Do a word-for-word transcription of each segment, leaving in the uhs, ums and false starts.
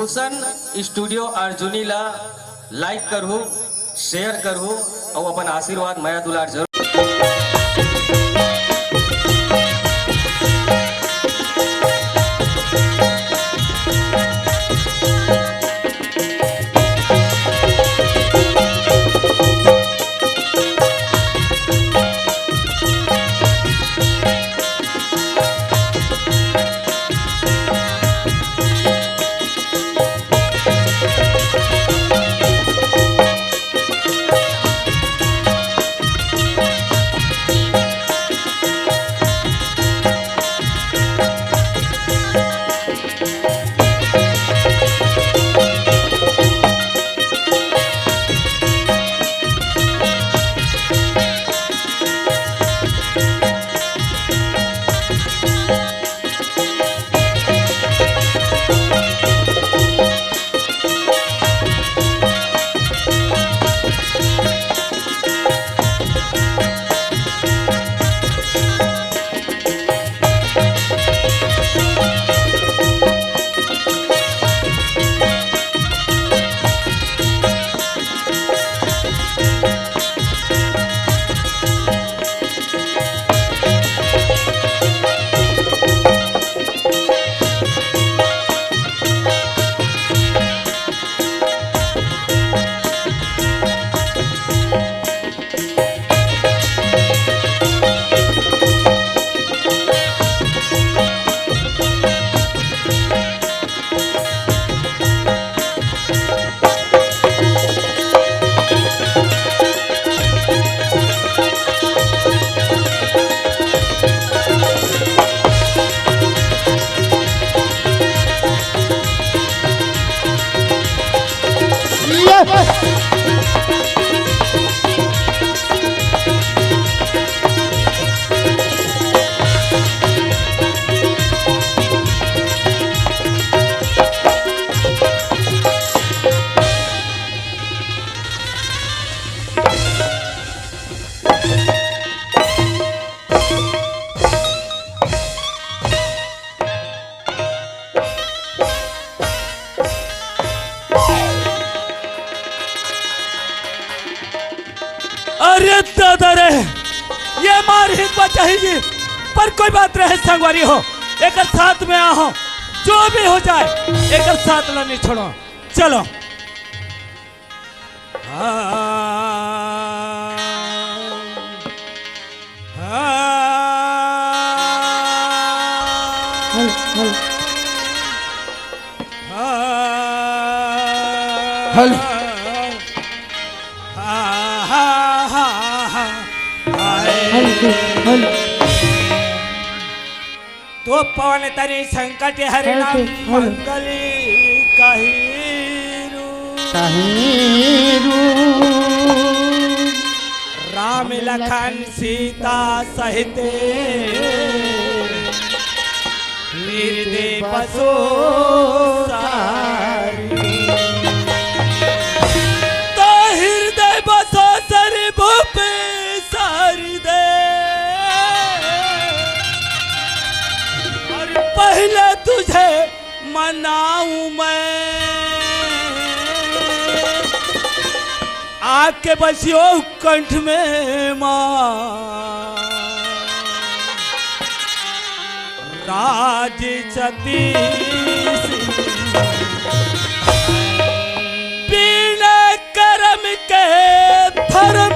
रोशन studio Arjuni ला like करहू, share करहू अउ अपन आशीर्वाद, मया दुलार जरूर। अरे दादा रे, ये मार ही बचाही जी, पर कोई बात रहे संगवारी हो, एकर साथ में आहो, जो भी हो जाए, एकर साथ ला नहीं छोड़ो। चलो। हाँ। हाँ। Hello, hello. हाँ। Hello, hello. तो पवन तनय संकट हरना हेलो, हेलो। मंगल कहिरू। कहिरू। राम लखन सीता सहित हृदय बसो सारी। तो हृदय बसो सारी भूप सारी दे। और पहले तुझे मनाऊं मैं। आके बसियो कंठ में माँ। राज छत्तीस बिना कर्म के धर्म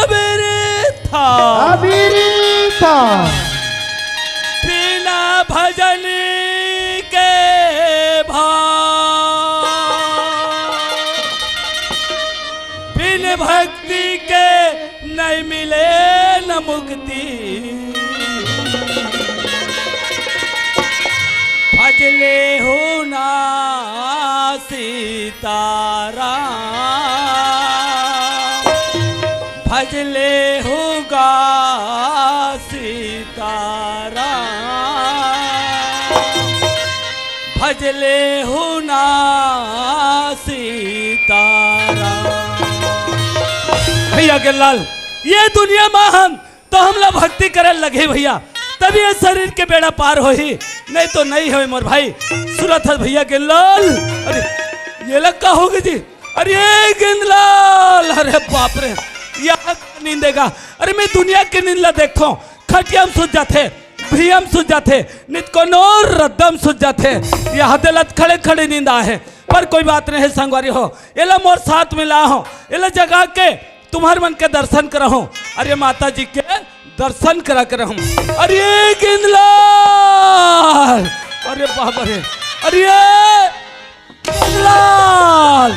अबिरथा। अबिरथा। बिना भजन के भाव, बिन भक्ति के नहीं मिले न मुक्ति। भजले हो ना सीताराम, भजले होगा सीताराम, भजले हो ना सीताराम। भैया गिरलाल, ये दुनिया में हम तो हमला भक्ति करे लगे भैया, तभी ये शरीर के बेड़ा पार होही, नहीं तो नहीं होय मोर भाई। तुरंत है भैया गेंदलाल। अरे, ये लग का होगे जी? अरे गेंदलाल, अरे बाप रे, यहाँ का नींद देगा? अरे मैं दुनिया के नींद ला देखथों, खटिया म सुत जाथे, भुइयां म सुत जाथे, नित कोनो रद्दा म सुत जाथे। यहाँ दिलत खड़े खड़े नींद आहे, पर कोई बात नहीं है संगवारी हो, एला मोर साथ में ला हो, एला जगा के तुम्हर मन के दर्शन करहूं। अरे माता जी के दर्शन करा करहूं। अरे गेंदलाल, अरे बाबा रे, अरे गेंदलाल,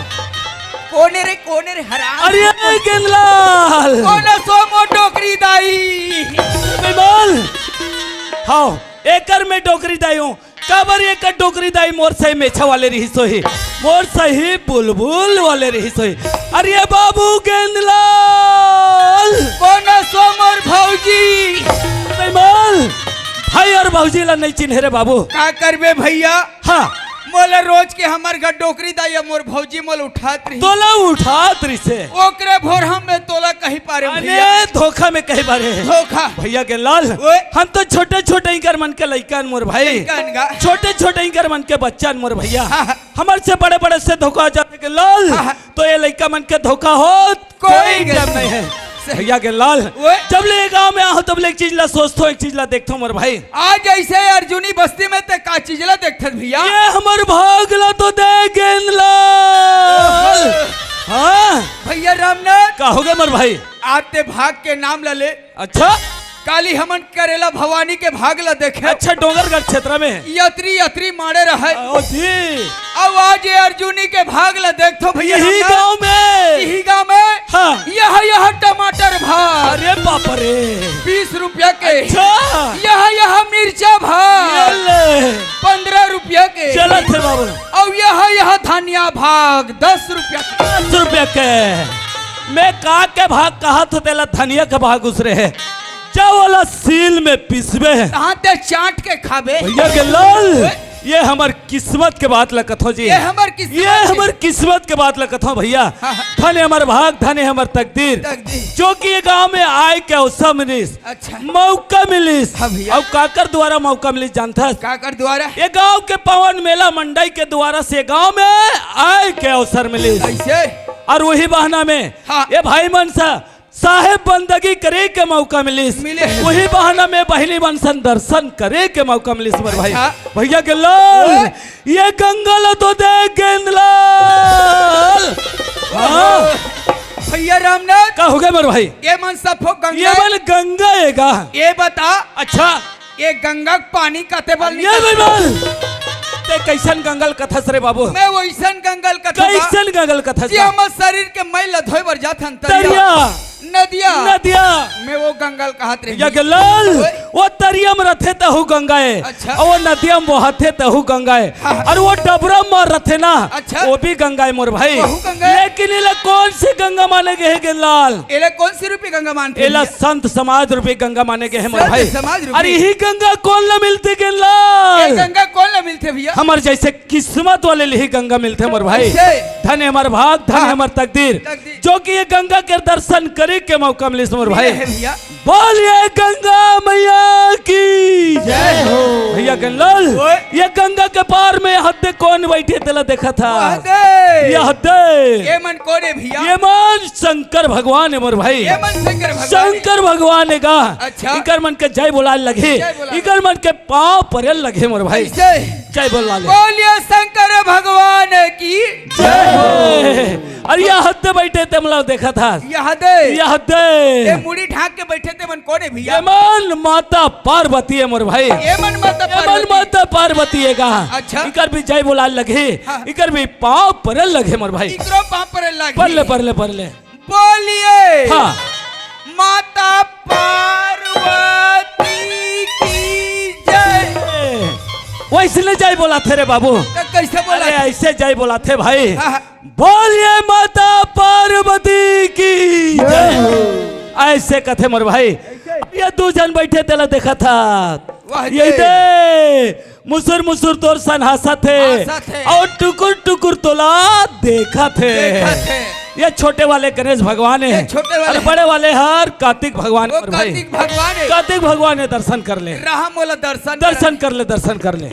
कोने रे, कोने रे, हराम। अरे गेंदलाल, कोन सो मोर डोकरी दाई? बेमाल, हाँ, एकर मैं डोकरी दाई हूँ। काबर एकर डोकरी दाई मोर सही मेछा वाले रहिस होही, मोर सही बुलबुल वाले रहिस होही। अरे बाबू गेंदलाल, कोन सो मोर भौजी? बेमाल, भाई और भौजी ला नहीं चिन्हे रे बाबू। का करबे भैया? हाँ। मोला रोज के हमर घर डोकरी दाई या मोर भौजी मोला उठात रही। तोला उठात रहिसे। ओकरे भोर हम में तोला कही पारे अने भैया। धोखा में कही पारे। धोखा। भैया गेंदलाल, ओए। हम तो छोटे छोटे इंकर मन के लइका हन मोर भाई। लइका हन गा। छोटे छोटे इंकर मन के बच्चा हन मोर भैया। हाँ, हाँ। हमर से बड़े बड़े से धोखा हो जाथे गेंदलाल। हाँ, हाँ। तो ये लइका मन के धोखा होत कोई कोई गलती टाइम नहीं है। सही। भैया गेंदलाल, ओए। जब ले ये गांव में आहूं, तब ले एक चीज ला सोचथों, एक चीज ला देखथों मोर भाई। आज ऐसे अर्जुनी बस्ती में ते का चीज ला देखथस भैया? ये हमर भाग ला तो देख गेंदलाल। ओहो। हाँ। भैया रामनाथ। का होगे मोर भाई? आज ते भाग के नाम ला ले। अच्छा। काली हमन करेला भवानी के भाग ला देखे। अच्छा, डोंगरगढ़ क्षेत्र में। यत्री यत्री मारे रहे। ओ जी। अब आज ये अर्जुनी के भाग ला देखथों भैया यही रामनाथ। गांव में। यही गांव में। हाँ। यह, यह टमाटर भाग। अरे बाप रे। बीस रुपया के। अच्छा। यह, यह मिर्चा भाग। ये ले। पन्द्रह रुपया के। चलत हे बाबू। अउ यह, यह धनिया भाग दस रुपया के। दस रुपया के। मैं का के भाग कहत हों तेला धनिया के भाग उसरे हे। जा ओला सील में पिसबे। तहाँ ते चाट के खाबे। भैया गेंदलाल, ओए। ये हमर किस्मत के बात ला कथों जी। ये हमर किस्मत ये के। हमर किस्मत के बात ला कथों भैया। हाँ, हाँ। धन हे हमर भाग, धन हे हमर तकदीर। तकदीर। जो कि ये गांव में आए के अवसर मिलिस, अच्छा। मौका मिलिस। हाँ भैया। अउ काकर द्वारा मौका मिलिस जानथस? काकर द्वारा? ये गांव के पावन मेला मंडई के द्वारा से गांव में आए के अवसर मिलिस। कैसे? अउ वही बहाना में हाँ। ये भाई मन सा साहेब बंदगी करे के मौका मिलिस। मिले। वही बहाना में बहिनी मन सन दर्शन करे के मौका मिलिस मोर भाई। अच्छा। भैया गेंदलाल, ओए। ये गंगा ला तो देख गेंदलाल। हाँ। भैया रामनाथ। का होगे मोर भाई? ये मन सफो गंगा। ये मन गंगा हे गा। ये बता। अच्छा। ये गंगा के पानी कते बल ये निकलथे? बेमाल, ते कैसन गंगा ल कथस रे बाबू? मैं वैसन गंगा ल कथों गा। कैसन गंगा ल कथस जी गा? हमर शरीर के मैल ला धोए बर जाथन तरिया। तरिया। नदिया। नदिया। मैं वो गंगा ल कहत रहे। भैया गेंदलाल, ओए। वो तरिया में रथे तहू गंगा हे। अच्छा। अउ वो नदिया में बहथे तहू गंगा हे। हाँ, हाँ। अउ वो डबरा में रथे ना, अच्छा। वो भी गंगा हे मोर भाई। वहू गंगा हे। लेकिन एला कौन सी गंगा माने गे हे गेंदलाल? एला कौन सी रूपी गंगा मानथे एला भैया? संत समाज रूपी गंगा माने गे हे मोर संत भाई। समाज रूपी। अरे यही गंगा कोन ला मिलथे गेंदलाल? ये गंगा कोन ला मिलथे भैया? हमर जैसे किस्मत वाले ल ही गंगा मिलथे मोर भाई। कैसे? धन हे हमर भाग, धन हे हाँ। हमर तकदीर। तकदीर। जो कि ये गंगा के दर्शन करे के मौका मिलिस मोर भाई। मिले हे भैया। बोलिए गंगा मैया की जय हो। भैया गेंदलाल, ओए। ये गंगा के पार में हद्दे कोन बैठे तेला देखत हस? हद्दे। ये हद्दे। ये मन कोन हे भैया? ये मन शंकर भगवान हे मोर भाई। ये मन शंकर भगवान हे। शंकर भगवान हे गा। अच्छा। इकर मन के जय बोलाय ल लगही। जय बोलाय। इकर मन के पाँव परे ल लगही मोर भाई। कैसे? जय बोलाय ले। बोलिए शंकर भगवान की जय हो। अरे ये हद्दे बैठे तेमन ला देखत हस? ये हद्दे। ये हद्दे। ये मुड़ी ढांक के बैठे तेमन कोन हे भैया? ये मन माता पार्वती हे मोर भाई। ये मन माता ये मन पार्वती। माता पार्वती हे गा। अच्छा। इकर भी जय बोलाय ल लगही। हाँ। इकर भी पाँव परे ल लगही मोर भाई। इकरो पाँव परे ल लगही। परे ले, परे ले, परे ले। बोलिए। हाँ। माता पार्वती की जय। वैसने जय बोलाथे रे बाबू। तो कैसे बोला? अरे ऐसे जय बोलाथे भाई। हाँ, हाँ। बोलिए माता पार्वती की जय। ऐसे कथे मोर भाई। ये दू झन बैठे तेला देखत हस। वाह ये जी। दे मुसुर मुसुर तोर सन हासत हे। हासत हे। अउ टुकुर टुकुर तोला देखत हे। देखत हे। ये छोटे वाले गणेश भगवान हे। ये छोटे वाले अउ बड़े वाले हर कार्तिक भगवान हे वो मोर भाई। कार्तिक भगवान हे। कार्तिक भगवान हे, दर्शन कर ले। राम बोला दर्शन कर। दर्शन कर ले, दर्शन कर ले।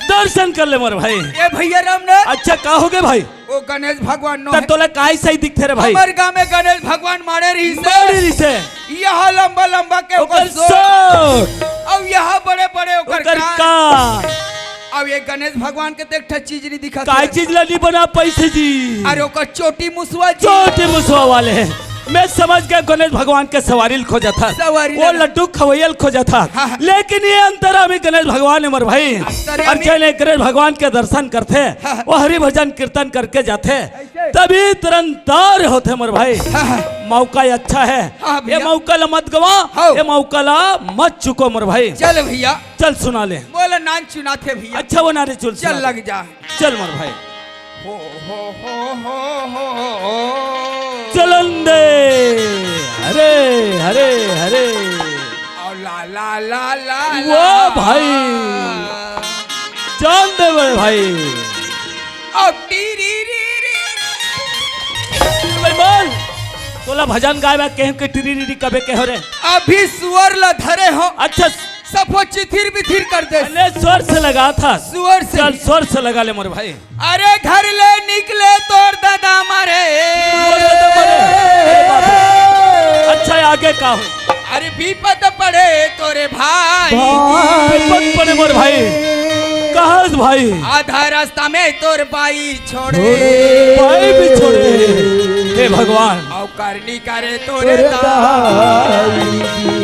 दर्शन कर ले मोर भाई। ए भैया रामनाथ। अच्छा, का होगे भाई? ओ गणेश भगवान नो त हे। तोला काय सही दिखथे रे भाई? हमर गांव में गणेश भगवान माड़े रहिस हे। माड़े रहिस हे। यहाँ लंबा लंबा के ओकर ओकर सोट। सोट। अउ यहाँ बड़े बड़े ओकर ओकर कान। कान। अब ये गणेश भगवान के तो एक ठा चीज नहीं दिखा काय था। चीज ला नहीं बना पैसे जी? अरे ओकर चोटी मुसवा जी। चोटी मुसवा वाले हैं। मैं समझ गया गणेश भगवान के सवारी ल खोजत हस। सवारी वो लगा। लड्डू खवैया ल खोजत हस। हाँ, हाँ। लेकिन ये अंतरामी गणेश भगवान हे मोर भाई। अंतरामी। अउ जेने गणेश भगवान के दर्शन करथे, हाँ, हाँ। वो हरि भजन कीर्तन करके जाथे, ऐसे। तभी तुरंत तार होथे मोर भाई। हाँ, हाँ। मौका अच्छा है। हाँ, ये भैया। मौका ला मत गवा, हाँ। ये मौका ला मत चुको मोर भाई। चल भैया। चल सुना ले। बोला नान चुनाथे भैया। अच्छा वो नारे चुल चल सुना ले। लग जा। चल मोर भाई। हो, हो, हो। चलन दे। हरे, हरे, हरे। ओ ला, ला, ला, ला, वाह ला। भाई। जान दे बड़े भाई। अब टीरी री री। भाई बोल। तोला भजन गाए बा, केहू के टीरी री री कबे केहो रे। अभी सुअर ला धरे हो। अच्छा। सफो चिथिर बिथिर कर दे। अरे स्वर से लगा था। सुअर से। चल स्वर से लगा ले मोर भाई। अरे घर ले निकले तोर दादा मरे। तोर दादा मरे। अरे बाप रे। अच्छा, आगे का हो? अरे विपद पड़े तोरे भाई। भाई। विपद पड़े मोर भाई। कहाँ से भाई? आधा रास्ता में तोर बाई छोड़े। भाई भी छोड़े। हे भगवान। अउ करनी करे तोरे तोरे दाई। दाई।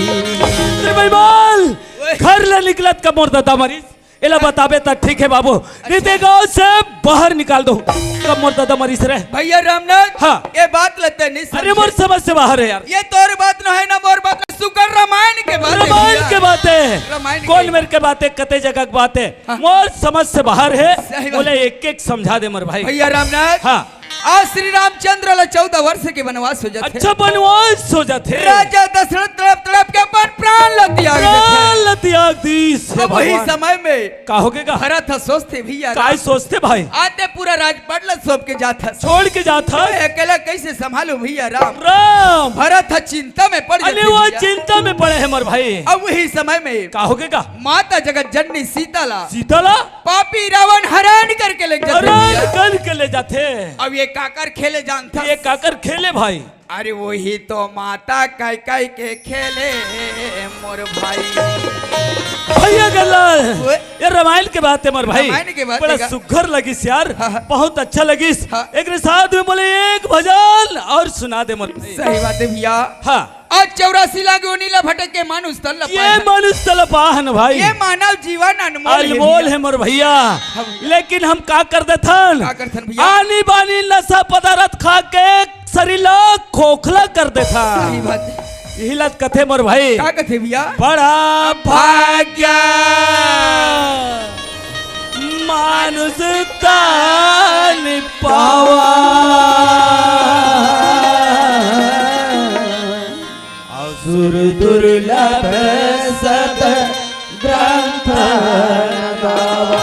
अरे भाई बोल। ओए। घर ले निकलत का मोर दादा मरिस। एला बताबे त ठीक हे बाबू, नहीं ते गांव से बाहर निकाल दो। कब मोर दादा मरिस रे? भैया रामनाथ, हाँ। ये बात ल ते नहीं समझे। अरे मोर समझ से बाहर हे यार। ये तोर बात न हे ना मोर बात, सुकर रामायण के बात हे रामायण भैया। के बात हे। रामायण कौन के। मेर के बात हे, कते जगह के बात हे, हाँ। मोर समझ से बाहर हे। सही बात। बोले एक एक समझा दे मोर भाई। भैया रामनाथ, हाँ। आज श्री रामचंद्र ला चौदह वर्ष के वनवास हो जाथे। अच्छा, वनवास हो जाथे। राजा दशरथ तड़प तड़प के अपन प्राण ला त्याग देथे। प्राण ला त्याग दीस, हे अब वही भगवान। समय में का होगे गा? भरत ह सोचथे भैया काय राम। सोचथे भाई? आते पूरा राजपाट ला सौंप के जात हस। छोड़ के जात हस। मैं अकेला कैसे संभालूं भैया राम? राम। भरत ह चिंता में पड़ अरे जाथे वो भैया। चिंता में पड़े हे मोर भाई। अब वही समय में का होगे गा? माता जगत जननी सीता ला सीता ला? पापी रावण हरण करके ले जाथे हरण भैया। करके ले जाथे। अब ये काकर खेले जानथस? ये काकर खेले भाई? अरे वही तो माता कैकई के खेले मोर भाई। भैया गल्ला, ओए। ये रामायण के बात हे मोर भाई। रामायण के बात बड़ा हे का? सुघर लगिस यार, हाँ, हाँ। बहुत अच्छा लगिस। हाँ। एक साथ में बोले एक भजन अउ सुना दे मोर भाई। सही बात हे भैया। हाँ। आज चौरासी लाख योनि ला भटक के मानुष तन ला ये पाए हन। मानुष तन ला पाए हन भाई। ये मानव जीवन अनमोल हे अनमोल भैया। हे मोर भैया। हम लेकिन हम का कर देथन? का करथन भैया? आनी बानी नशा पदार्थ खा के शरीर ला खोखला कर देथन। सही बात हे। यही ला कथे मोर भाई। का कथे भैया? बड़ा भाग्य मानुष तन पावा। असुर दुर्लभ सत ग्रंथ गावा।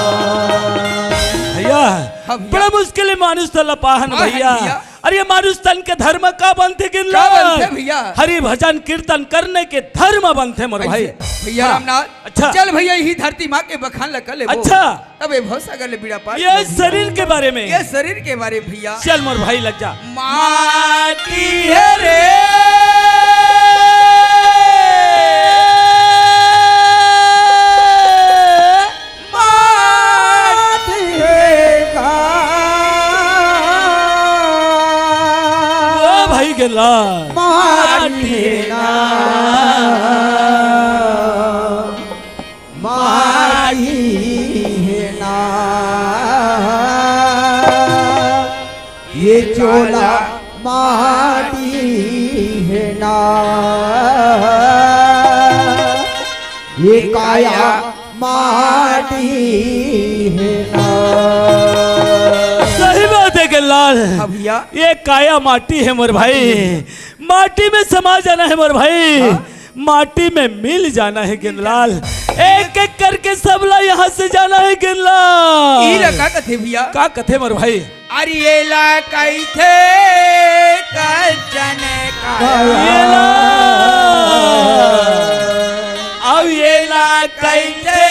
भैया, हाँ भैया। बड़ा मुश्किल हे मानुष तन ला पाहन हाँ, भैया। भैया। अरे ये मानुष तन के धर्म का बनथे गिनला? का बनथे भैया? हरि भजन कीर्तन करने के धर्म बनथे मोर भाई। ऐसे, भैया हाँ। रामनाथ, अच्छा। चल भैया, यही धरती माँ के बखान ला कर लेबो। अच्छा। तब ये भवसागर ले बीड़ा पार ये कर लेबो। शरीर के बारे में। ये शरीर के बारे में भैया। चल मोर भाई लग जा। माटी हे रे। माटी हे का। ओ भाई गेला। माटी हे ना। माटी हे ना। ये चोला माटी हे ना। ये काया माटी हे ना। सही बात हे गेलाल। हाँ भैया। ये काया माटी हे मोर भाई, माटी में समा जाना हे मोर भाई, हाँ। माटी में मिल जाना हे गेंदलाल। एक एक करके सबला यहाँ से जाना हे गेंदलाल। ई ला का कथे भैया? का कथे मोर भाई? अरे ये ला कइथे कंचन का। ये ला। अब ये ला कइथे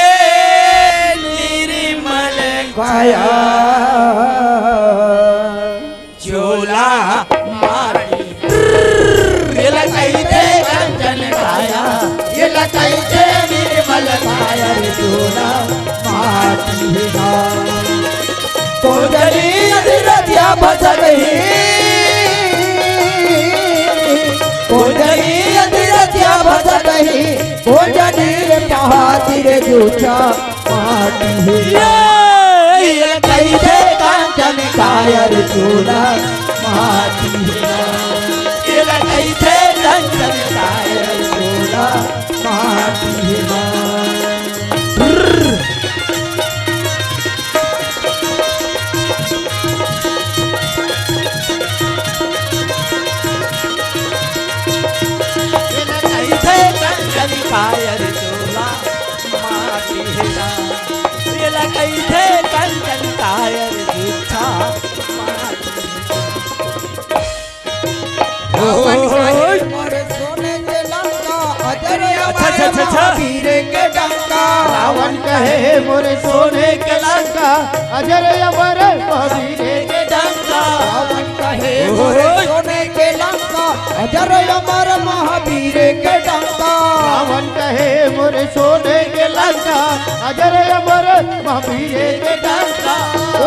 आया चोला माटी। ये ला कहिथे कंचन काया, ये ला कहिथे निर्मल काया रे चोला माटी हे ना। कोंजनी अधरतिया भसत ही, कोंजनी अधरतिया भसत ही, कोंजनी रे पहाती रे जूठा माटी हे। ये कहिथे कंचन काया रे चोला माटी हे ना। ये कहिथे कंचन काया रे चोला माटी हे ना। ये कहिथे कंचन काया रे चोला माटी हे ना। ये ला कहिथे कंचन काया रे जूठा माटी। रावण कहे मोर सोने के लंका, अजर अच्छा, अच्छा, अच्छा, अच्छा। महावीर के डंका। रावण कहे मोर सोने के लंका, अजर अमर महावीर के डंका। रावण कहे मोर ओहो। सोने के लंका, अजर अमर महावीर के डंका। रावण कहे मोर सोने के लंका, अजर अमर महावीर के डंका।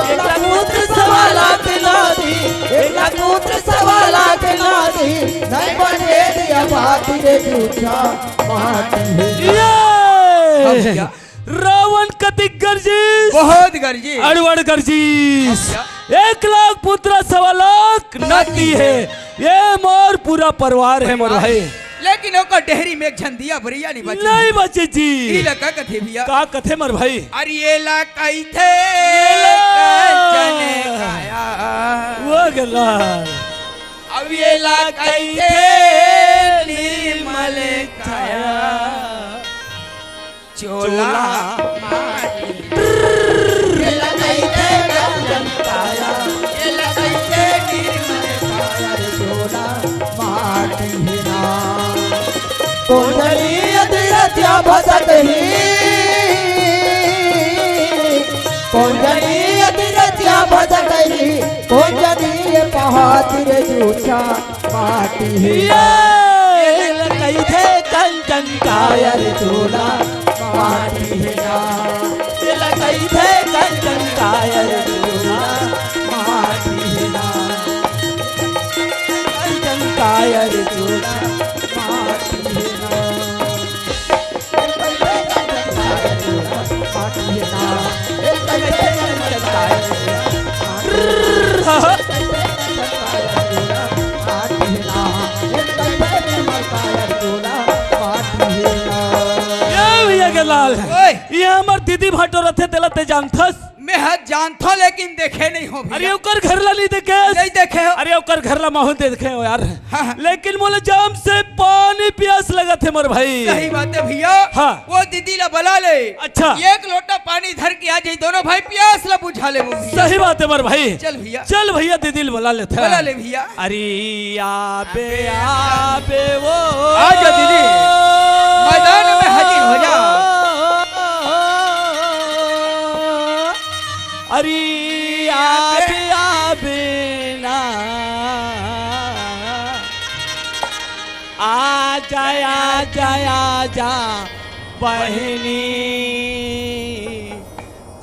एक लाख पुत्र सवा लाख नाती, एक लाख पुत्र सवा लाख नाती, नहीं बने दिया बात रे जूठा माटी हे। ये! अब क्या? रावण कतिक गरजिस, बहुत गरजिस। अड़बड़ गरजिस। अब क्या? एक लाख पुत्र सवा लाख नाती हे। ये मोर पूरा परिवार हे मोर भाई। लेकिन ओकर डेहरी में एक झन दिया बरइया नहीं बचे। नहीं बचे जी। ई ला का कथे भैया? का कथे मोर भाई? अरे ये ला कहिथे ये ला। कंचन काया। वो गला। अब ये ला कहिथे निर्मल काया। चोला माटी। ये ला कहिथे कंचन काया, ये ला कहिथे निर्मल काया रे चोला माटी हे ना। कोंजनी अधरतिया भसत ही, कोंजनी अधरतिया भसत ही, कोंजनी ये पहाती रे जूठा माटी हे। ये कहिथे कंचन काया रे चोला माटी हे ना। ये कहिथे कंचन काया रे चोला माटी हे ना। कंचन काया रे चोला माटी हे ना। ये भैया के लाल। ओए। ये हमर दीदी भाटो रथे, तेला ते जानथस? मैं ह जानथो, लेकिन देखे नहीं हो भैया। अरे ओकर घर ला नहीं देखे? नहीं देखे हो। अरे ओकर घर ला महू देखे हो यार। हाँ, हाँ। लेकिन मोला जाम से पानी पियास लगत हे मोर भाई। सही बात है भैया। हाँ। वो दीदी ला बुला ले। अच्छा। एक लोटा पानी धर के आ जाई, दोनों भाई पियास ला बुझा ले वो भैया। सही बात है मोर भाई। चल भैया। चल भैया, दीदी ला बुला लेथे। बुला ले भैया। अरे आबे, आबे वो। आ जा दीदी। मैदान में हाजिर हो जा। अरे आबे, आबे ना। आजा, आजा, आजा बहिनी,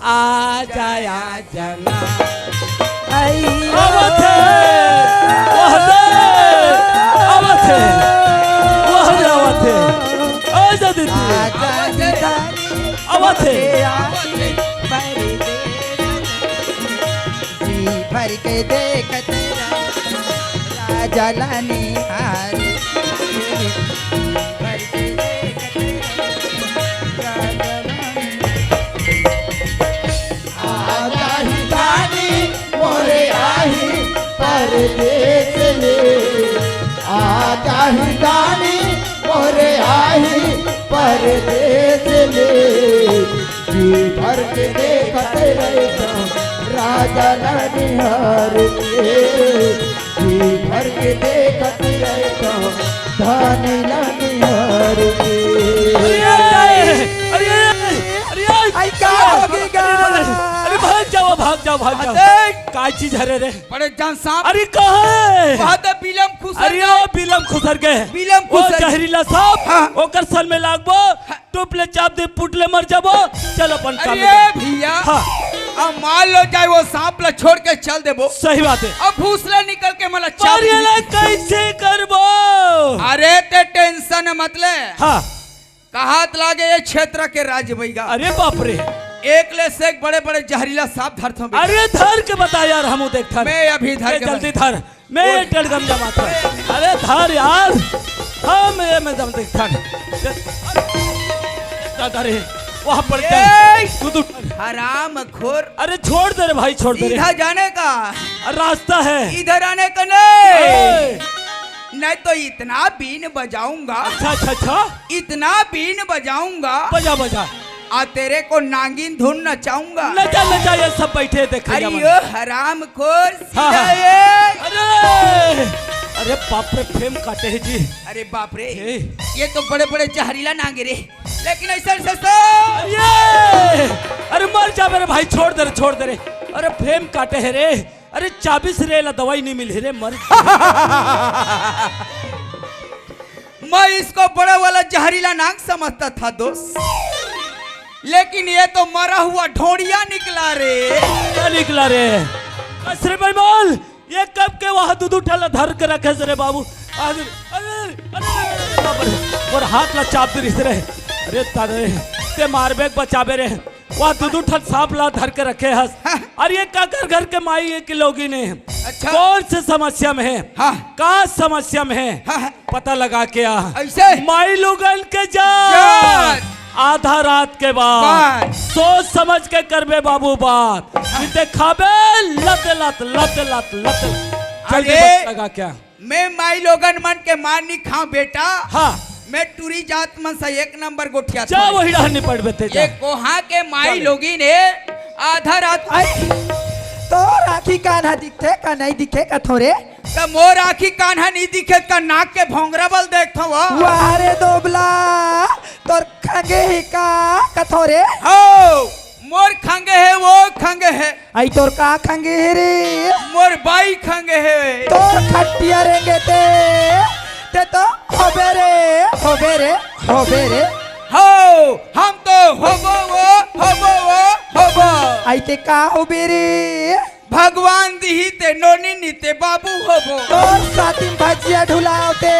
आजा, आजा ना। आवत हे, आवत हे, आवत हे, आवत हे। आजा दीदी, आवत हे। जी भर के देखत रहा, राजा ला निहार। जी भर के देखत रहा, राजा ला निहार। आजा ही धानी मोरे आही परदेस ले, आजा ही धानी मोरे आही परदेस ले। जी भर के देखत रहिथों राजा ला निहार के, जी भर के देखत रहिथों धानी ला निहार के। अरे, अरे, अरे, अरे, अरे, अरे, आई का हो गया? अरे, अरे, भाग जाओ, भाग जाओ, भाग जाओ। अरे! काय चीज हरे रे? बड़े जान सांप। अरे कहाँ है? वहाँ तो बिलम खुसर अरे गए। ओ बिलम खुसर गए। बिलम ओ खुसर जहरीला सांप, हाँ। ओकर सन में लागबो, हाँ। टुप ले चाप दे, पुट ले मर जाबो। चल अपन काम में अरे जा। भैया, हाँ। अब मान लो जाए वो सांप ला छोड़ के चल देबो। सही बात है। अब भूसला निकल के मला चाप और ये दे। ला कैसे करबो? अरे ते टेंशन मत ले। हाँ। कहात लागे ये क्षेत्र के राज बैगा। अरे बाप रे। एक ले से एक बड़े-बड़े जहरीला सांप धरथों बेटा। अरे धर के बता यार, हमू देखथन। मैं अभी धर ए, के जल्दी बता। धर। मैं ओए। ये टड़गम जमाथन। अरे धर यार। हाँ, मैं, मैं दम देखथन। दादा रे, वहाँ पड़ ए! जा। तू, तू हराम खोर। अरे छोड़ दे रे भाई, छोड़ दे रे। सीधा जाने का। अरे रास्ता है। इधर आने का नहीं। ए! नहीं तो इतना बीन बजाऊंगा। अच्छा, अच्छा, अच्छा। इतना बीन बजाऊंगा। बजा, बजा। आ तेरे को नागिन धुन नचाऊंगा। नचा, नचा, ये सब बैठे देखे अरे जावन। यो हराम खोर, हाँ, सीधा हाँ। ये। अरे, अरे बाप रे, फेम काटे है जी। अरे बाप रे, ए। ये तो बड़े-बड़े जहरीला नाग रे। लेकिन ऐसे, ऐसे, ऐसे। अरे, अरे मर जाबे रे भाई, छोड़ दे रे, छोड़ दे रे। अरे फेम काटे है रे। अरे चाबीस रे ला दवाई नहीं मिली रे, मर। मैं इसको बड़ा वाला जहरीला नाग समझता था दोस्त, लेकिन ये तो मरा हुआ ढोड़िया निकला रे। क्या निकला रे? अरे बेईमान, ये कब के वहाँ दू दू ठला धर के रखे से रे बाबू। अरे, अरे, अरे, अरे, बाप रे, और हाथ ला चाप दे रे। अरे तारे, ते मारबे के बचाबे रे। वह दू दू ठन सांप ला धर के रखे हस। हाँ। अरे ये काकर घर के माई है कि लोगिन है? अच्छा। कौन से समस्या में है? हाँ। का समस्या में है? हाँ, हाँ। पता लगा के आ। ऐसे? माई लोगन के जान। जान। आधा रात के बाद। बाद। सोच समझ के करबे बाबू बात। हाँ। नहीं ते खाबे लत लत, लत लत, लत लत। जल्दी अरे। बस लगा क्या? मैं माई लोगन मन के मार नी खांव बेटा। हाँ। मैं टूरी जात मन से एक नंबर गोठिया जा था। वही डहर निपट बेते जा। ये कोहा के माई चल। लोगिन हे, आधा रात आई, तोर आँखी कान ह दिखथे का नहीं दिखे कथों रे? त मोर आँखी कान ह नहीं दिखे का नाक के भोंगरा बल देखथव? वाह रे दोबला, तोर खंगे ही का कथों रे? हो, मोर खंगे हे, वो खंगे हे। आई तोर का खंगे हे रे? मोर बाई खंगे हे। तोर खटिया रेंगे ते, ते तो होबे रे, होबे रे, होबे रे। हो, हम तो होबो वो, होबो वो, होबो। आई ते का होबे रे? भगवान दिही ते नोनी नी ते बाबू होबो। तोर साथी भजिया ढुलावते,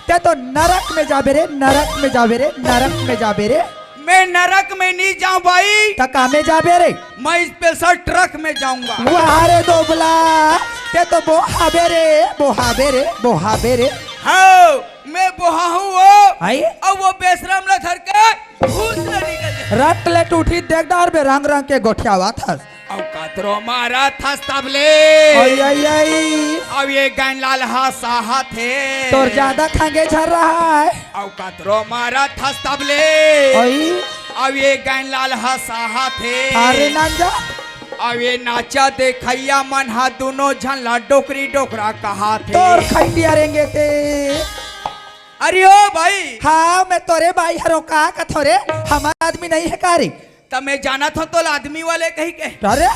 ते तो नरक में जाबे रे, नरक में जाबे रे, नरक में जाबे रे। मैं नरक में नहीं जाऊं भाई। त का में जाबे रे? मैं स्पेशल ट्रक में जाऊंगा। वाह रे दोबला, ते तो बोहाबे रे, बोहाबे रे, बोहाबे रे। हाँ, मैं बोहा हूँ वो। आई? अब वो बेशरम ला धर के घूस ले निकल जाए। रट ले टूठी, देख डार बे रंग रंग के गोठियावा थस। अउ कतरो मारा थस तब ले। आई, आई, आई। अब ये गैन लाल हंसा हाथे। तोर ज्यादा खंगे झर रहा है। अउ कतरो मारा थस तब ले। आई। अब ये गैन लाल हंसा हाथे। अरे नांजा। अब ये नाचा देखैया मन हा दोनों झन ला डोकरी डोकरा कहा थे। तोर खटिया रेंगे ते। अरे ओ भाई। हाँ, मैं तोरे भाई हरों का कथों रे, हमार आदमी नहीं है का रे? त मैं जानत हूँ तोला आदमी वाले कही के। अरे?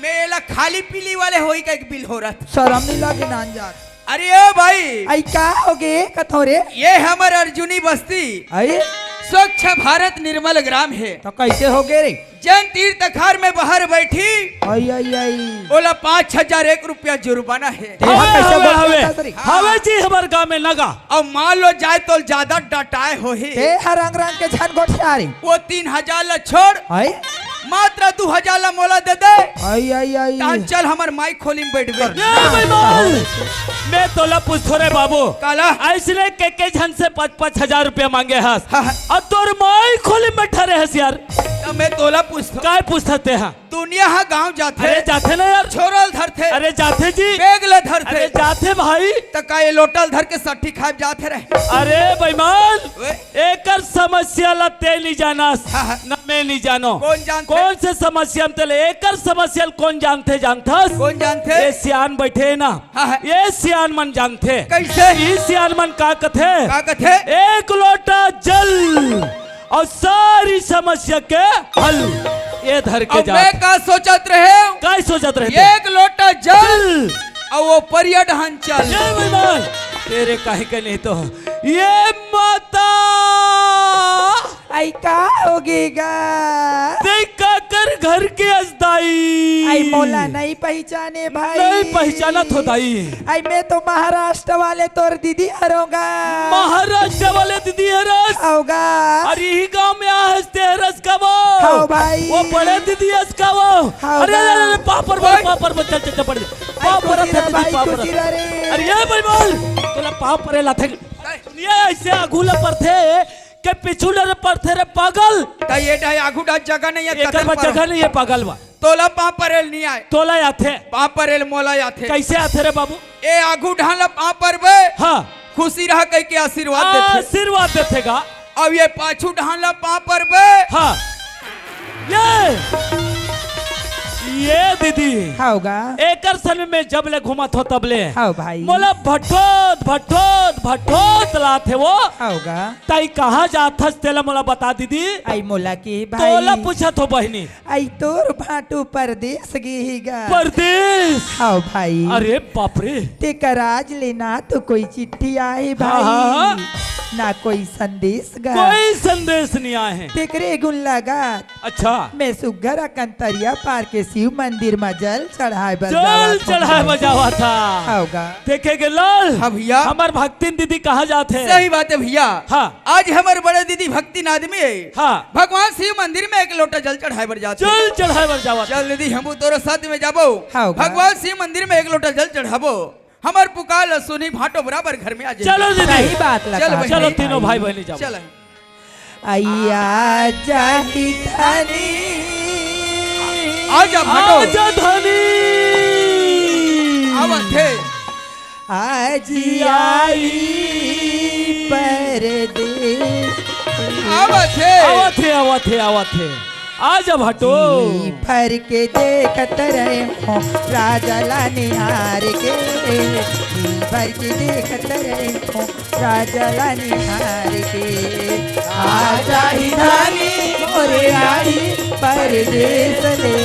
मैं एला खाली पीली वाले होई के बिल हो रहा था। शर्म नहीं लागे नान जात। अरे ओ भाई। आई का होगे कथों रे? ये हमर अर्जुनी बस्ती। आई? स्वच्छ भारत निर्मल ग्राम है। त कैसे होगे रे? जैन तीर तखार में बाहर बैठी। आई, आई, आई। ओला पाँच हजार एक रुपया जुर्माना है। ते हा हवे, कैसे हवे, बोलत हवे। हस रे? हाँ। हवे जी हमर गाँव में नगा। अब मान लो जाए तो ज्यादा डटाए होही। ते हा रंग रंग के झन गोठियारी। वो तीन हजार ला छोड़। आई? मात्र दू हजार ला मोला दे दे। आई, आई, आई। तान चल हमर माई खोली में बैठबे। ए बेईमान, मैं तोला पूछथों रे बाबू। काला? ऐसने के के झन से पाँच पाँच हजार रुपया मांगे हस। हाँ, हाँ। अब तोर माई खोली में बैठा रहे हस यार। त मैं तोला पूछथों। काय पूछथस ते हा? दुनिया हा गाँव जाथे। अरे जाथे ना यार। छोरल धरथे। अरे जाथे जी। बेग ल धरथे। अरे जाथे भाई। त का ये लोटल धर के सट्ठी खाए जाथे रहे? अरे बेईमान, ओए। एकर समस्या ला ते नहीं जानस, हाँ, हाँ। न मैं नहीं जानो। कौन जानथे? कौन से समस्या में तेले? एकर समस्या ला कौन जानथे, जानथस? कौन जानथे? ये सियान बैठे ना। हाँ, हाँ। ये सियान मन जानथे। कैसे? ये सियान मन का कथे? का कथे? एक लोटा जल और सारी समस्या के हल। ये धर के अब जात। मैं का सोचत रहे? काय सोचत रहे तैं? एक लोटा जल। चल। अउ वो परिया डहन चल। ये बेईमान, तेरे काहे के नहीं तो। ये माता। आई का होगे गा? तैं काकर घर के अस दाई? आई मोला नहीं पहिचाने भाई। नहीं पहिचानत हो दाई। आई मैं तो महाराष्ट्र वाले तोर दीदी हरों गा। महाराष्ट्र वाले दीदी हरस? हव गा। अरे इही गांव में आहस ते हरस का वो? हव भाई। वो बड़े दीदी हस का वो? हव अरे, गा। अरे, अरे, पाँव पर, भाई। पाँव पर, चल, चल, चल, पड़ जा। आई पाँव पर खुशी रह दीदी, भाई, पाँव पर। खुशी रह रे। अरे ये बेईमान, तोला पाँव परे लाथे। ये ऐसे आगू ले परथे के पीछू ले परथे रे पागल। त ये डाय आगू डाय जगह नहीं है, एकर ततन बर पर। जगह नहीं है पागल बा। तोला पाँव परेल नहीं आए। तोला आथे। पाँव परेल मोला आथे। कैसे आथे रे बाबू? ए आगू ढान ला पाँव परबे। हाँ। खुशी रह कह के आशीर्वाद देथे। आशीर्वाद देथे गा। अब ये पाछू ढान ला पाँव परबे। हाँ। ये, ये दीदी। हव गा। एकर संग में जब ले घूमत हो तब ले। हव भाई। मोला भटोत, भटोत, भटोत लाथे वो। हव गा। तैं कहाँ जाथस तेला मोला बता दीदी। आई मोला के भाई। तोला पूछत हो बहिनी। आई तोर भांटू परदेस गे हे गा। परदेस? हव भाई। अरे बाप रे। तेकर आज ले ना तो कोई चिट्ठी आए हाँ, भाई, हाँ, हाँ। ना कोई संदेश गा। कोई संदेश नहीं आए हे। तेकरे गुन लगा। अच्छा। मैं सुग्घर अकन तरिया पार के शिव मंदिर म जल चढ़ाए बर जल जावत हँव चढ़ाए बर भाई। जावत हँव। हव गा। देखे गे लाल। हाँ भैया। हमर भक्तिन दीदी कहाँ जात हे? सही बात हे भैया। हाँ। आज हमर बड़े दीदी भक्तिन आदमी हे। हाँ। भगवान शिव मंदिर में एक लोटा जल चढ़ाए बर जात हे। जल चढ़ाए बर जावत हे। चल दीदी, हमू तोरो साथ में जाबो। हाँ, हाँ। भगवान शिव मंदिर में एक लोटा जल चढ़ाबो। हमर पुकार ल सुनही भांटो बराबर घर में आ जाही। चलो दीदी। सही बात लगा। चल बहिनी। चलो तीनों भाई बहिनी जाबो। चल। अइया जाही धनी। आ जा भांटो। आ जा धनी। आवत हे। आज आई परदेस। आवत हे। आवत हे, आवत हे, आवत हे। आ जा भांटो। जी भर के देखत रहे हों राजा ला निहार के। जी भर के देखत रहे हों राजा ला निहार के। आ जाही धनी मोरे आही परदेस ले।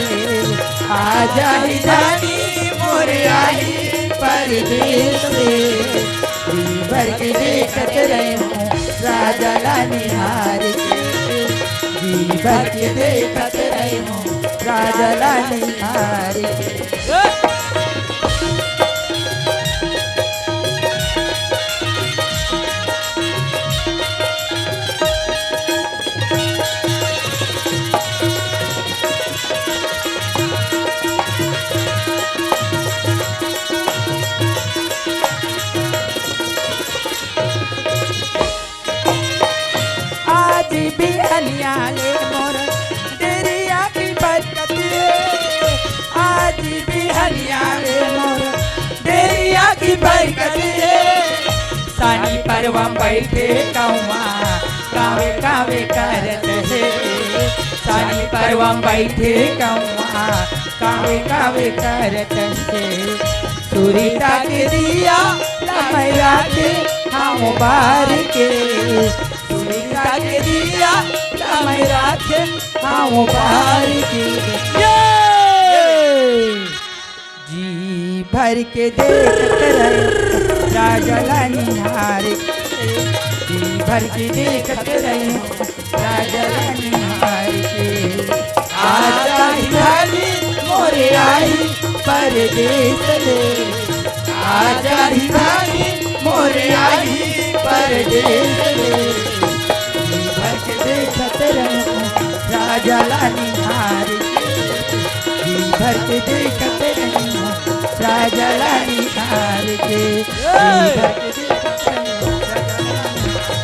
आ जाही धनी मोरे आही परदेस ले। जी भर के देखत रहे हों राजा ला निहार के। जी भर के देखत रहे हों राजा ला निहार के। आज बिहनिया ले मोर डेरिया की बरकत हे। आज बिहनिया ले मोर डेरिया की बरकत हे। सानी परवा म बइठे कौआ कावे कावे करत हे। सानी परवा म बइठे कौआ कावे कावे करत हे। सुरता के दिया ला मैं राखे हँव बार के। सुरता के दिया ला मैं राखे हँव बार के। ये! जी भर के देखत रहे राजा ला निहार के। जी भर के देखत रहे राजा ला निहार के। आ जाही धनी मोरे आही परदेस ले। आ जाही धनी मोरे आही परदेस ले। जी भर के देखत रहे राजा ला निहार के। जी भर के देखत रहे राजा ला निहार के। जी भर के देखत रहे राजा ला निहार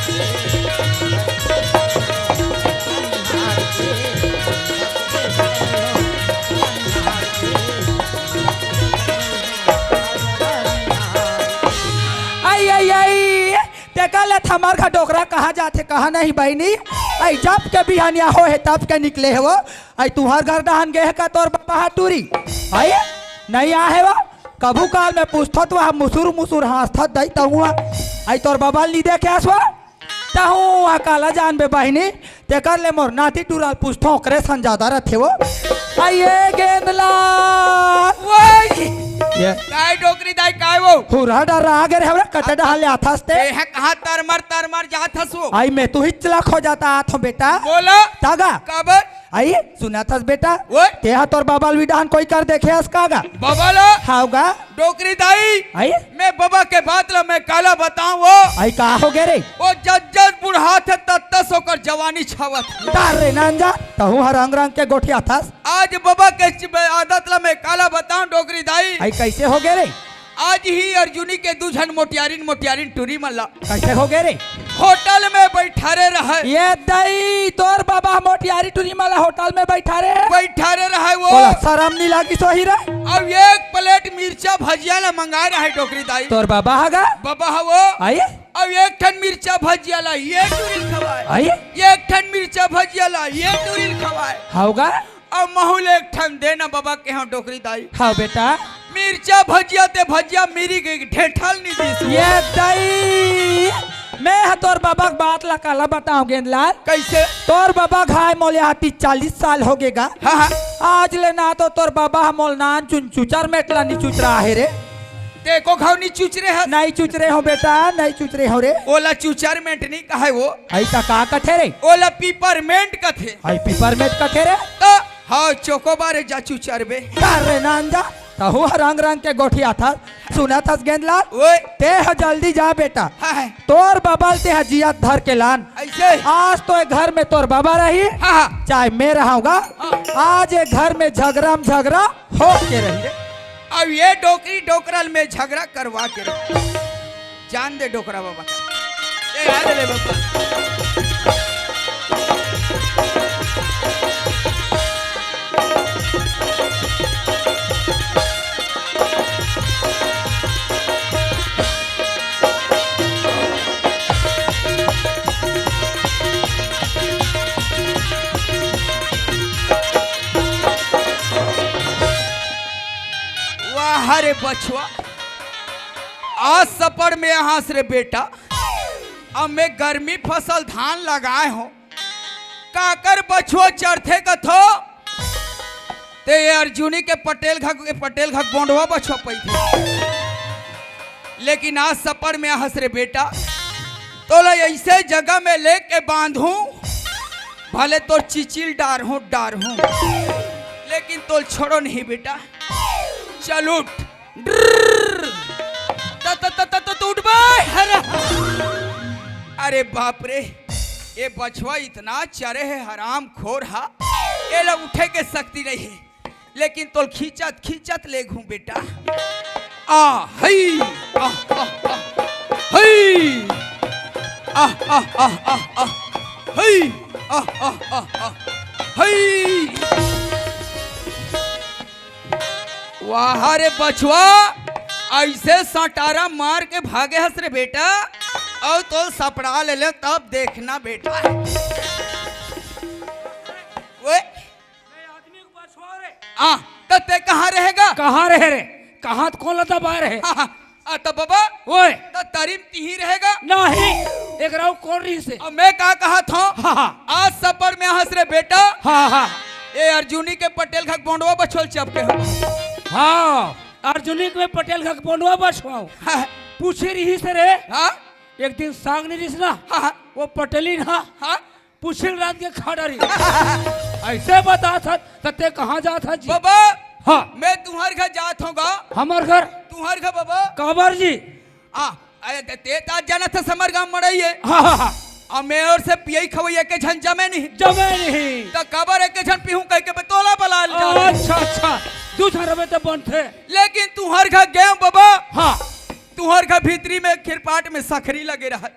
के। आई, आई, आई, तेकर ले थमर खा डोकरा कहाँ जाथे, कहाँ नहीं बहिनी। आई जब के बिहनिया होहे, तब के निकले हे वो। आई तुँहर घर डहन गे हे का तोर बाबा हा टूरी? आई नहीं आहे वो। कभू काल में पूछथों त वो मुसुर मुसुर हाँसथस दई तहूँ। आई तोर बाबा ल नी देखे हस वो? तहूँ हा काला जानबे बहिनी, तेकर ले मोर नाती टूरा ल पूछथों, ओकरे सन जादा रथे वो। अइये गेंद ला, ये काय डोकरी दाई, काय वो? हुरहा डरा आ गे रे, हमरा कच्चा डहान ले आथस ते। ए, हे कहाँ तरमर तरमर जात हस वो? आई मैं तो हिचला खो जाता आथो बेटा। बोला। तागा। काबर? आई सुनाथस बेटा। ओए। ते हा तोर बबा ल भी डहान कोई कर देखे हस कागा? बबा ला? हाव गा। डोकरी दाई। आई? मैं बबा के बात ला मैं काला बताऊं वो? आई का हो गे रे? वो जस जस बुढ़ाथे तस तस ओकर जवानी छावत। तार रे नांजा, तहूं हर रंग रंग के गोठियाथस। आज बबा के च-, आदत ला मैं काला बताऊं डोकरी दाई। आई कैसे हो गे रे? आज ही अर्जुनी के दू झन मोटियारिन, मोटियारिन टूरी मन ला। कैसे हो गे रे? होटल में बैठारे रहय। ये दई, तोर बबा मोटियारी टूरी मन ला होटल में बैठारे हे? बैठारे रहय वो। ओला शरम नी लागिस होही रे? अब एक प्लेट मिर्चा भजिया ला मंगाए रहय डोकरी दाई। तोर बबा हा गा? बबा हा वो। आई? अब एक ठन मिर्चा भजिया ला ये टूरी ल खवाए। आई? एक ठन मिर्चा भजिया ला ये टूरी ल खवाए। हाव गा? अब महूं ल एक ठन दे ना बबा के, हाँ डोकरी दाई। हाँ बेटा। मिर्चा भजिया ते भजिया मिरी के ढेठल नी दिस। ये दई, मैं हा तोर बबा के बात ला काला बताऊं गेंदलाल। कैसे? तोर बबा घाय मोले आती चालीस साल हो गे गा। हाँ, हाँ। आज ले ना तो तोर बबा हा मोल नान चुन चुचर मेटला नी चुचरा हे रे। ते एको घाव नी चुचरे हस? नहीं चुचरे हो बेटा, नहीं चुचरे हो रे। ओला चुचर मेट नी कहे वो। आई त का कथे रे? ओला पिपरमेंट कथे। आई पिपरमेंट कथे रे? त हाँ, चोकोबार हे जा चुचरबे। कर रे नांजा, तहूं हा रंग रंग के गोठियाथस। सुनथस गेंदलाल? ओए। ते हा जल्दी जा बेटा। हाँ, हाँ। तोर बबा ल ते हा जियत धर के लान। ऐसे? आज तो ए घर में तोर बबा रही, हाँ, हाँ। चाहे मैं रहूंगा। हाँ। आज ए घर में झगरा में झगरा हो के रही रे। अब ये डोकरी डोकरा ल मैं झगरा करवा के रही। जान दे डोकरा बबा का। ए, आ ले बबा। वाह रे बछवा, आज सपड़ में हस रे बेटा। अब मैं गर्मी फसल धान लगाए हों, काकर बछवा चरथे कथो, ते ये अर्जुनी के पटेल घक, पटेल घक बोंडवा बछवा पैथे। लेकिन आज सपड़ में हस रे बेटा, तोला ऐसे जगह में लेके बांधूं, भले तोर चिचिल डारहूं, डारहूं, लेकिन तोल छोड़ो नहीं बेटा। चल उठ। ड्रर्र। त, त, त, त, त, त उठ बे। अरे। अरे बाप रे, ये बछवा इतना चरे हे हरामखोर हा, एला उठे के शक्ति नहीं हे, लेकिन तोल खींचत खींचत लेगहूं बेटा। आ, हई, आ, आ, आ, हई, आ, आ, आ, आ, आ, हई, आ, आ, आ, आ, हई। वाह रे बछवा, ऐसे सटारा मार के भागे हस रे बेटा, अउ तो सपड़ा ले ले तब देखना बेटा। ओए। मैं आदमी को बछवा रे। आ, त ते कहाँ रहेगा? कहाँ रहे रे? कहाँ त कोन ला दबाए रहे? हाँ, हाँ। आ, त बबा, ओए। त तरी म तिही रहेगा? नहीं, एकरा अउ कोन रहिसे? अब मैं का कहत हंव? हाँ, हाँ। आज सपड़ में हस रे बेटा। हाँ, हाँ। ए अर्जुनी के पटेल घक बोंडवा बछवा ल चपके हंव। हाँ, अर्जुनी के पटेल घक बोंडवा बछवा ल। हाँ। पूछे रहिसे रे। हाँ। एक दिन साग नहीं रहिस ना। हाँ, हाँ। वो पटेलिन हा। हाँ। पुछिल रांध के खा डारी। ऐसे बताथस, त ते कहाँ जाथस जी? बबा, हाँ। मैं तुम्हर घर जात हंव गा। हमर घर? तुम्हर घर बबा। काबर जी? आ, अरे ते, ते त जानथस हमर गांव मड़ई हे। हाँ, हाँ, हाँ। अउ मैं अउ से पियई खवई एके झन जमे नहीं। जमे नहीं। त काबर एके झन पीहूं कहिके बे तोला बला ले जात हंव। अच्छा, अच्छा। दू झन रबे त बनथे। लेकिन तुम्हर घर गेंव बबा। हाँ। तुम्हर घर भीतरी में खिरपाट में सखरी लगे रहय।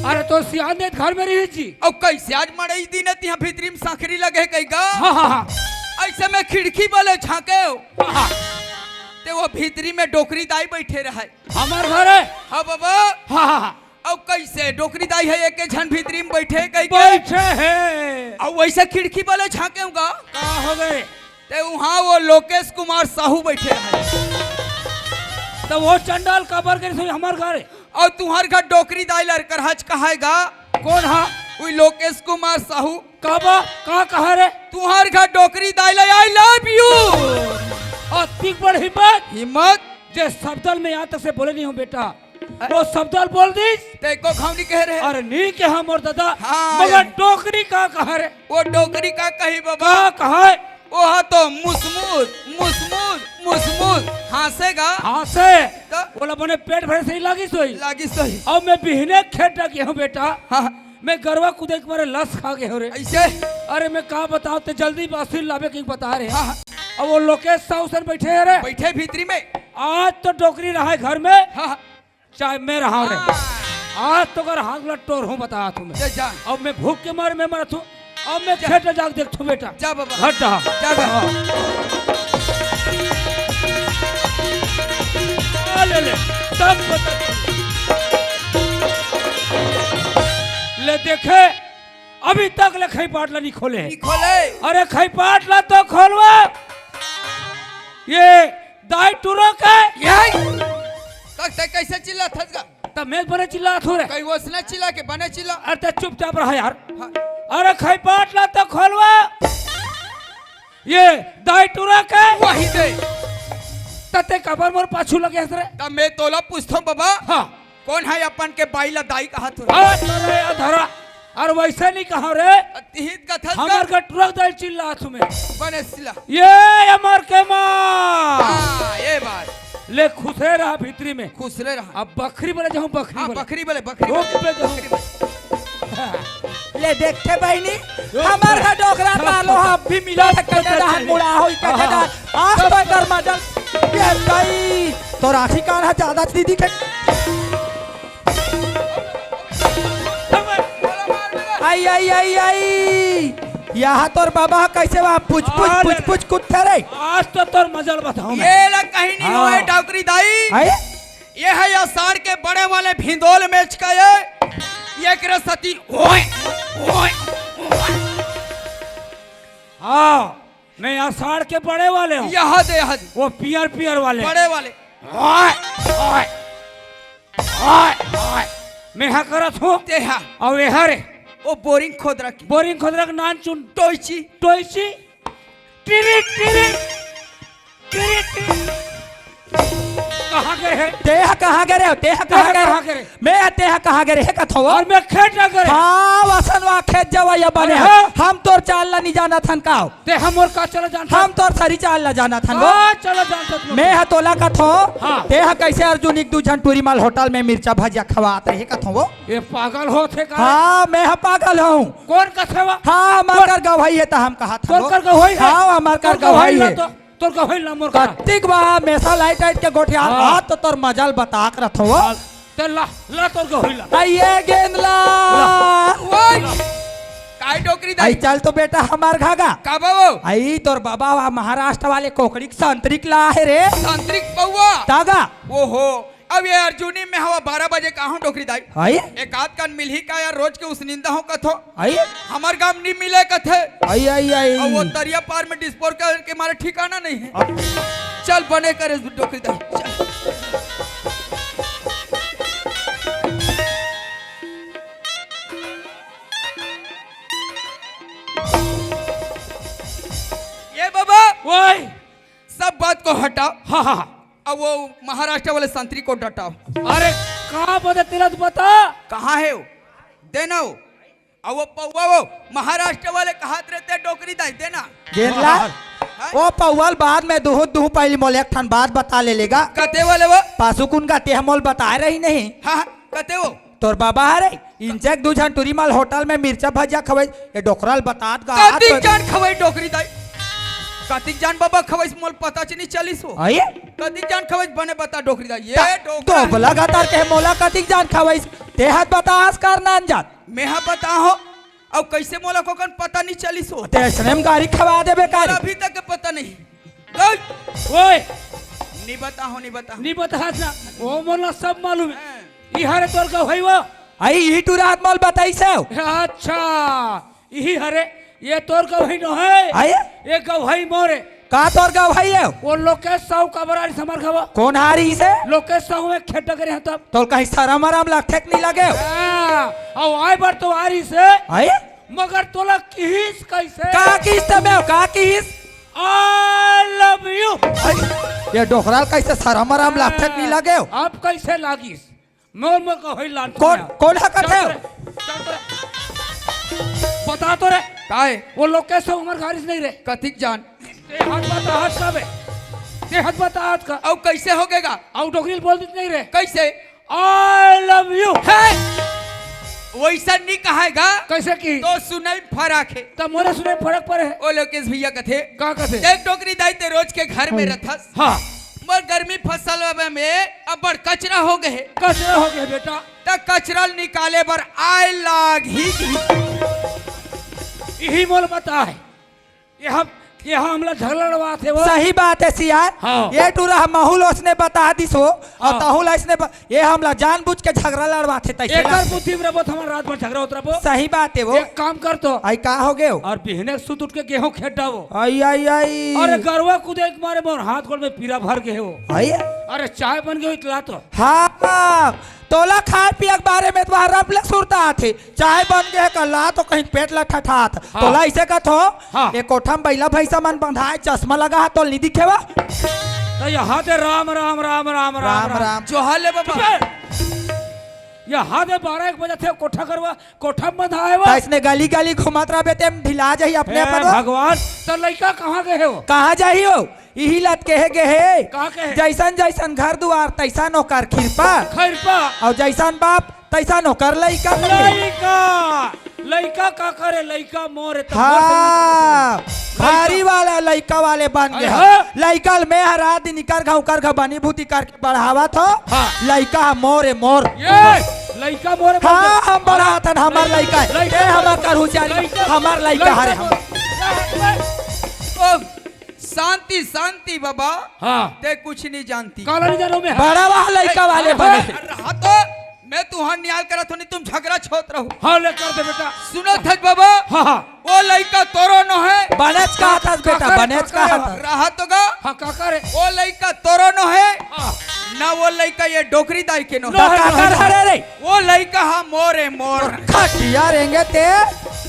अरे त सियान दे घर में रहिस जी। अउ कइसे आज मड़ई दिन हे तिहां भीतरी में सखरी लगे हे कहिके? हाँ, हाँ, हाँ। अइसे में खिड़की बले झांकेंव। हाँ, हाँ। ते वो भीतरी में डोकरी दाई बइठे रहय। हमर घर हे? हाँ बबा। हाँ, हाँ, हाँ। अउ कइसे डोकरी दाई हे एके झन भीतरी में बइठे कहिके? बइठे हे। अउ वइसे खिड़की बले झांकेंव गा। का हो गे? ते उहां वो लोकेश कुमार साहू बइठे रहय। त वो चंडाल काबर गे रहिस हमर घर? अउ तुम्हर घर डोकरी दाई ल करहच कहय गा। कोन हा? उही लोकेश कुमार साहू। काबर? का कहे रे? तुम्हर घर डोकरी दाई ल I love you। अतिक बड़ हिम्मत। हिम्मत? जे शब्दल में आज तक से बोले नहीं हूँ बेटा, वो शब्दल बोल दिस। ते को घाव नहीं कह रहे। अरे नहीं कहा मोर दादा, हाँ, मगर यार। डोकरी का कहा रे? वो डोकरी का कही बाबा? का कहा है? वो हा तो मुसमुस, मुसमुस, मुसमुस हाँसेगा। हाँसे। तो? बोला बने पेट भरे से ही लागी सोई। लागी सोई। अब मैं बिहने खेत डाकी हूँ बेटा। हाँ। मैं गरवा कूदे के मारे लस खा गए हो रे। ऐसे? अरे मैं का बताओ ते जल्दी बासी लावे के बता रहे। हाँ, हाँ। अब वो लोकेश साहू सर बैठे हैं रे। बैठे भीतरी में। आज तो डोकरी रहा है घर में। हाँ, हाँ। चाहे मैं रहा रे। हाँ। आज तो कर हाथ ला टोर हूँ बता तुम्हें। जा, जा। अब मैं भूख के मारे मैं मरत हूँ। अब मैं जा। खेत जाके देख तू बेटा। जा बाबा। हट जा। जा, जा। हाँ। आ ले ले। सब बता। ले देखे, अभी तक ले खई पाटला नहीं खोले। नहीं खोले। अरे खई पाटला तो खोलवा। ये दाई टुरो के। ये तक ते कैसे चिल्ला थस गा? तब मैं बने चिल्ला थो रे। कहीं वसना चिल्ला के बने चिल्ला। अरे ते चुपचाप रहा यार। हाँ। अरे खई पाटला तो खोलवा। ये दाई टुरा के। वही दे। तते कबर मोर पाछू लगे हस रे। तब मैं तोला पूछथो बाबा। हाँ। कौन है अपन के बाई ला दाई कहा तू? हाँ, अरे अधरा। अरे वैसे नहीं कहा रे। तिहित कथस हमार का? गटुरा दाई चिल्ला तुम्हें। बने सिला। ये अमर के माँ। हाँ, ये बात। ले खुशे रहा भीतरी में। खुशरे रहा। अब बकरी बोले जाऊँ, बकरी हाँ, बोले। बकरी बोले, बकरी खूब बोले, पे जाऊँ। बकरी बोले। ले देखते बहिनी, हमार घर डोकरा पालो हा, अब भी मिला सकते हैं, डहान मुड़ा हो, इतना हाँ, हाँ। आज तो कर मजल। ये दाई, तो राखी कान हा ज्यादा दीदी के। आई, आई, आई, आई। यहाँ तोर बाबा कैसे वहाँ पुछ, पुछ, हाँ, पुछ, ले। पुछ कुत्थे रे। आज तो तोर मजल बताऊँ मैं। ये ला कहीं नहीं हाँ। होए, डोकरी दाई। आई? ये है या साड़ के बड़े वाले भिंदोल में चुका है। ये करे सती ओए, ओए, ओए। हाँ, नहीं, आषाढ़ के बड़े वाले हो। यह दे, यह दे। वो पियर पियर वाले। बड़े वाले। ओए, ओए, ओए, ओए। मैं हा करत हूँ। ते हा। और ये हरे। वो बोरिंग खोद रखी। बोरिंग खोद रख नान चुन। टोईची। टोईची। टिरी, टिरी। टिरी, टिरी। कहाँ गए हैं? ते हा कहाँ गए रे? ते हा ते हा कहाँ गए रे? कहाँ गए रे? मैं हा ते हा कहाँ गए रे? हे कथो वो? और मैं खेत ना गए। हाँ, वसन वा खेत जावा या बने अरे हा। हाँ। हम तोर चाल ला नहीं जाना थन का हो? ते हम और का चला जानता? हम तोर सरी चाल ला जाना थन वो। का चला जानता तुम? मैं हा तोला कथो। हाँ। ते हा कैसे अर्जुन एक दू झन टूरी माल होटल में मिर्चा भजिया खवात रहे कथो वो? ये पागल हो थे का? हाँ, मैं हा पागल हूँ। कौन कथे वा? हाँ, हमार कौन? कर गवाही है तो हम कहा था कौन वो। कर गवाही है? हाँ, हमार कर कौन गवाही गवाही है। ला तो? तोर का होइल ना मोर का? कतिक बा हमेशा लाइट आइट के गोठियार हाँ। आ तो तोर मजाल बताक रथो वो। हाँ, ते ला, ला तोर का होइल ला। आइए गेंद ला। ला। ओए! काय डोकरी दाई? आई चल तो बेटा हमार घागा। का बाबू? आई तोर बाबा वा महाराष्ट्र वाले कोकड़ी के संतरी के ला है रे। संतरी के पौवा? तागा। ओहो, अब ये अर्जुनी में हवा बारह बजे का हूँ डोकरी दाई। आई? एक आध कान मिलही का यार, रोज के उस निंदा हो कथो। आई? हमार गांव नहीं मिले कथे। आई, आई, आई। और वो तरिया पार में डिस्पोज करके मारे ठिकाना नहीं है। अब चल बने करे डोकरी दाई, चल। ये बाबा, ओए। सब बात को हटाओ। हाँ, हाँ, हाँ। अब वो महाराष्ट्र वाले संतरी को डटाओ। अरे, कहाँ बता तेरा तो बता। कहाँ है वो? देना वो। अब वो पौवा वो महाराष्ट्र वाले कहात रहते हैं, डोकरी दाई देना। गेंदला, हाँ। ओ पौवा ल बाद में दुहू, दुहू पहली मोले एक ठन बात बता ले लेगा। कते वाले वो? पासुकुन का ते हमोल बताए रही नहीं। हाँ, हाँ, कते वो? तोर बाबा हरे, इंचक दू झन टूरी माल होटल में मिर्चा भजिया खवई, ये डोकरा ल बतात गा। कतिक जान खवई डोकरी दाई? कतिक जान बाबा खवई मोल पता च नहीं चलिस हो। आइए? कतिक जान खवई बने बता डोकरी दाई। ये ता-, डोकरा तो बोला गा तार के मोला कतिक जान खवई, ते हाथ बतास कर नान जात। मैं हा बता हो, अउ कैसे मोला कोकन पता नहीं चलिस हो। ते स्नेम गारी खवा देबे का रे? अभी तक के पता नहीं। गई। ओए। नहीं बता हो, नहीं बता। नहीं बता ना। वो मोला सब मालूम है। हाँ। ई हरे तोर गवई वो। आई, ई टूरा हाथ मोल बताई से। अच्छा, इही हरे, ये तोर गवई नो है। आए? ये गवई मोरे। का तोर गवई है? वो लोकेश साहू का बरारी समर खबो। कौन हारी से? लोकेश साहू में खेत डगरे हैं तब। तोल कहीं शरम आराम लगथे कि नहीं लगे? हाँ, अउ आए बर तो आरी से। आए? मगर तोला किहिस कैसे? का किहिस तमे, का किहिस? I love you। आई, ये डोकरा ल कइसे सरम अरम लागथे कि नइ लागे? अब कइसे लागिस? मोर में कहोई लान कोन, कोन ह कथे? चल तो रे, चल तो रे। बता तो रे। काय? वो लोग कइसे उमर गारिस नहीं रे? कतिक जान? ते हाथ बता हाथ का बे? ते हाथ बता हाथ का? अउ कइसे होगेगा? अउ डोकरी ल बोल देत नहीं रे? कइसे? I love you। हे! वइसन नइ कहय गा। कइसे कि? तोर सुनई फरक हे। त मोरे सुनई फरक पर हे। ओ लोकेश भइया कथे। का कथे? देख डोकरी दाई, ते रोज के घर में रथस। हाँ। मोर गर्मी फसल में अब्बड़ कचरा होगे हे। कचरा होगे हे बेटा। त कचरा ल निकाले बर आय लाग ही। इही मोला बता हे। ये हम, ये हमला झगरा लड़वाथे वो। सही बात हे सियान। हाँ। ये टूरा ह महू ल ओसने बता दिस वो, अउ हाँ। तहू ल अइसने ब-, ये हमला जानबूझ के झगरा लड़वाथे, तइसे एकर लागथे। बुद्धि में रबो त हमर रात भर झगरा होत रबो। सही बात हे वो। एक काम कर तो। अई का होगे वो? अउ बिहने सुत उठ के गेहूं खेत डाबो। अई, अई, अई। अरे गरवा कूदे के मारे मोर हाथ गोड़ में पीरा भर गे हे वो। अई? अरे चाय बन गे होही त ला तो। हाँ, तोला खाय पिये के बारे में त वहाँ रब ले सुरता आथे। चाय बन गे हे का, ला तो कहीं पेट ल ठठात। हाँ। तोला अइसे कथों, हाँ। ए कोठा म बइला भइसा मन बंधाय, चश्मा लगा हे, तोला नइ दिखे वो? त यहाँ ते राम, राम, राम, राम, राम, राम, राम। राम। जोहार ले बाबा। चुप हे। यहाँ ते बारह एक बजे थे कोठा करवा, कोठा म बंधाय वो। त अइसने गली गली घूमत रहिबे, तेम ढिला जाही अपने ए आप वो। भगवान, त लइका कहाँ गे हे वो? कहाँ जाही वो? इही ल त कहे गे हे। का कहे? जइसन जइसन घर दुवार, तइसन ओकर खिरपा। खिरपा। अउ जइसन बाप, तइसन ओकर लइका। लइका, लइका का करे, लइका मोर हे त मोर से हाँ, लइका। भारी वाला लइका वाले बन गे हे। हाँ। लइका ल मैं ह रात दिन इकर घर, उकर घर बनी भूती करके बढ़ावत हों। हाँ। लइका ह मोर हे, मोर। ये, लइका मोर हे, हाँ, मोर हे। हम बढ़ाथन, हमर लइका हे। लइका ए, हमर मोर हे। करहू चारी, लइका, हमर लइका लइका हरे मोर हम। हे। ओ, शांति, शांति बाबा। हाँ। ते कुछ नहीं जानती। काला नहीं जानो मैं। बड़ा वाह लइका वाले अरे, बने। अरे, हाँ तो, मैं तुहार नियाल करत हों, नहीं तुम झगरा छोत रहो। हाँ, ले कर दे बेटा। सुनत हस बाबा? हाँ, हाँ। वो लइका तोरो नो हे। बनेच कहत हस बेटा, काकर, बनेच काकर कहत हे। हस। रहा तो गा। हाँ, काकर हे। वो लइका तोरो नो हे। हाँ। ना वो लइका ये डोकरी दाई के नो हे। नो हे, काकर नो हे। हरे रे। वो लइका ह मोर हे, मोर। खटिया रेंगे ते,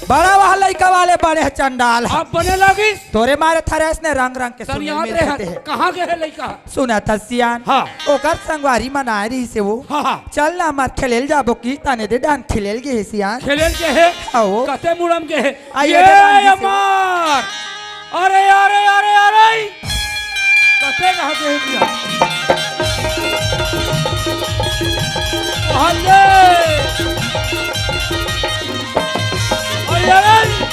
बड़ा वाह लइका वाले बने हे चंडाल। अब बने लागिस। तोरे मारे थारे अइसने रंग रंग के तन सुने याद मिल रहे सकते हैं। कहाँ गे हे लइका? सुनत हस सियान। हाँ। ओकर संगवारी मन आय रहिस हे वो। हाँ, हाँ। चल ना हमर खेले ल जाबो कि तने दे डान खेले ल गे हे सियान। खेले ल गे हे? हाँ वो। कते मुड़म गे हे? आ, ये ये दे डान गे हे। अमर! अरे, अरे, अरे, अरे! कते कहाँ गे हे भइया? अरे! अरे, अरे!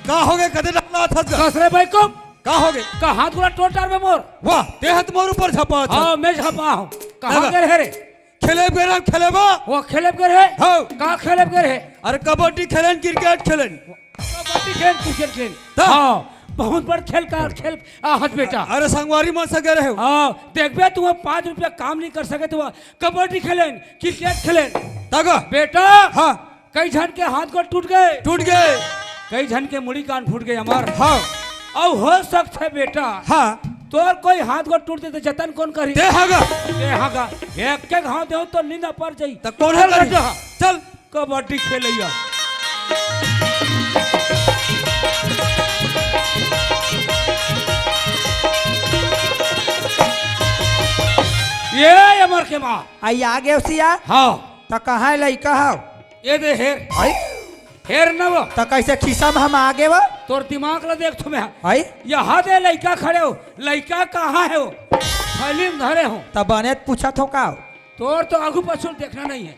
का होगे? कते डाला था? कस रे भाई को? का होगे? का हाथ गोड़ टोट डारबे मोर? वाह, ते हाथ मोर ऊपर झपा था। हाँ, मैं झपा हूँ। कहाँ लगा। गे रहे रे? खेले बर गे रहे, खेले बर। वो खेले बर गे रहे? हाँ। का खेले बर गे रहे? अरे कबड्डी खेलेन, क्रिकेट खेलेन। कबड्डी खेल, क्रिकेट खेल। ता? हाँ, बहुत बड़ खेल का खेल आहत बेटा। अरे संगवारी मन से गे रहे हो? हाँ, देखबे तुम पाँच रुपया काम नहीं कर सके तो कबड्डी खेलेन, क्रिकेट खेलेन। तगा? बेटा, हाँ। कई झन के हाथ गोड़ टूट गे। टूट गे। कई झन के मुड़ी कान फूट गे अमर। हाँ। अउ हो सकथे बेटा, हाँ। तोर कोई हाथ गोड़ टूट दे त जतन कोन करही? ते हा गा। ते हा गा। एक के घाव देहूं त नींद पर जाही। त कोन चल करही? बेटा। चल। कबड्डी खेलइया। ये अमर के माँ। आई आ गे सियान? हाँ। त कहाँ हे लइका हव? ये दे हेर। आई? हेर न वो। त कइसे खिसा म हम आ गे वो? तोर दिमाग ला देख थो मैं। आई? यहाँ दे लइका खड़े हो। लइका कहाँ हे वो? थैली म धरे हो। त बने पूछत हो का? तोर तो आगू पाछू देखना नहीं है।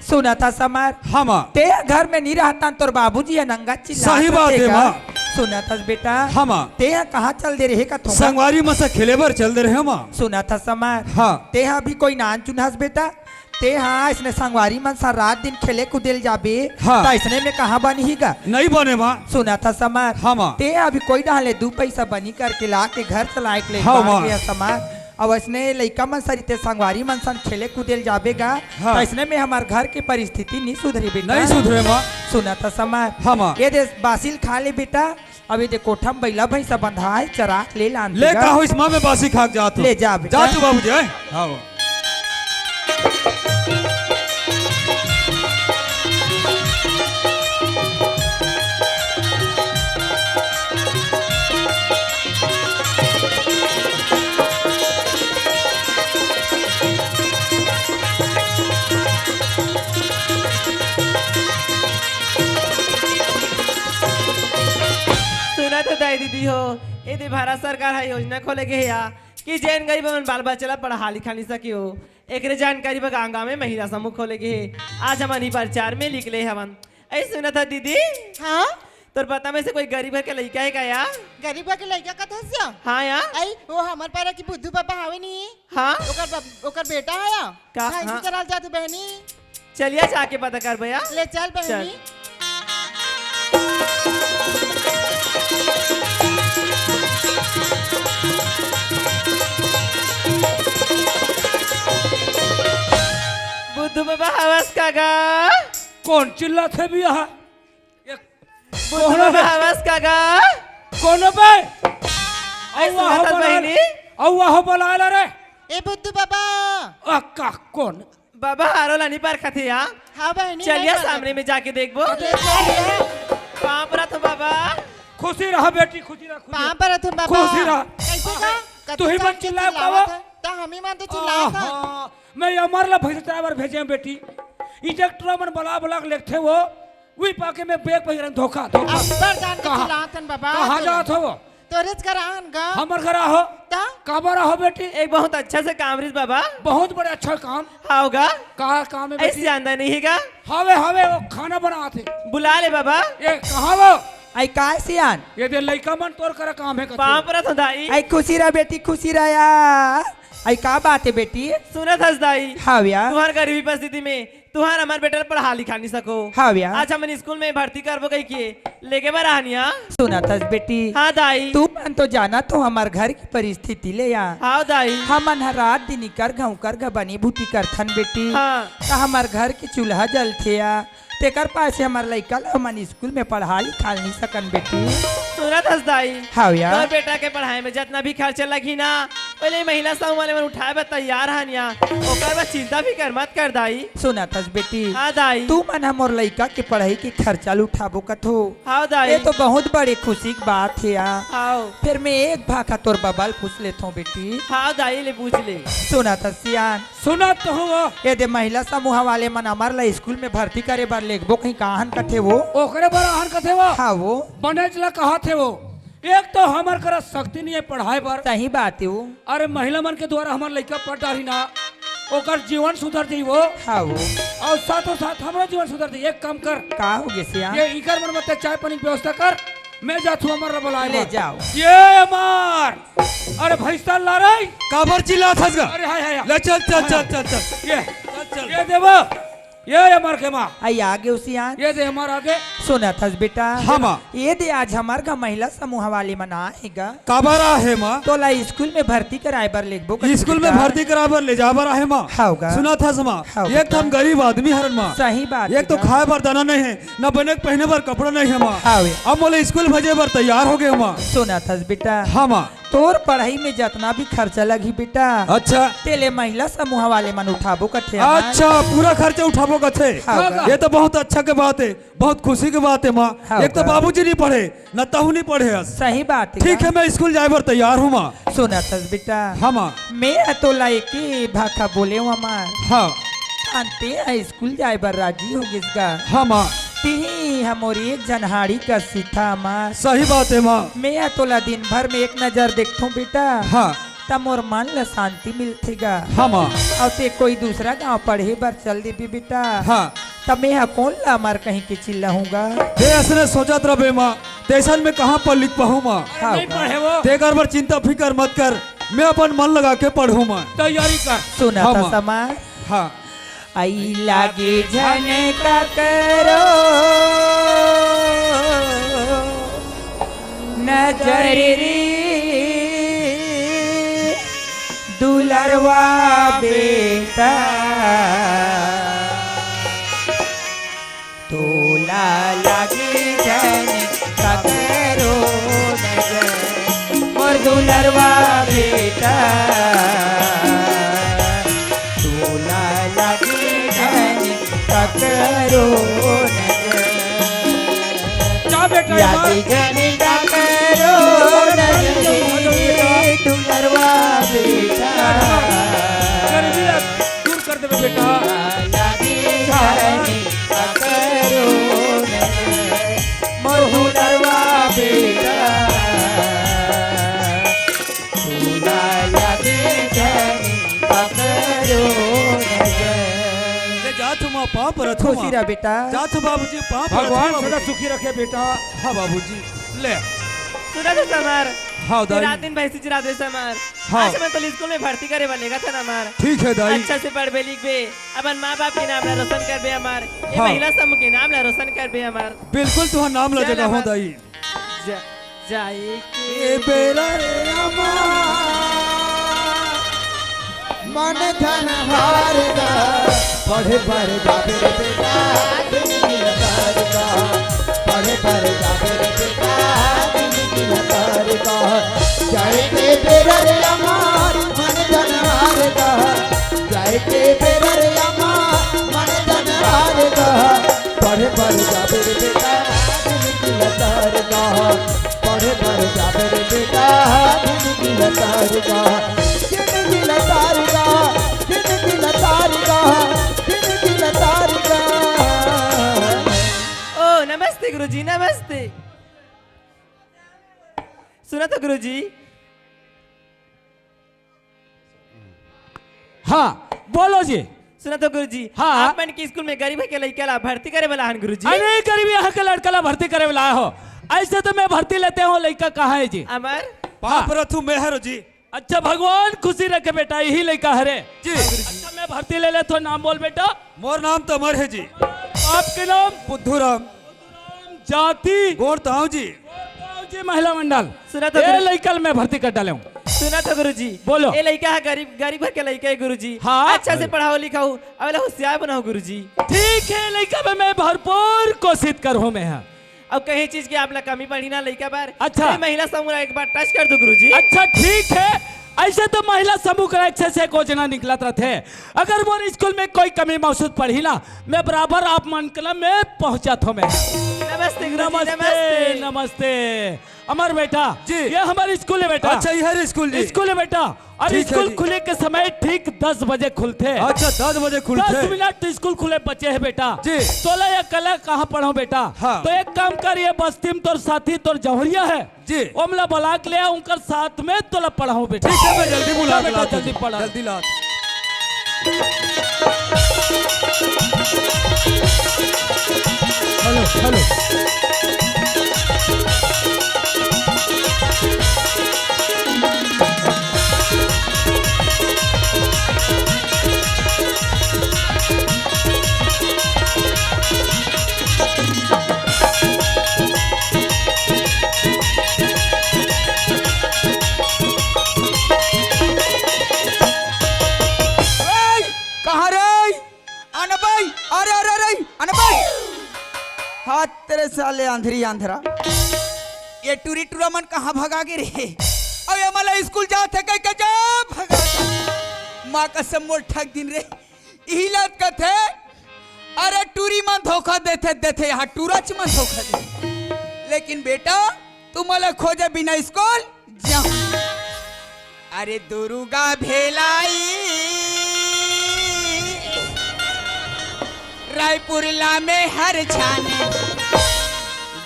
सुनत हस अमर। हाँ माँ। ते घर में नी रहतन तोर बाबूजी ह नंगा चिल्ला सही बात हे माँ। सुनत हस बेटा। हाँ माँ। ते ह कहाँ चल दे रहे का थोंगा? संगवारी मन से खेले बर चल दे रहे माँ। सुनत हस अमर। हाँ। ते ह अभी कोई नान चुन हस बेटा। ते ह अइसने संगवारी मन सा रात दिन खेले कूदे ल जाबे, हाँ। त अइसने में कहाँ बनही गा? नहीं बने माँ। सुनत हस अमर। हाँ माँ। ते ह अभी कोई डाहले दू पइसा बनी करके ला के घर चलाए के ले हाँ माँ। हस अमर। अब अइसने लइका मन सरी ते संगवारी मन सन खेले कूदे ल जाबे गा, हाँ। त अइसने में हमर घर के परिस्थिति नी सुधरी बेटा। नहीं सुधरे माँ। सुनत हस माँ। हाँ माँ। ये दे बासी ल खा ले बेटा, अब ये दे कोठा म बइला भइसा बंधाय, चरा के ले लान ले बेटा। का होइस माँ, मैं बासी खा के जात हूँ। ले जा बेटा। जा तू बाबूजी, हैं? हाँ। सुनत हो दाई दीदी हो, ए दे भारत सरकार ह योजना खोले गे हे या कि जेन गरीब मन बाल बच्चा ला पढ़ा लिखा नहीं सके हो, एकरे जानकारी बर गाँव गाँव में महिला समूह खोले गे हे। आज हमन ही प्रचार में निकले हवन। अई सुनत हो दीदी, हाँ? तोर पता में से कोई गरीब घर के लइका हे का या? गरीब घर के लइका कथस या? हाँ या। अई, वो हमर पारा की बुद्धू बाबा हावे नी? हाँ? ओकर बब-, ओकर बेटा हे या? का? भैंसी हाँ। चराल जात बहनी। चलिया जाके पता कर भैया। ले चल बहनी। चल। बुद्धू बाबा हवस का गा? कोन चिल्लाथे भैया? ये बुद्धू कोन बे? बाबा हवस का गा? कोन बे? अई अउवा सुनत हो हस बहिनी? अउवा हो बलाय ला रे। ए बुद्धू बाबा। आ, का, कोन? बाबा हारो ला नी परखत हे या? हाँ बहिनी, चलिया नहीं सामने परखत। में जाके देखबो। ले चल या। पाँव परत हो बाबा। खुशी रह बेटी, खुशी रह, खुशी रह। पाँव परत हो बाबा। खुशी रह। कैसे का? तू ही कतका मन चिल्लाए चिल्लावत बाबा। है? त हम ही मन तो चिल्लावत है। आहा, मैं अमर ला भैंसा चराए बर भेजे हँव बेटी। इंजेक्टर मन बला बला के लेगथे वो, उही पाके में बेग पहिरन धोखा, धोखा। अब्बड़ जान के कहाँ? चिल्लात हन बाबा, कहाँ तू जात हो? तोरेच घर आन गा। हमर घर आहो? त? काबर आहो बेटी? एक बहुत अच्छा से काम रिस बाबा। बहुत बड़े अच्छा काम। हाव गा। का काम हे ऐसे बेटी? आंदा नहीं हे गा। हावे, हावे, वो खाना बनात हे। बुला ले बाबा। ये कहाँ वो? आई काय सियान? ये दे लइका मन तोर करा काम हे कथे। पाँव परत हो दाई। आई खुशी रह बेटी, खुशी रह या। आई का बात हे बेटी? सुनत हस दाई। हाव या। तुँहर गरीबी परिस्थिति में तुँहर हमर बेटा ल पढ़ा लिखा नहीं सको। हाव या। आज हमन स्कूल में भर्ती करबो कहिके लेगे बर आहन या। सुनत हस बेटी। हाँ दाई। तू मन तो जानत हो हमर घर की परिस्थिति ले या। हाँ दाई। हमन ह रात दिन इकर घर उकर घर बनी भूती करथन बेटी। हाँ। त हमर घर के चूल्हा जलथे या। तेकर पास से हमर लइका ल हमन स्कूल में पढ़ा लिखा नहीं सकन बेटी। सुनत हस दाई। हाव या। तोर बेटा के पढ़ाई में जतना भी खर्चा लगही ना, पहले महिला समूह वाले मन उठाए बर तैयार हन या, ओकर बर चिंता फिकर मत कर दाई। सुनत हस बेटी? हाँ दाई। तू मन ह मोर लइका के पढ़ाई के खर्चा ल उठाबो कथो। हाँ दाई। ये तो बहुत बड़े खुशी के बात हे या। हाँ। फिर मैं एक भाखा तोर बबा ल पूछ लेथों बेटी। हाँ दाई, ले पूछ ले। सुनत हस सियान? सुनत तो हूँ वो। ये दे महिला समूह वाले मन हमर ला स्कूल में भर्ती करे बर लेगबो कहीं काहन कथे वो। ओकरे बर आहन कथे वो। हाँ वो। बनेच ला कहाथे वो। एक तो हमर करा शक्ति नहीं हे पढ़ाए बर। सही बात हे वो। अरे महिला मन के द्वारा हमर लइका पढ़ डारही ना, ओकर जीवन सुधर जाही वो। हाँ वो। अउ साथों साथ हमरो जीवन सुधर जाही। एक काम कर। का हो गे सियान? ये इकर मन मत चाय पानी के व्यवस्था कर, मैं जाथू अमर ला बुलाए ले बर। जाओ। ये अमर, अरे भैंसा ला रे। काबर चिल्लात हस गा? अरे हाय, हाय, हाय। ले चल, चल, हाय, चल, हाय। चल, चल। ये, चल, चल। ये देवा। ये हमर के माँ। आई आगे उसी आन। ये दे हमर आगे। सुनत हस बेटा। हाँ, माँ। ये दे आज हमर घर महिला समूह वाले मन आए हे गा। काबर आहे माँ? तोला स्कूल में भर्ती कराए बर लेगबो कथे स्कूल में बेटा। भर्ती कराए बर ले जा बर आहे माँ। हाव गा। सुनत हस माँ। हाव एक बेटा। हम गरीब आदमी हरन माँ। सही बात एक हे तो गा। खाए बर दाना नहीं हे, न बने के पहने बर कपड़ा नहीं हे माँ। हाव। अब मोला स्कूल भेजे बर तैयार हो गे माँ। सुनत हस बेटा। हाँ माँ। तोर पढ़ाई में जतना भी खर्चा लगही बेटा, अच्छा। तेले महिला समूह वाले मन उठाबो कथे हमार। अच्छा, पूरा खर्चा उठाबो कथे। हाँ, हाँ। ये तो बहुत अच्छा के बात हे, बहुत खुशी के बात हे माँ। हाँ, एक तो हाँ। बाबूजी नहीं पढ़े, न तहू नहीं पढ़े हस। सही बात हे ठीक ना? हे, मैं स्कूल जाए बर तैयार हूँ माँ। सुनत हस बेटा। हाँ माँ। मैं ह तोला एक ही भाखा बोले हूँ माँ। हाँ। अंते ह स्कूल जाए बर राजी हो गिस गा। हाँ माँ। तिही ह मोर एक झन हाड़ी कस सीथा माँ। सही बात हे माँ। मैं ह तोला दिन भर में एक नजर देखथों बेटा। हाँ। त मोर मन ल शांति मिलथे गा। हाँ माँ। अउ ते कोई दूसरा गांव पढ़े बर चल देबे बेटा। हाँ। त मैं ह कोन ला अमर कहीं के चिल्लाहूँ गा। ते असने सोचत रबे माँ, तैसन में कहाँ पर लिख पाहूँ माँ। हाँ नहीं गा। पढ़े वो। ते कर बर चिंता फिकर मत कर, मैं अपन मन लगा के पढ़ूँ माँ। तैयारी कर। सुनत हस माँ। हाँ। आई लागे झन का करो नजर रे, दुलरवा बेटा, तोला लागे झन ककरो नजर, मोर दुलरवा बेटा, तोला लागे झन ककरो नजर। जा बेटा, लागे झन ककरो नजर, दुलरवा बेटा। गरीबी ला दूर कर देबे बेटा। लागे झन ककरो नजर, मोर दुलरवा बेटा। तोला लागे झन ककरो नजर। ले जात हूँ माँ, पाँव परत हूँ खुशी माँ। रह बेटा। जात हूँ बाबूजी, पाँव परत हूँ भगवान सदा बाबूजी। सुखी रखे बेटा। हाँ बाबूजी, ले। सुना तो समार। हाँ दाई। रात दिन भैंसी चरात रहे समार। हाँ। आज मैं तो स्कूल में भर्ती करे बर लेगा था ना मार। ठीक है दाई। अच्छा से पढ़बे लिखबे, अपन माँ बाप के नाम ला रोशन करबे हमार, ये हाँ। महिला समूह के नाम ला रोशन करबे हमार। बिल्कुल तुहार नाम ला चल जगाहूँ हमार। दाई। जा-, जाए के ए बेरा रे अमा, मन धन हार गा, पढ़े बर जाबे रे बेटा, जिंदगी नकार गा, पढ़े बर जाबे रे बेटा, जिंदगी नकार गा। जाए के बेरा रे अमा, मन धन हार गा, जाए के बेरा रे अमा, मन धन हार गा। पढ़े बर जाबे रे बेटा, जिंदगी लतार गा। पढ़े बर जाबे रे बेटा, जिंदगी लतार गा। जिंदगी लतार गा, जिंदगी लतार गा, जिंदगी लतार गा। ओ, नमस्ते गुरुजी, नमस्ते। सुना तो गुरुजी। हाँ, बोलो जी। सुना तो गुरुजी, हाँ। आप मन के स्कूल में गरीब के लइका ला भर्ती करे वाला हन गुरुजी। अरे गरीब यहाँ के लड़का ला भर्ती करे वाला हो, ऐसे तो मैं भर्ती लेते हो, लइका कहाँ है जी? अमर। पाँव हाँ। परत हूँ मैं हरो जी। अच्छा भगवान खुशी रखे बेटा, यही लइका हरे। जी। अच्छा मैं भर्ती ले लेथो, नाम बोल बेटा। मोर नाम तो अमर है जी। आपके नाम? बुद्धू राम। जाति? गोंड़तांव जी। गोंड़तांव जी महिला मंडल। सुना तो ए गुरु- लइका ल मैं भर्ती कर डाले हूँ। सुना तो गुरुजी। बोलो। ए लइका ह गरीब, गरीब घर के लइका है गुरुजी। हाँ। अच्छा से पढ़ाओ लिखाओ, अब एला होशियार बनाओ गुरुजी। ठीक है, लइका में मैं भरपूर कोशिश करहूँ मैं ह। अब कहीं चीज के आप ला कमी पड़ी ना लइका बर। अच्छा। ए महिला समूह ला एक बार टच कर दो गुरुजी। अच्छा ठीक है, ऐसे तो महिला समूह का अच्छे से योजना निकलत रहते। अगर मोर स्कूल में कोई कमी महसूस पड़ही ना, मैं बराबर आप मन के ला मैं पहुंचात हूँ मैं। नमस्ते गुरुजी, नमस्ते, नमस्ते। नमस्ते। अमर बेटा, जी। ये हमारे स्कूल है बेटा। अच्छा, ये हर स्कूल जी। स्कूल है बेटा। और ठीक है स्कूल जी। खुले के समय ठीक दस बजे खुलथे। अच्छा, दस बजे खुलथे। दस मिनट स्कूल खुले बचे है बेटा। जी। तोला ये कला कहाँ पढ़ो बेटा? हाँ। तो एक काम कर, ये बस्ती में तोर साथी तोर जौहरिया है। जी। ओमला बुला के ले आ, उनकर साथ में तोला पढ़ाऊं बेटा। ठीक है, मैं जल्दी बुला ला बेटा, जल्दी पढ़ा। जल्दी ला। Hello, hello. ए, कहाँ रे? अनबई, अरे, अरे, अरे, अनबई। हाथ तेरे साले आंधरी आंधरा। ये टूरी टूरा मन कहाँ भगा गे रे? अउ ये मला स्कूल जात हे कहि के जा भगा गे। माँ कसम मोर ठग दिन रे। इही ला कथे, अरे टूरी मन धोखा देथे, देथे यहाँ टूराच मन धोखा देथे। लेकिन बेटा, तुमला खोजे बिना स्कूल जाहूं। अरे दुर्गा भेलाई रायपुर ला में हर छानी,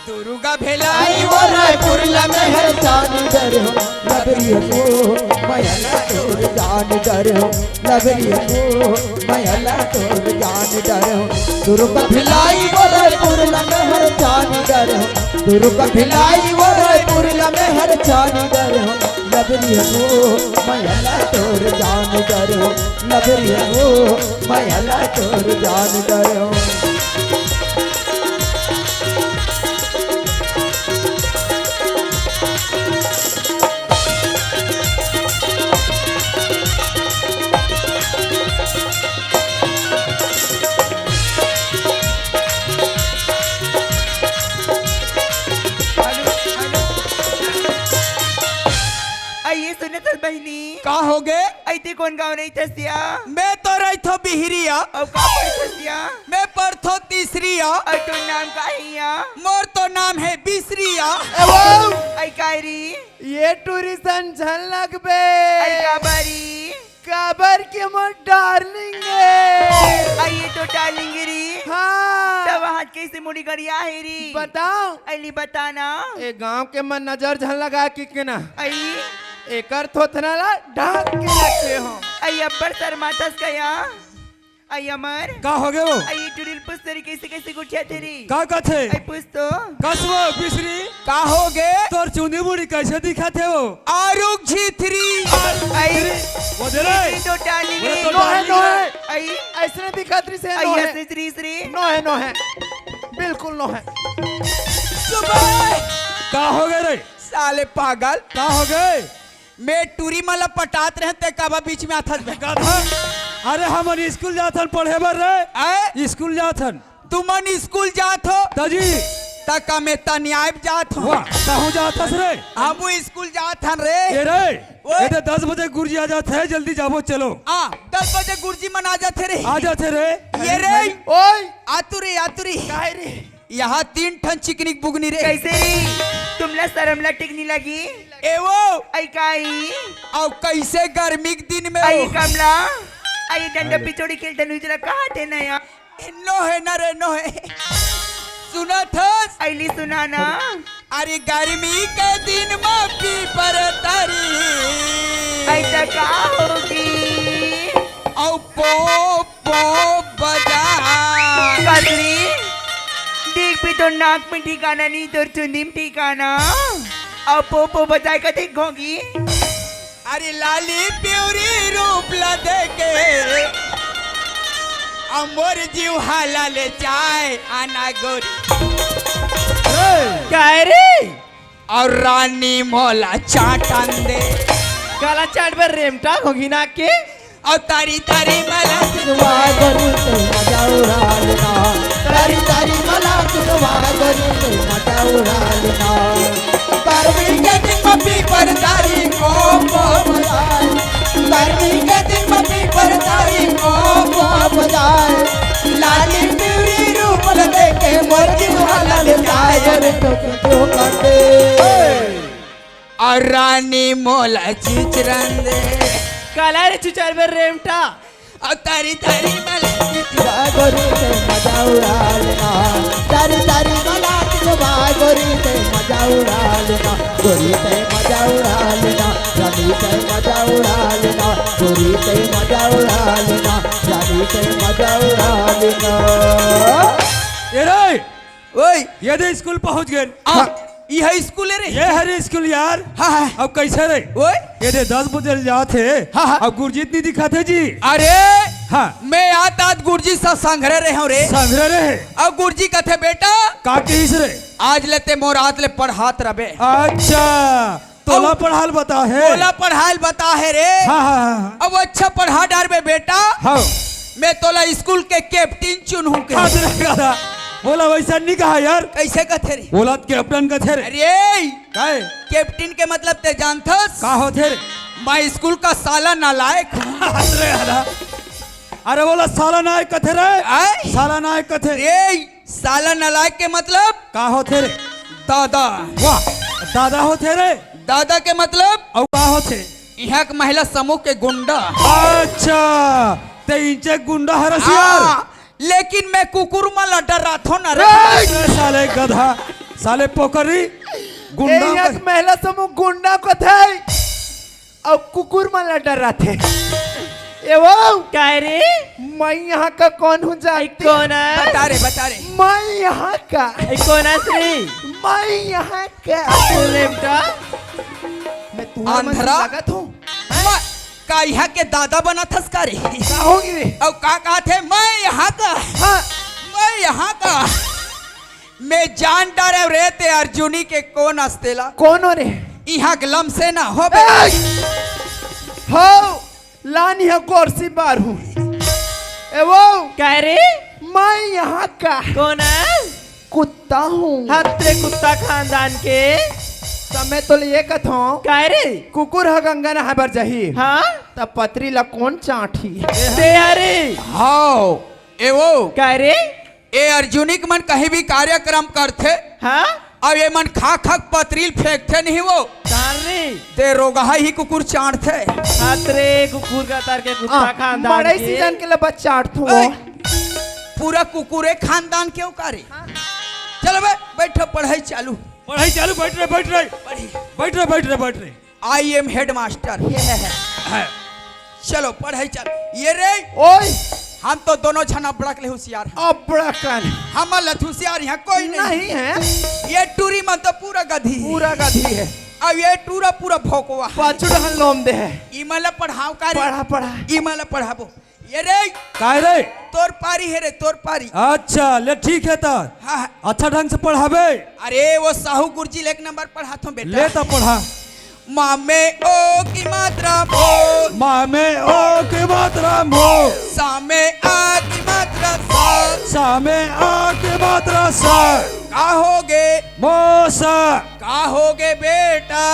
दुर्गा भेलाई वो रायपुर ला में हर छानी। डरे हो लग रही हो, मैं हला तोर जान डरे हो। लग रही हो, मैं हला तोर जान डरे हो। दुर्गा भिलाई वो रायपुर ला में हर जान डरे हो। दुर्गा भिलाई वो रायपुर ला में हर जान डरे हो। लग रही हो, मैं हला तोर जान डरे हो। लग रही हो, मैं हला तोर जान डरे हो। सुनत हस बहिनी? का होगे? अइते कोन गाँव रहिथस या? मैं तो रहिथों बिहरी या। अउ का पढ़थस या? मैं पढ़थों तीसरी या। अउ तोर नाम का हे या? मोर तो नाम हे बिसरी या। ए वो! अई काय री? ये टूरी सन झन लगबे। अई काबर री? काबर के मोर डार्लिंग हे। अई ये तो डार्लिंग री। हाँ। तब आज कइसे मुड़ी गरिया हे री? बताओ। अली बता ना। ए गांव के मन नजर झन लगा के, के ना। अई। एकर थोथना ला ढांक के रखे हों। अई अब्बड़ शर्माथस का या? अई अमर। का होगे वो? अई टूरी ल पूछ तो री, कइसे कइसे गोठियाथे री? का कथे? अई पूछ तो। कस वो बिसरी? का होगे? तोर चुंदी मुड़ी कइसे दिखथे वो? आरुग झिथरी। अई। वो दे रे। ये तो डार्लिंग वो री। तो नोहे, डार्लिंग नोहे। हे। अई। अइसने दिखत रहिसे, अई नोहे। अइसने रहिस री। नोहे, नोहे। बिल्कुल नोहे। चुप बे। का होगे रे? साले पागल। का होगे? मैं टूरी मन ला पटात रहेंव, तें काबर बीच में आथस बे? गधा। अरे हमन स्कूल जाथन पढ़े बर रे। आय? स्कूल जाथन। तुमन स्कूल जाथो? त जी। त का मैं तनियाब जाथों? वाह, तहूँ जाथस रे? हमू स्कूल जाथन रे। ए रे, ओए। ए दे दस बजे गुरुजी आ जाथे, जल्दी जाबो, चलो। आ, दस बजे गुरुजी मन आ जाथे रे। आ जाथे रे। ये रे। ओए। आतुरी, आतुरी। काय रे? यहाँ तीन ठन चिकनिक बुगनी रे। कइसे री? तुमला सरम ला टिक नी लगी? ए वो। अई काई? अउ कइसे गर्मी के दिन में अई वो? कमला, अई डंडा अरे। पिचोड़ी खेलथन उजला कहाथे ना या? नोहे ना रे, नोहे। सुनत हस? अइली सुना ना। अरे गर्मी के दिन में पीपर तरी। अइसा का होगी? अउ पो पो बजा। कतरी, देख भी तोर नाक में ठिकाना नहीं, तोर चुंदी में ठिकाना। अउ पो पो बजाय का देख घोंगी। अरे लाली प्यूरी रूप ला देखे, अउ मोर जीव हाला ले जाए आना गोरी। काय रे? अउ रानी मोला चाटन दे। काला चाट बर रेमटा घोंगी ना के। अउ तारी तारी मला वाह गोरी ते मजा उड़ा लेना। तारी तारी मला वाह गोरी ते मजा उड़ा लेना। गर्मी के दिन में पीपर तारी को को बजाए। गर्मी के दिन में पीपर तारी को को बजाए। लाली पिवरी रूप ल देखे मोर जीव हाला ले जाए रे तो तो करते। अउ रानी मोला चिचरन दे। काला रे चुचर बर रेमटा। अउ तारी तारी मला वाह गोरी ते मजा उड़ा लेना। तारी तारी मला वाह गोरी ते मजा उड़ा लेना। गोरी ते मजा उड़ा लेना। रानी ते मजा उड़ा लेना। गोरी ते मजा उड़ा लेना। रानी ते मजा उड़ा लेना। ए रे! ओए। ये दे स्कूल पहुंच गेन। आ, हाँ। इहा स्कूल हे रे? ये हरे स्कूल यार। हाँ, हाँ। अब कइसे रे? ओए। ये दे दस बजे ले जात हे। हाँ, हाँ। अब गुरुजी नी दिखत हे जी। अरे, हाँ। मैं आत आत गुरुजी सा संघरे रहे हूँ रे। संघरे रहे? अब गुरुजी कथे, "बेटा।" का कहिस रे? "आज ले ते मोर आत ले पढ़ात रबे।" अच्छा। तोला अउ पढ़ाल बता हे। तोला पढ़ाल बता हे रे। हाँ, हाँ, हाँ, हाँ। अब अच्छा पढ़ा डारबे बेटा। हाँ। मैं तोला स्कूल के कैप्टन चुनहूं के। हाँ, तेरा गाधा। मोला वइसा नी कहा यार। कइसे कथे रे? मोला कैप्टन कथे रे। अरे! काय? कैप्टन के मतलब ते जानथस? का होथे रे? मैं स्कूल का साला नालायक हूँ। अरे गाधा। अरे मोला साला नायक कथे रे। आय? साला नायक कथे। रे! साला नालायक के मतलब? का होथे रे? दादा। वाह, दादा होथे रे। दादा के मतलब? अउ का होथे? इहाँ के महिला समूह के गुंडा। अच्छा, ते इंचे गुंडा हरस यार। हाँ, लेकिन मैं कुकुर मन ला डराथों ना रे। ए! अरे साले गधा, साले पोकरी, गुंडा ए, इहाँ के महिला समूह गुंडा कथे। अउ कुकुर मन ला डराथे। ए वो! काय रे? मैं यहाँ का कौन हूँ जानती? कोन हस? बता रे, बता रे। मैं यहाँ का। ए, कोन हस रे? मैं यहाँ का। अरे बेटा। मैं तुम्हारा मन से अंधरा? लागत हूँ। मैं का यहाँ के दादा बनाथस का रे? का होगे रे? अउ का कहथे, मैं यहाँ का? हाँ। मैं यहाँ का? मैं जान डारेंव रे ते अर्जुनी के कोन अस तेला। कोन हो रे? इहाँ के लमसेना हो बे। ए! हो, लान इहाँ गोरसी बार हूँ। ए वो! काय रे? मैं यहाँ का। कोन हस? कुत्ता हूँ। हत्ते कुत्ता खानदान के। सम मैं तोला ये कथों, काय रे? कुकुर ह गंगा नहाय बर जाही, हाँ? त पतरी ला कोन चांटही? ते हरे। हाव, ए वो। काय रे? ए अर्जुनिक मन कहीं भी कार्यक्रम करथे, हाँ? अउ ये मन खा खा के पतरी ल फेंकथे नहीं वो। तार रे। ते रोगहा ही कुकुर चांटथे। हात रे, कुकुर का तार के कुत्ता आ, खानदान मड़ई के। सीजन के ले बस चांटथों। ए, पूरा कुकुरे खानदान के हो का रे? चलो बे, बैठो, पढ़ाई चालू। पढ़ाई चालू, बैठ रहे, बैठ रहे। पढ़ी। बैठ रहे, बैठ रहे, बैठ रहे। I am headmaster। ये है। है। चलो, पढ़ाई चालू। ये रे। ओए। हम तो दोनों झन अबड़क ले होशियार हैं। अबड़कन। हमर ले होशियार यहाँ कोई नहीं। नहीं है। ये टूरी मन तो पूरा गधी है। पूरा गधी है। अब ये टूरा पूरा भोकवा है। पाछू डहन लोम दे है। इमन ला पढ़ाव का रे? पढ़ा, पढ़ा। इमन ला पढ़ाबो। ये रे। काय रे? तोर पारी हे रे, तोर पारी। अच्छा, ले ठीक है त। हाँ, हाँ। अच्छा ढंग से पढ़ाबे। अरे, वो साहू गुरुजी ले एक नंबर पढ़ाथों बेटा। ले त पढ़ा। मा में ओ की मात्रा मो। मा में ओ की मात्रा मो। सा में आ की मात्रा सा। सा में आ की मात्रा सा। का होगे? मोसा। का होगे बेटा?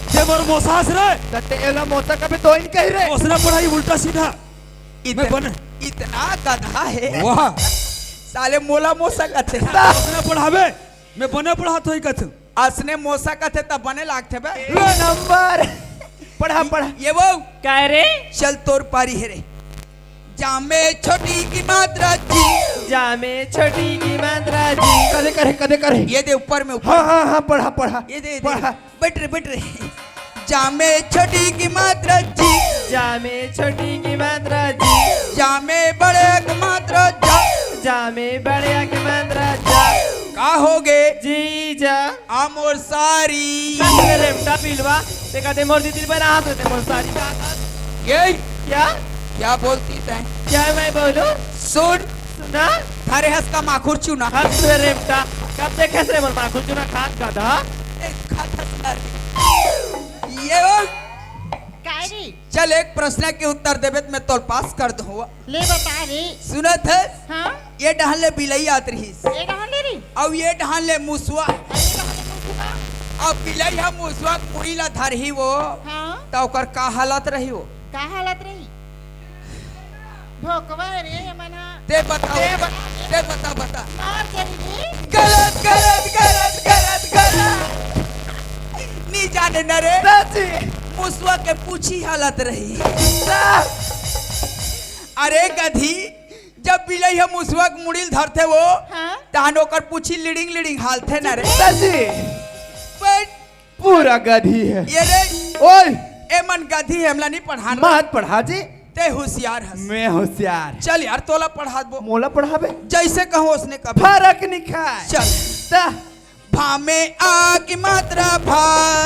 ते मोर मोसा हस रे। त ते एला मोसा कबे तो इन कही रे। ओसना पढ़ाई उल्टा सीधा। इत-, मैं बने। इतना गधा है। वाह। साले मोला मोसा कथे। ओसना पढ़ाबे, मैं बने पढ़ात होई कथू। असने मोसा कथे त बने लागथे बे। एक नंबर। पढ़ा, पढ़ा। ये वो। काय रे? चल तोर पारी हे रे। जा में छोटी की मात्रा जी। जा में छोटी की मात्रा जी। कदे करे, कदे करे। ये दे ऊपर में, ऊपर। हाँ, हाँ, हाँ, पढ़ा, पढ़ा। ये दे, ये दे। पढ़ा। बैठ रे, बैठ रे। जा में छोटी की मात्रा जी। जा में छोटी की मात्रा जी। जा में बड़े की मात्रा जा। जा में बड़े की मात्रा जा। का होगे? जीजा। आ मोर सारी। कस रे रेमटा पिलवा, ते कदे मोर दीदी बना हाथ होते मोर सारी का। ये? क्या? क्या बोलती तैं? क्या मैं बोलूं? सुन। सुना? थारे हस का माखुर चूना। हस रे रेमटा, कब देखे रे मोर माखुर चूना खात का था? ए, खात हस ना रे। ये बोल। काय रे? चल, एक प्रश्न के उत्तर देबे त मैं तोल पास कर दूंगा। ले बता रे। सुनत हस? हाँ? ये डहन ले बिलई आत रहिस। ये डहन ले रे? अउ ये डहन ले मुसवा। अउ ये डहन ले मुसवा। अब बिलई ह मुसवा के मुड़ी ला धरही वो। हाँ? त ओकर का हालत रही वो? का हालत रही? भोकवा रे ये मना। ते बता, ते बता, बता। मार देही रे। गलत, गलत, गलत, गलत, गलत। नी जाने न रे। सच्ची। मुसवा के पूछी हालत रही। अरे गधी, जब बिलई ह मुसवा के मुड़ी ल धरथे वो, हाँ? तहन ओकर पूछी लिड़िंग लिड़िंग हालथे न रे। सच्ची। बट पूरा गधी है। ये रे। ओए। ए मन गधी है, हमला नहीं पढ़ाना। मत पढ़ा जी। ते होशियार हस। मैं होशियार। चल यार, तोला पढ़ा दबो। मोला पढ़ाबे? जैसे कहूँ उसने कभी। फरक नहीं खाए। चल। ता। भा में आ की मात्रा भा।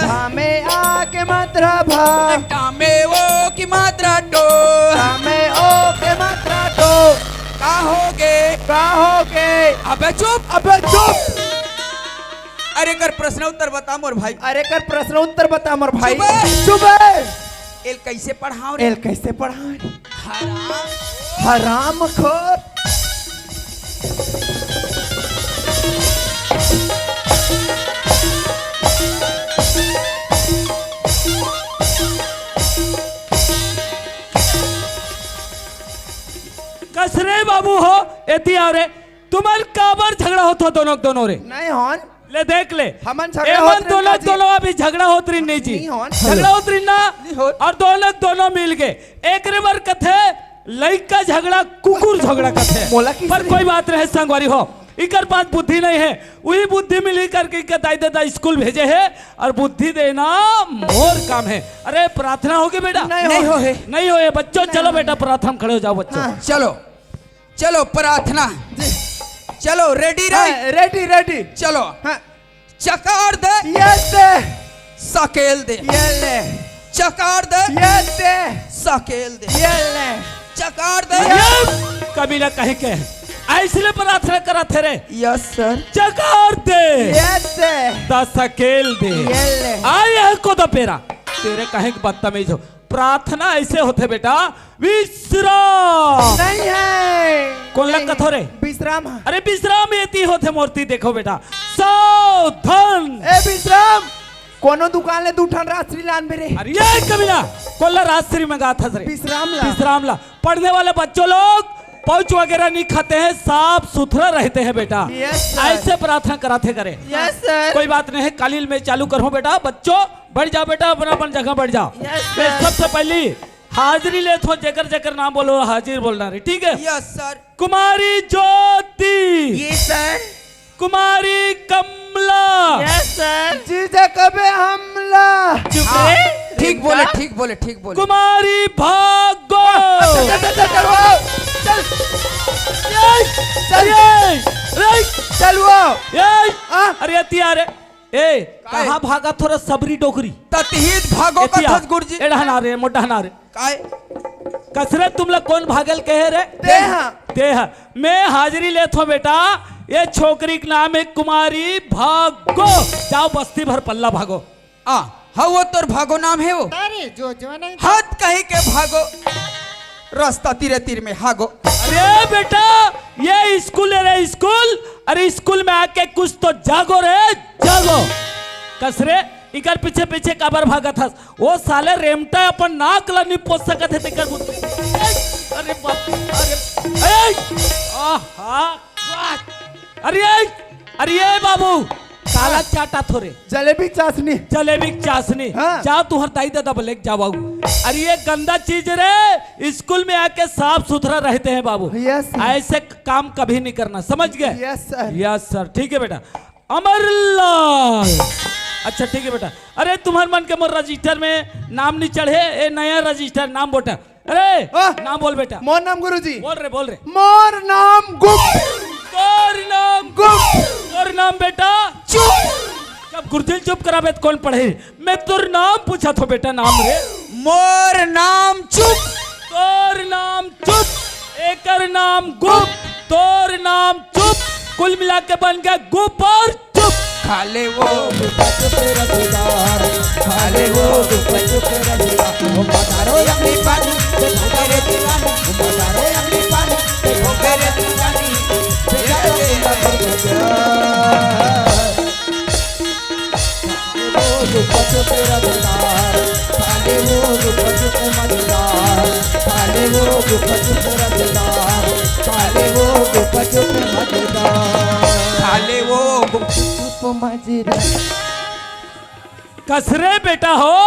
भा में आ की मात्रा भा। टा में ओ की मात्रा टो। टा में ओ की मात्रा टो। का होगे? का होगे? अबे चुप। अबे चुप। अरे कर प्रश्न उत्तर बता मोर भाई। अरे कर प्रश्न उत्तर बता मोर भाई। चुप। चुप। एल कैसे पढ़ाओ रे? एल कैसे पढ़ाओ रे? हराम। हराम खोर। कस रे बाबू हो, एती आओ रे। तुमन काबर झगड़ा होत हो दोनों के दोनों रे? नहीं होन। ले देख ले। हमन झगड़ा एमन होत रहिन दोनों, का जी? दोनों अभी झगड़ा होत रहिन नहीं जी। नहीं होन। झगड़ा होत रहिन ना? नहीं होत। और दोनों दोनों मिल गए। एक रे बर कथे लइका झगड़ा, कुकुर झगड़ा कथे। मोला किस पर रे? कोई बात रहे संगवारी हो। इकर पास बुद्धि नहीं है। वही बुद्धि मिली करके इकर दाई ददा स्कूल भेजे है और बुद्धि देना मोर काम है। अरे प्रार्थना होगी बेटा? नहीं नहीं हो। हो है। नहीं हो है बच्चों, नहीं चलो हो। बेटा प्रार्थना में खड़े हो जाओ बच्चों। हाँ। चलो। चलो प्रार्थना। जी। चलो रेडी रे। हाँ, रेडी, रेडी। चलो। हाँ। चकार दे। ये दे। सकेल दे। ये ले। चकार दे। ये दे। सकेल दे। ये ले। चकार दे। ये कमीना कहीं के। ऐसने प्रार्थना करा थे रे। Yes sir. चकार दे। ये दे। द सकेल दे। ये ले। आय ह को द पेरा। तेरे कहीं के बदतमीज हो। प्रार्थना ऐसे होथे बेटा, विश्राम। नहीं है। कोन ला नहीं। कथो रे? विश्राम है। अरे विश्राम एती होथे मोर ती, देखो बेटा। सौ धन। ए विश्राम, कोनो दुकान ले दू ठन राजश्री लान बे रे। अरे ये कमीना, कोल्ला राजश्री मंगाथस रे। विश्राम ला। विश्राम ला। पढ़ने वाले बच्चों लोग, पाउच वगैरह नहीं खाते हैं, साफ सुथरा रहते हैं बेटा। Yes, sir. ऐसे प्रार्थना कराथे करे। Yes, sir. कोई बात नहीं है, कालील मैं चालू करहूँ बेटा। बच्चों, बैठ जाओ बेटा, अपना अपन जगह बैठ जाओ। Yes, sir. मैं सबसे पहली हाजिरी लेत हूँ, जेकर जेकर नाम बोलो, हाजिर बोलना रे, ठीक है? Yes, sir. कुमारी ज्योति। Yes, sir. कुमारी कमला। Yes, sir. जीजा कबे हमला। चुप हाँ, रे। ठीक बोले, ठीक बोले, ठीक बोले। कुमारी भागो। चल, चल, चल, चल, चल, चल, चल। ये, चल। ये, रे। चल वो। ये। हाँ। अरे अतिया रे। ए, काय? कहाँ भागत हो रे सबरी डोकरी? ततहीत भागो एतिया। कथस गुरुजी। ए डहना रे, मोर डहना रे। काय? कसरे तुमला कोन भागेल कहे रे? तेहा। तेहा। मैं हाजिरी लेत हूँ बेटा, ये छोकरी के नाम है कुमारी भागो। जाओ बस्ती भर पल्ला भागो। आ, हाँ वो तोर भागो नाम है वो। अरे जो जो नहीं। हाथ कहीं के भागो। रास्ता तीरे तीर में हागो। अरे बेटा, ये स्कूल है रे स्कूल। अरे स्कूल में आके कुछ तो जागो रे, जागो। कसरे, इकर पीछे पीछे काबर भागत हस? वो साले रेमटा अपन नाक ला नहीं पोंछ सकत हे तेकर बुद्धि। अरे बाप, अरे, ए, आहा, वाह। अरे, अरे बाबू, काला चाटा थोरे। जलेबी चाशनी। जलेबी चाशनी। हाँ। जा तुहर दाई ददा बलेक जावाऊ। अरे ये गंदा चीज रे, स्कूल में आके साफ सुथरा रहते हैं बाबू। Yes, sir. ऐसे काम कभी नहीं करना, समझ गए? Yes, sir. Yes, sir. ठीक है बेटा। अमरलाल। अच्छा ठीक है बेटा। अरे तुम्हर मन के मोर रजिस्टर में नाम नहीं चढ़े, ए नया रजिस्टर नाम बोटा। अरे हाँ। नाम बोल बेटा। मोर नाम गुरुजी। बोल रे, बोल रे। मोर नाम गुप्त। तोर नाम गुप्त। तोर नाम बेटा चुप। जब गुरुजी चुप कराबे तो कौन पढ़े? मैं तोर नाम पूछा थो बेटा, नाम रे। मोर नाम चुप। तोर नाम चुप। एकर नाम गुप। तोर नाम चुप। कुल मिला के बन गया गुप और चुप। खा ले वो गुप चुप रसदार, खा ले वो गुप चुप रसदार। वो पधारो अम्ली पानी, ते भोगरे दीवानी। वो पधारो अम्ली पानी, ते भोगरे दीवानी। बेटा रे, वो गुप चुप रसदार, खा ले वो गुप चुप मजेदार, खा ले वो गुप चुप रसदार, खा ले वो गुप चुप मजेदार, खा ले वो गुप चुप मजेदार। कसरे बेटा हो,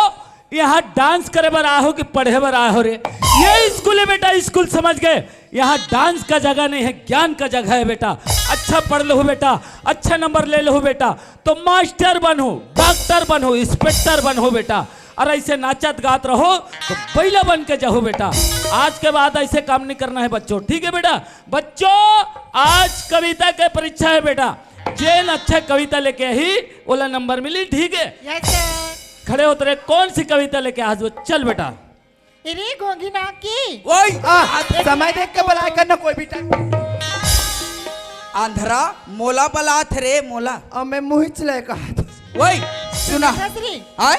यहाँ डांस करे बर आए हो कि पढ़े बर आए हो रे? ये स्कूल है बेटा, स्कूल समझ गए? यहाँ डांस का जगह नहीं है, ज्ञान का जगह है बेटा। अच्छा पढ़ लो बेटा, अच्छा नंबर ले लो बेटा, तो मास्टर बनो, डॉक्टर बनो, इंस्पेक्टर बनो बेटा। और ऐसे नाचत गात रहो तो बैला बन के जाओ बेटा। आज के बाद ऐसे काम नहीं करना है बच्चों, ठीक है बेटा? बच्चों, आज कविता के परीक्षा है बेटा। जेन अच्छा कविता लेके आही, ओला नंबर मिली, ठीक है? Yes, sir. खड़े होत रे, कौन सी कविता लेके आज वो? चल बेटा। अरे घोंघी नाक की। ओए, आ, आज समय देख के बलाय कर ना कोई भी टाइम। आंधरा, मोला बलात रे, मोला। अब मैं मुहिच ले कहा था। ओए, सुना। ससुरी। हाय?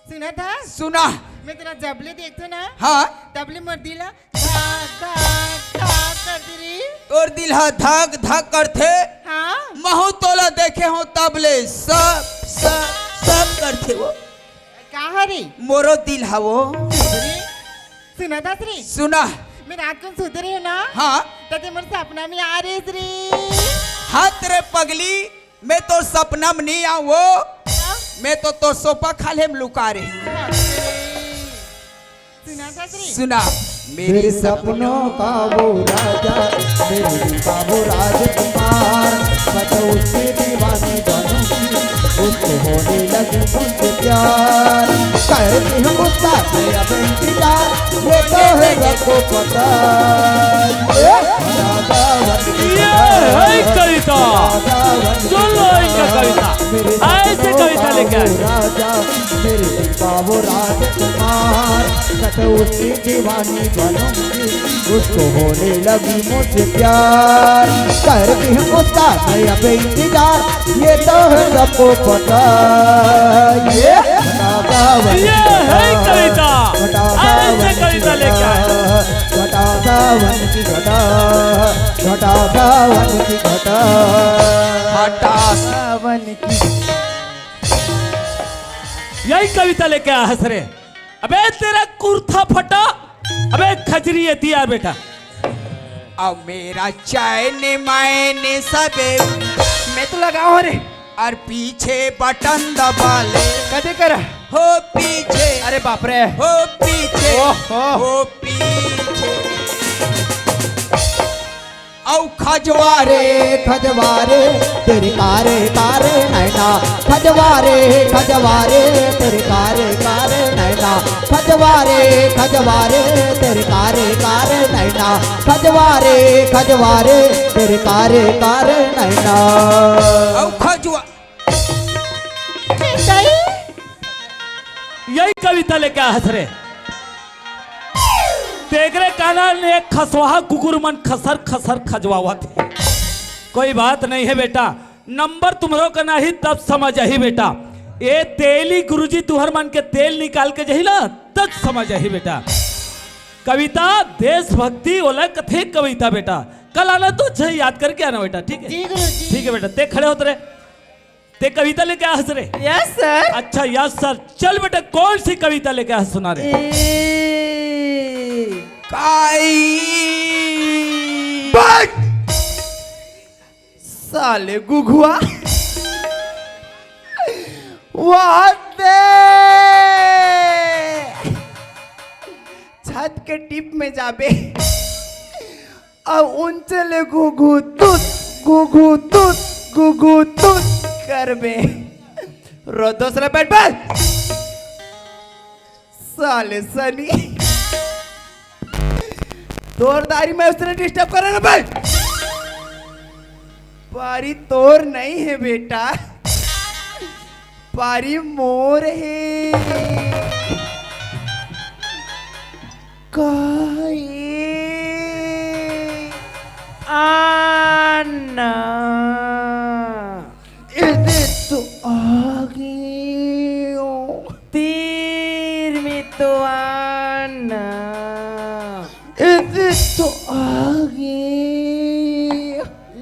सुना था? सुना। मैं तेला जबले देखथों ना। हाँ। तबले मोर दिल ह धक, धक, धक करथे रे। तोर दिल ह धक, धक करथे। हाँ। महूं तोला देखे हों तबले सब, सब, सब करथे वो। का हरे? मोरो दिल ह वो। अरे, सुना था श्री? सुना। मैं रात को सुते रही हूँ ना। हाँ। तते मोर सपना में आ रही श्री। हाथ रे पगली, मैं तोर सपना में नहीं आऊं वो। हाँ? मैं तो तोर सोपा खाल्हे में लुका रही हूँ। बाप रे। सुना था श्री? सुना। मेरे सपनों का वो राजा, मेरे दिल का वो राजकुमार, मैं तो उसकी दीवानी बनूंगी, उसको होने लगी मुझसे प्यार। करती हूँ उसका मैं अब इंतजार, ये तो है सबको पता। ये है कविता। सुन लो इनका कविता। ऐसे कविता लेके आए। राजा, मेरे दिल का वो राजकुमार, मैं तो उसकी दीवानी बनूंगी, उसको होने लगी मुझसे प्यार। करती हूँ उसका मैं अब इंतजार, ये तो है सबको पता। ये ये है कविता। ऐसे कविता लेके आए। सावन की घटा, घटा सावन की घटा। हटा। सावन की। यही कविता लेके आया हस रे। अबे तेरा कुर्ता फटा। अबे खजरी है दिया बेटा। अब मेरा चैन मैन सब मैं तो लगाओ रे। और पीछे बटन दबा ले। कदे कर? हो पीछे। अरे बाप रे। हो पीछे। ओहो। हो पीछे। औ खजवारे। खजवारे तेरे कारे कारे नैना। खजवारे, खजवारे तेरे कारे कारे नैना। खजवारे, खजवारे तेरे कारे कारे नैना। खजवारे, खजवारे तेरे कारे कारे नैना। औ खजवा- यही कविता लेके आया हस रे। तेकरे कारण एक खसवाहा कुकुर मन खसर खसर खजवावत हे। कोई बात नहीं है बेटा, नंबर तुम्हरो का नहीं तब समझ आही बेटा। ये तेली गुरुजी तुहर मन के तेल निकाल के जही ना तब समझ आही बेटा। कविता देशभक्ति वाला कथे कविता बेटा। कल आना तो अच्छा याद करके आना बेटा, ठीक है? जी गुरुजी। ठीक है बेटा, ते खड़े होत रे। ते कविता लेके आ हस रे? Yes sir. अच्छा यस सर। चल बेटा, कौन सी कविता लेके आ हस, सुना रे। ए, काई। बस। साले गुघुआ। वहां दे। छत के टीप में जाबे। अउ ऊंचे ले घुघुतुत, घुघुतुत, घुघुतुत करबे। रो दूसरा बैठ, बैठ। साले सनी। तोर दारी में उसने डिस्टर्ब करे ना बैठ। पारी तोर नहीं है बेटा, पारी मोर है। काहे? आना। एदे तो आगे। तीर में तो आना। एदे तो आगे।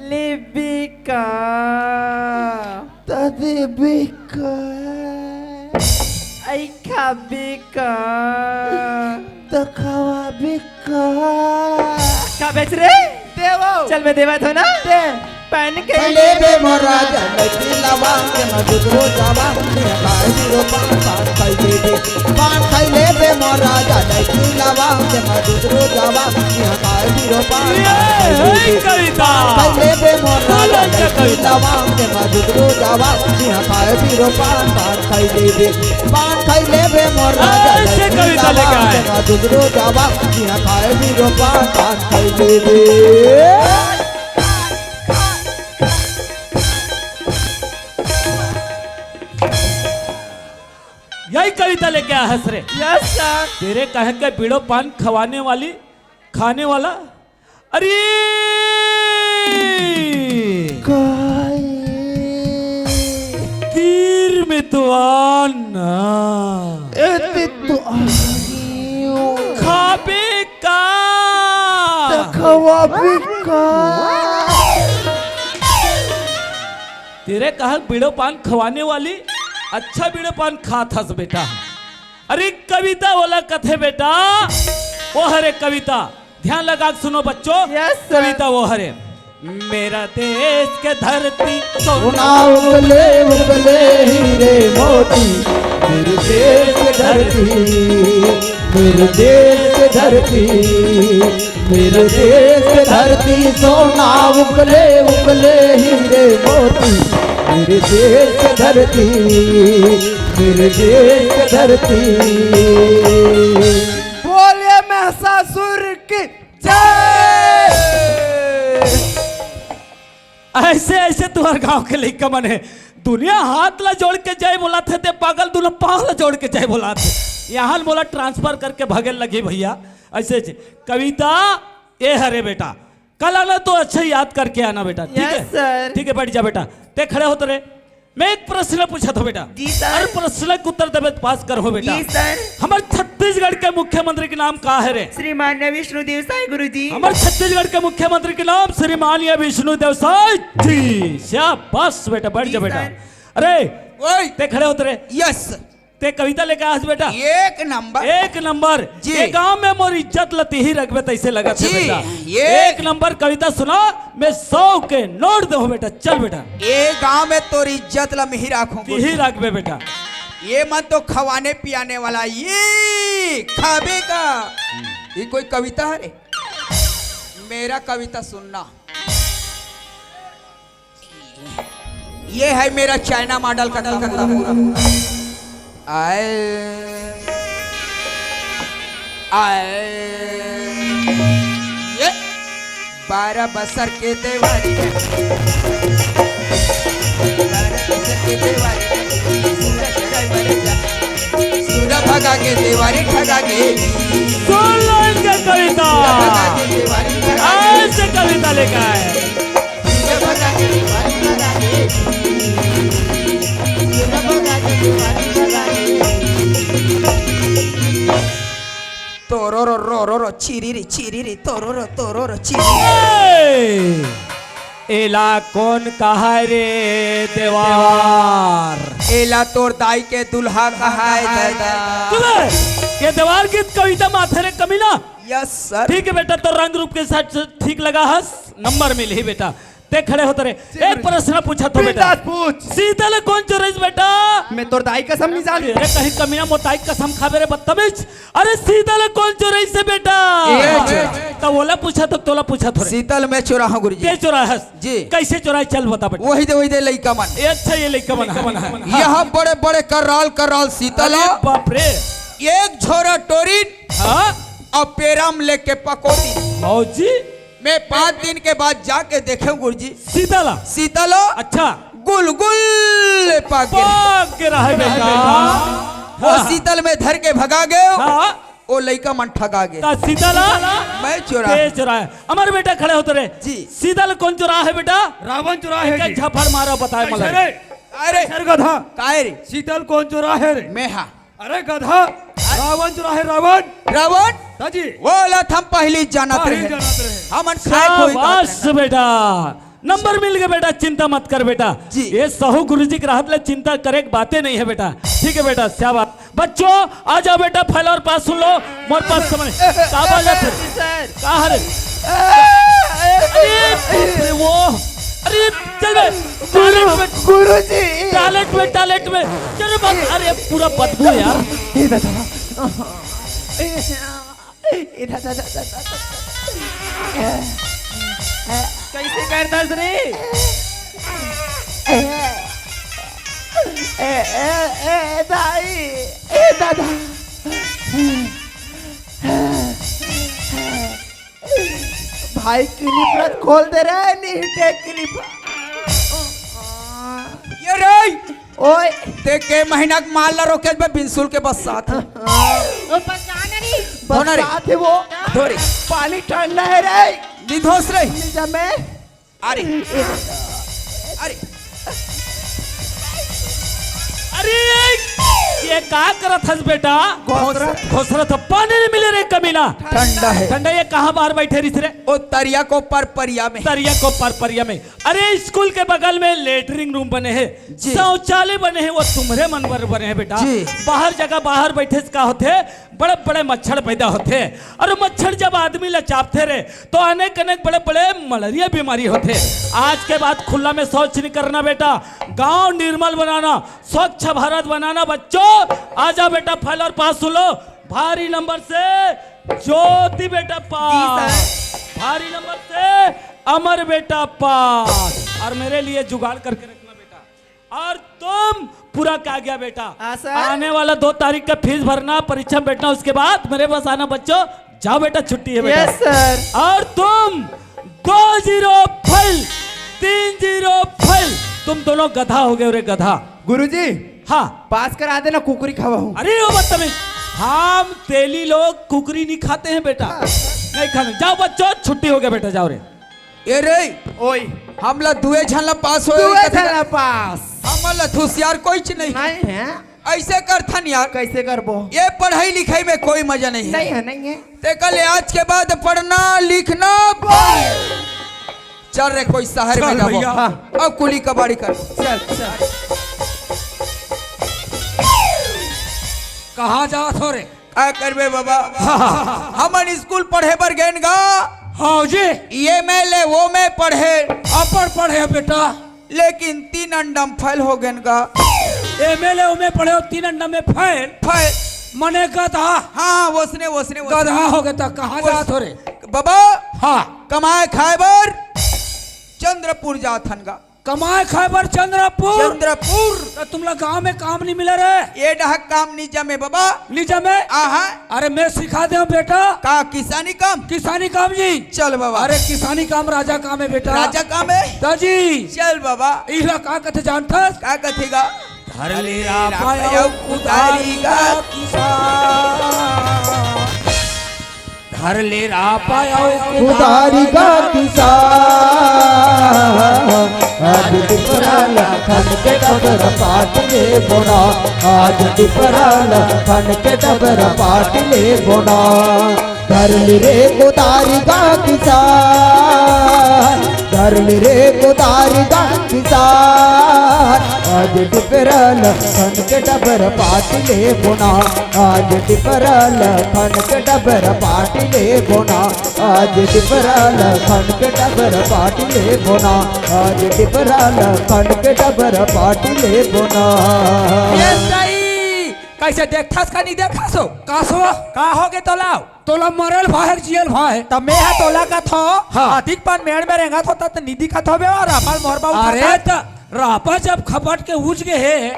लेबे का? तदे बेका। आई खाबे का? तखवा बेका। का बेच रे? देवो। चल मैं देवा थो ना। दे। पहन के लेबे मोर राजा लड़की लवा के मधुरो जावा। पान खाई लेबे मोर राजा लड़की लवा के मधुरो जावा। पान खाई लेबे मोर राजा लड़की लवा के मधुरो जावा। पान खाई लेबे, पान खाई लेबे मोर राजा लड़की लवा के मधुरो जावा। पान खाई लेबे। यही कविता लेके आया हस रे। Yes sir. तेरे कहे के बीड़ो पान खवाने वाली, खाने वाला। अरे काई? तीर में तो आना। एते तो आगियो। खाबे का? तखवा बेका। तेरे कहा बीड़ो पान खवाने वाली, अच्छा बीड़ो पान खात हस बेटा। अरे कविता वाला कथे बेटा, वो हरे कविता, ध्यान लगा के सुनो बच्चों। Yes sir. कविता वो हरे। मेरा देश के धरती सोना उगले उगले हीरे मोती। मेरे देश के धरती, मेरे देश के धरती, मेरे देश के धरती सोना उगले उगले हीरे मोती। मेरे देश के धरती, मेरे देश के धरती। बोलिए महिषासुर की जय। ऐसे ऐसे तुम्हारे गांव के लइका मन हे, दुनिया हाथ ला जोड़ के जय बोलाथे, ते पागल दुनो पांव ला जोड़ के जय बोलाथे। यहां मोला ट्रांसफर करके भगे लगी भैया। ऐसे ऐसे कविता ए हरे बेटा, कल आना तो अच्छा याद करके आना बेटा, ठीक है? Yes sir. ठीक है, बैठ जा बेटा, ते खड़े होत रे। मैं एक प्रश्न पूछत हों बेटा। जी सर। अउ प्रश्न के उत्तर देबे त पास करहू बेटा। जी सर। हमर छत्तीसगढ़ के मुख्यमंत्री के नाम का हरे? श्रीमान्य विष्णुदेव साय गुरुजी। हमर छत्तीसगढ़ के मुख्यमंत्री के नाम श्रीमान्य विष्णुदेव साय जी। शाबाश बेटा, बैठ जा जी बेटा। सर। अरे, ओए। ते खड़े होत रे। यस। ते कविता लेके आए हस बेटा। एक नंबर। एक नंबर। जी। ये गांव में मोर इज्जत ल तिही रखबे तइसे लगत हे जी, बेटा। ये एक नंबर कविता सुना, मैं सौ के नोट देहूं बेटा। चल बेटा। ये गांव में तोर इज्जत ल मिही राखूं। तिही रखबे बेटा। ये मन तो खवाने पियाने वाला, ये खाबे का। ये कोई कविता हरे? मेरा कविता सुनना। ये है मेरा चाइना मॉडल का कमरा। आए, आए, ये बारह बसर के देवारी है। बारह बसर के देवारी है। सूरज रे मर जा। सूरज भगा के देवारी ठगा के। सुन लो इनके कविता। सूरज भगा के देवारी ठगा के। ऐसे कविता लेकर आए। तोरो रो रो रो रो चिरी री चिरी री तोरो रो तोरो रो चिरी। ए! एला कोन कहाय रे देवार? एला तोर दाई के दुल्हा कहाय दादा। चुप है। ये देवार गीत कविता माथे रे कमीना। Yes sir. ठीक है बेटा, तो रंग रूप के साथ ठीक लगा हस, नंबर मिलही बेटा। ते खड़े होत रे। जी एक गुरुजी। प्रश्न पूछत हों बेटा। बिंदास पूछ। सीता ल कोन चोराइस बेटा? मैं तोर दाई कसम नहीं जान। अरे कहीं कमीना मोर दाई कसम खाबे रे बदतमीज। अरे सीता ल कोन चोराइस बेटा? ए चोर। त ओला पूछत हों, तोला पूछत हों रे। सीता ल मैं चोराहूं गुरुजी। ते चोराहस? जी। कइसे चोराय चल बता बेटा। वही दे, वही दे लइका मन। ए अच्छा ये लइका मन। यह बड़े बड़े कराल कराल सीता ल। अरे बाप रे। एक झोरा टोरिन। हाँ? अउ पेरा म लेके पकोड़ी। मौजी? मैं पांच दिन के बाद जाके देखेंव गुरुजी। सीता ल? सीता ल। अच्छा। गुल गुल पाक गे। पाक गे रहे बेटा। वो हाँ। सीता ल मैं धर के भगा गेंव। हाँ। वो लइका मन ठगा गे। त सीता ल? मैं चोराहूं। ते चोराय। अमर बेटा खड़े होत रे। जी। सीता ल कोन चोराहे बेटा? रावण चोराहे जी। झपड़ मारा बताय कइसे मला। रे? अरे। कइसे रे गधा? काय रे? सीता ल कोन चोराहे रे? मैं हा। अरे गधा, रावण चोराहे रावण। रावण? हाँ जी। वो ला त हम पहिली जानत रहे। जानत रहे। हमन खाए खोई शाबाश बेटा, नंबर मिल गे बेटा, चिंता मत कर बेटा। जी। ये सहू गुरुजी के रहत ले चिंता करे के बाते नहीं है बेटा। ठीक है बेटा, शाबाश। बच्चों, आ जाओ बेटा, फाइल अउ पास सुन लो। मोर पास समझ। का बोल रहे थे? सर। का हरे? अरे, अरे वो, अरे चल बे। गुरु, टॉयलेट में, गुरुजी। टॉयलेट में, टॉयलेट में। चल बे, अरे पूरा बदबू है यार। ए दादा। ए दादा, दादा, दादा। कइसे करथस रे? ए, ए, ए, ए, दाई, ए, दादा। भाई, क्लिप रख, खोल दे रे, नहीं टे क्लिप। ये रे, ओए। ते के महीना के माल ला रोके बे बिनसुल के बरसात हे। ओ, बरसात नहीं। धोना रे। बरसात हे वो। धोरे। पानी ठंडा हे रे। निधोस रे। निजा में। अरे। अरे। अरे, ये का करत हस बेटा? घोसरत। घोसरत ह, पानी नहीं मिले रे कमीना। ठंडा हे। ठंडा, ये कहाँ बाहर बैठे रहिस रे? ओ तरिया को पर परिया में। तरिया को पर परिया में। अरे, स्कूल के बगल में लेटरिन रूम बने हे, जी। शौचालय बने हे, वो तुम्हरे मन बर बने हे बेटा। जी। बाहर जगह, बाहर बैठे से का होथे, बड़े-बड़े मच्छर पैदा होथे। अउ मच्छर जब आदमी ला चाबथे रे, तो अनेक-अनेक बड़े-बड़े मलेरिया बीमारी होथे। आज के बाद खुला में शौच नहीं करना बेटा, गांव निर्मल बनाना, स्वच्छ भारत बनाना। बच्चों, आ जाओ बेटा, फाइल अउ पास सुन लो। भारी नंबर से ज्योति बेटा पास। जी सर। भारी नंबर से अमर बेटा पास। और मेरे लिए जुगाड़ करके रखना बेटा। और तुम पूरा क्या गया बेटा? हाँ सर। आने वाला दो तारीख का फीस भरना, परीक्षा में बैठना, उसके बाद मेरे पास आना बच्चों। जाओ बेटा, छुट्टी है बेटा। Yes sir. और तुम दो जीरो फेल, तीन जीरो फेल, तुम दोनों गधा हो गए रे गधा। गुरुजी, हाँ। पास करा देना, कुकरी खवाऊं। अरे वो बदतमीज, हम तेली लोग कुकरी नहीं खाते हैं बेटा। हाँ। नहीं खाते। जाओ बच्चों, छुट्टी हो गया बेटा, जाओ रे। ए रे, ओए। हमला दुए झन ला पास होए दुए कथी झन ला पास। हमन ला थुसियार कोई चीज नहीं। नहीं है। ऐसे करथन यार। कैसे करबो? ये पढ़ाई लिखाई में कोई मजा नहीं है। नहीं है, नहीं है। ते कल आज के बाद पढ़ना लिखना बंद। चल रे, कोई शहर में चल जाबो। भैया। हाँ। अब कुली कबाड़ी कर। चल, चल। कहाँ जात हो रे? का करबे बाबा? हाँ। हमन स्कूल पढ़े बर गेन गा। हाँ जी। ये में ले वो में पढ़े। अपन पढ़े बेटा। लेकिन तीन अंडा में फेल हो गेन गा। एमे ले ओमे पढ़े हो, तीन अंडा में फेल। फेल। मने गधा। हाँ, वसने, वसने, वसने। गधा हो गया था, कहाँ वो जात हो रे? बाबा। हाँ। कमाए खाए बर चंद्रपुर जात हन गा। कमाए खाए बर चंद्रपुर? चंद्रपुर। तो तुमला गांव में काम नहीं मिला रे? ये डहक काम नहीं जमे बाबा। नहीं जमे? आहा। अरे मैं सिखा दे बेटा। का किसानी काम? किसानी काम जी। चल बाबा। अरे किसानी काम राजा काम है बेटा। राजा काम है? दाजी। चल बाबा। इला का कथे जानथस? का कथे गा? धर ले रापा अउ कुदारी गा किसान। धर ले रापा अउ कुदारी गा किसान। आज डिपरा ल खन के डबर पाट ले बोना। आज डिपरा ल खन के डबर पाट ले बोना। धर ले रे कुदारी गा किसान। धर ले रे कुदारी गा किसान। आज डिपरा ल खन के डबर पाट ले बोना। आज डिपरा ल खन के डबर पाट ले बोना। आज डिपरा ल खन के डबर पाट ले बोना। आज डिपरा ल खन के डबर पाट ले बोना। ये सही। कैसे देखथस का नहीं देखथस हो? का सो? का हो गे तोला? तोला मरल भाई, जियल भाई। त मैं हा तोला कथो, हाँ। अधिक पन मेड़ में रेंगत होता त निधि कथो बे, और रापा ल मोर बाबू अरे खाता। त रापा जब खपट के उज गे हे,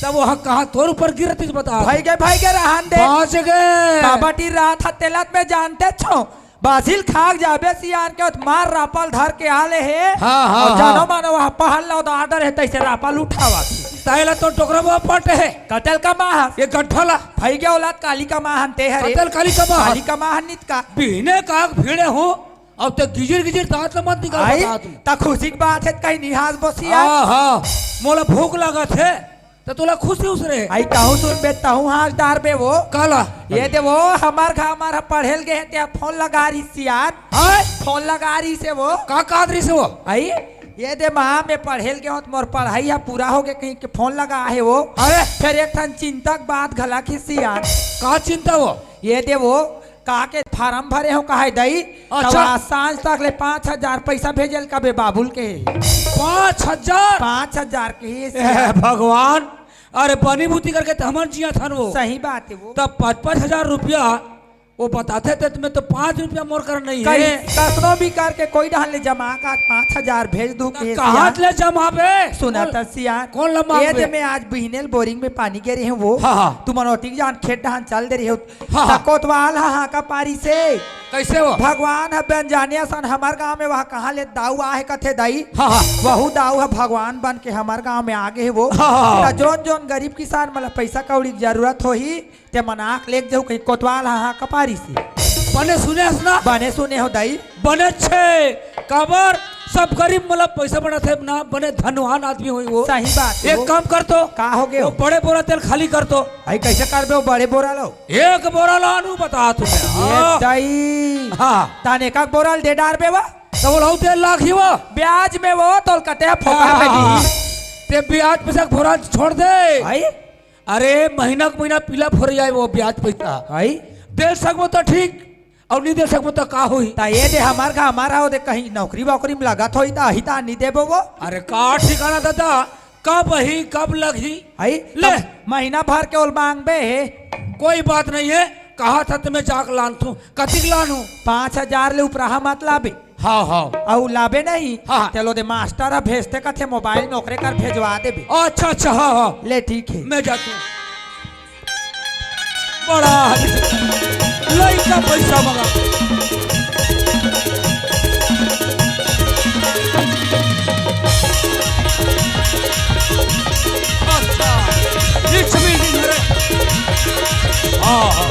तब वहाँ कहाँ तोर ऊपर गिरतिस बता। भाई गे, भाई गे, रहन दे। बाँच गे। बाबा टी रात हा तेलत में जानते छो। बासिल खाक जाबे सियान के ओत मार रापा ल धर के आले हे। हाँ, हाँ, और हाँ। जानो मानो वहाँ पहल ला उदा आदर हे तैसे रापा ल उठावा। तैला तो डोकरा बाबा पट हे। कतल का माँ हस? ये गड्ढा ला। भाई गे औलाद काली का माँ हन ते हरे। कतल काली का माँ हस। काली का माँ हन नित का। बिहने का भिड़े हो। अब ते गिजिर गिजिर दांत ल मत निकाल आई, बता तू। त खुशी की बात हे, कहीं निहास बसिया। हाँ, हाँ। मोला भूख लागत हे, त तोला खुशी उस रहे। आई, तहूँ सुन बे, तहूँ हाँस डार बे वो। काला? ये दे वो, हमार घा, हमार पढ़ेल गे हे, ते फोन लगा रही सियान। हाँ? फोन लगा रही से वो। का काद रही से वो? आई, ये दे माँ, मैं पढ़ेल गे हों त मोर पढ़ाई हा पूरा हो गे कहीं के फोन लगा हे वो। अरे? फिर एक ठन चिंता के बात घला के सियान। का चिंता वो? ये दे वो, का के फार्म भरे हो कहे दई, अच्छा। तब आज सांझ तक ले पाँच हजार पैसा भेजल का बे बाबुल के। पाँच हजार? पाँच हजार के हे ए, भगवान, अरे बनी बुद्धि करके त हमन जिया थन वो। सही बात हे वो। तब पाँच पाँच हजार रुपया वो बताथे ते तुम्हें तो पाँच रुपया मोर कर नहीं कहीं हे। कसनो भी करके कोई डहन ले जमा का पाँच हजार भेज दू के कहाँ सियान। ले जमा बे? सुना कौन, त सियान। कौन लमा ये बे? दे मैं आज बिहनेल बोरिंग में पानी गे रहे हूँ वो। हाँ, हाँ। तुमन ओतिक जान खेत डहन चल दे रहे हो। हाँ, हाँ। त कोतवाल हा, हाका पारी से। कैसे हो? भगवान ह बन जाने असन हमर गांव में वह कहाँ ले दाऊ आहे कथे दाई। हाँ, हाँ। वहू दाऊ ह भगवान बन के हमर गांव में आ गे हे वो। हाँ, हाँ, हाँ। त जोन जोन गरीब किसान मन ल पैसा कौड़ी के जरूरत होही, ते मन आके लेके जाहू कहीं कोतवाल हा, हाका पारी से। बने सुने हस ना? बने सुने हो दाई। बने छे, काबर सब गरीब मन ल पैसा बनाथे ना, बने धनवान आदमी होही वो। सही बात हे एक वो। काम कर तो। का हो गे वो हो? बड़े बोरा तेल खाली कर तो। आई कैसे करबे वो बड़े बोरा लो? एक बोरा लानू बता तुम्हें। ये हाँ। दाई। हाँ। ताने का बोरा ल दे डार बे वा? तो बोला तेल लाखी वो। ब्याज में वो तोल कते फोकट में हाँ। दी। ते ब्याज पैसा बोरा छोड़ दे। आई? अरे महीना के महीना पीला फोर जाए वो ब्याज पैसा। आई? दे सकबो तो ठीक, अउ नहीं दे सकबो त का होही? त ये दे हमर का, हमर हो दे कहीं नौकरी वोकरी में लगत होही त अही त नहीं देबो वो। अरे का ठिकाना दादा, कब अही, कब लगही? हई, ले। तब महीना भर के ओल मांगबे हे। कोई बात नहीं हे, कहा था तुम्हें जाके लानथू, कतिक लानू? पाँच हजार ले उपराहा मत लाबे। हाँ, हाँ। अउ लाबे नहीं, हाँ, हाँ। तेलो दे मास्टर ह भेजते कथे मोबाइल में ओकरे कर भेजवा देबे। अच्छा, अच्छा, हाँ, हाँ। ले ठीक हे। मैं जाता हूँ। बड़ा आदमी। लइका पैसा मंगा। अच्छा, लक्ष्मी जी मेरे। हाँ, हाँ।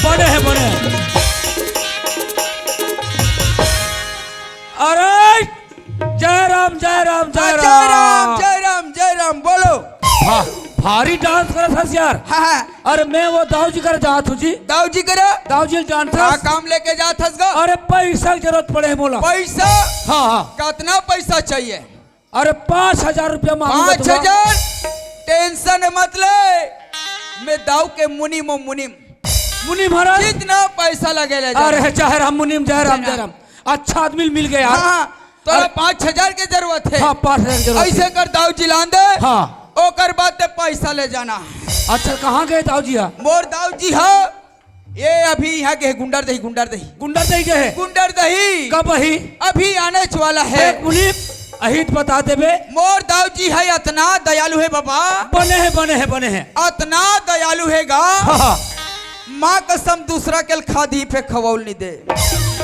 बड़े हैं, बड़े हैं। अरे, जय राम, जय राम, जय जय राम, राम। जय राम, जय राम, बोल। हाँ, भारी डांस करत हस यार। हाँ, हाँ। अरे मैं वो दाऊ जी कर जात हूँ जी। दाऊ जी करा? दाऊ जी डांस का हस। काम लेके जात हस गा? अरे पैसा की जरूरत पड़े है मोला। पैसा? हाँ, हाँ। कितना पैसा चाहिए? अरे पाँच हजार रुपया मांगूंगा पाँच हजार? तुमका। टेंशन मत ले, मैं दाऊ के मुनीम हूँ, मुनीम। मुनीम महाराज? जितना पैसा लगे ले जा। अरे जय राम मुनीम, जय राम, जय राम। अच्छा आदमी मिल गया यार। हाँ, हाँ, तोरा अरे पाँच हजार के जरूरत है। हाँ, पाँच हजार की जरूरत है। ऐसे कर दाऊ जी लान दे। हाँ। ओकर बाद ते पैसा ले जाना। अच्छा, कहाँ गए दाऊ जी? हाँ। मोर दाऊ जी हा, ये अभी यहाँ के गुंडर दही, गुंडर दही। गुंडर दही के है? गुंडर दही। कब ही? अभी आने वाला है। देख मुनीम, अहित बता देबे। मोर दाऊ जी है, इतना दयालु है बाबा। बने है, बने है, बने है। इतना दयालु है गा। हाँ, हाँ। माँ कसम, दूसरा के खादी पे खवौल नहीं दे।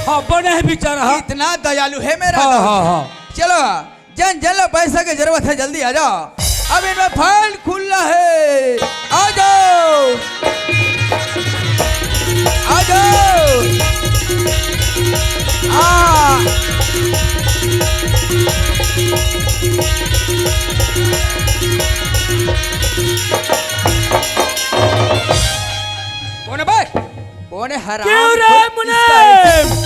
हाँ, बने है बेचारा, हाँ। इतना दयालु है मेरा हाँ, दाऊ जी। हाँ, हाँ। चलो, जन जन ला पैसा के जरूरत है, जल्दी आ जाओ। अब इनमें फाइल खुला है, आ जाओ, आ जाओ। आ। कौन है बे? कौन है हराम? क्यों रे मुनीम?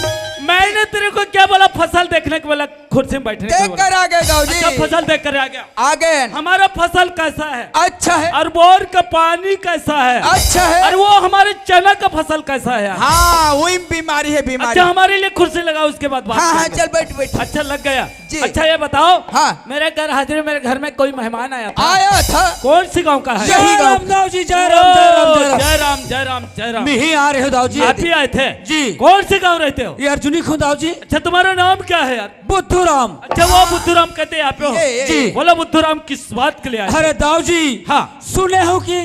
मैंने तेरे को क्या बोला, फसल देखने को बोला, कुर्सी में बैठने को बोला। देख कर आ गए दाऊ जी। अच्छा, फसल देख कर आ गया। आ गए। हमारा फसल कैसा है? अच्छा है। और बोर का पानी कैसा है? अच्छा है। और वो हमारे चना का फसल कैसा है? हाँ, वही बीमारी है, बीमारी। अच्छा, हमारे लिए कुर्सी लगाओ, उसके बाद बात हाँ, हाँ, करेंगे। चल बैठ, बैठ। अच्छा, लग गया। जी। अच्छा, ये बताओ, हाँ। मेरे घर हाजिर, मेरे घर में कोई मेहमान आया था। आया था। कौन सी गांव का है? यही जय गांव। राम दाऊ जी, जय राम, जय राम, जय राम। जय राम, जय राम, जय राम। मिही आ रहे हो दाऊ जी। आप ही आए थे? जी। कौन से गांव रहते हो? ये अर्जुनी खुंद दाऊ जी। अच्छा, तुम्हारा नाम क्या है यार? बुद्धू राम। अच्छा, वो बुद्धू राम कहते हैं आप हो? ये, ये, जी। ये। बोलो, बुद्धू राम किस बात के लिए आए? अरे दाऊ जी, हाँ। सुने हो कि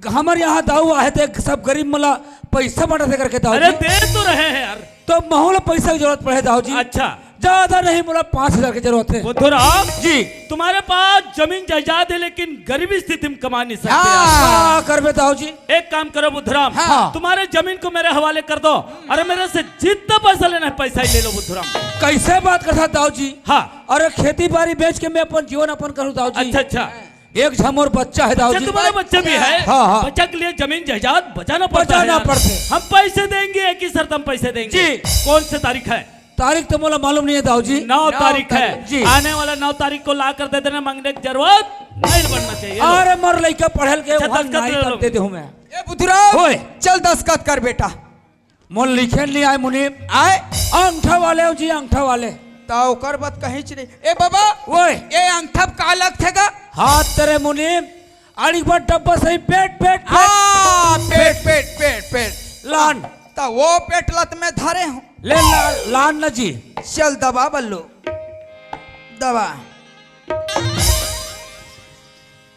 हमर यहाँ दाऊ आहे ते सब गरीब मन ला पैसा बांटत हे करके दाऊ अरे जी। दे तो रहे हैं यार। तो महू ला पैसा की जरूरत पड़े दाऊ जी। अच्छा। ज्यादा नहीं, मोला पाँच हजार की जरूरत है। बुद्धू राम जी। तुम्हारे पास जमीन जायदाद है लेकिन गरीबी स्थिति में कमा नहीं सकते यार। हाँ। का करबे दाऊ जी? एक काम करो बुद्धू राम, हाँ। तुम्हारे जमीन को मेरे हवाले कर दो। अरे मेरे से जितना पैसा लेना है पैसा ही ले लो बुद्धू राम। कैसे बात करता दाऊ जी? हाँ। अरे खेती बाड़ी बेच के मैं अपन जीवन अपन करूँ दाऊ जी। अच्छा, अच्छा। एक झन मोर बच्चा है दाऊ अच्छा, जी। तुम्हारा बच्चा भी है? हाँ, हाँ। बच्चा के लिए जमीन जायदाद बचाना पड़ता है बचाना यार। पड़ते। हम पैसे देंगे, एक ही शर्त हम पैसे देंगे। जी। कौन से तारीख है? तारीख तो मोला मालूम नहीं है दाऊ जी। नौ नौ तारीख है। तारीख। जी। आने वाला नौ तारीख को ला कर दे देना, मांगने की जरूरत नहीं बनना चाहिए। अरे मोर लइका पढ़ल के अच्छा, वहाँ दस्तखत नाई ले लो। कर दे दे हूँ मैं। ए बुद्धू राम, ओए। चल दस्तखत कर बेटा। मोर लिखे नहीं आए मुनीम। आए? अंगठा वाले हो जी, अंगठा वाले। ता ओकर बात कहीं च नहीं। ए बाबा, ओए। ए अंगठा का लगथे गा? हाथ तेरे मुनीम, आड़ी पर डब्बा सही पेट, पेट, पेट। हाँ, पेट, पेट, पेट, पेट। लान। ता वो पेट लत में धरे हूँ। ले ला-, लान न जी। चल दबा बल्लू। दबा।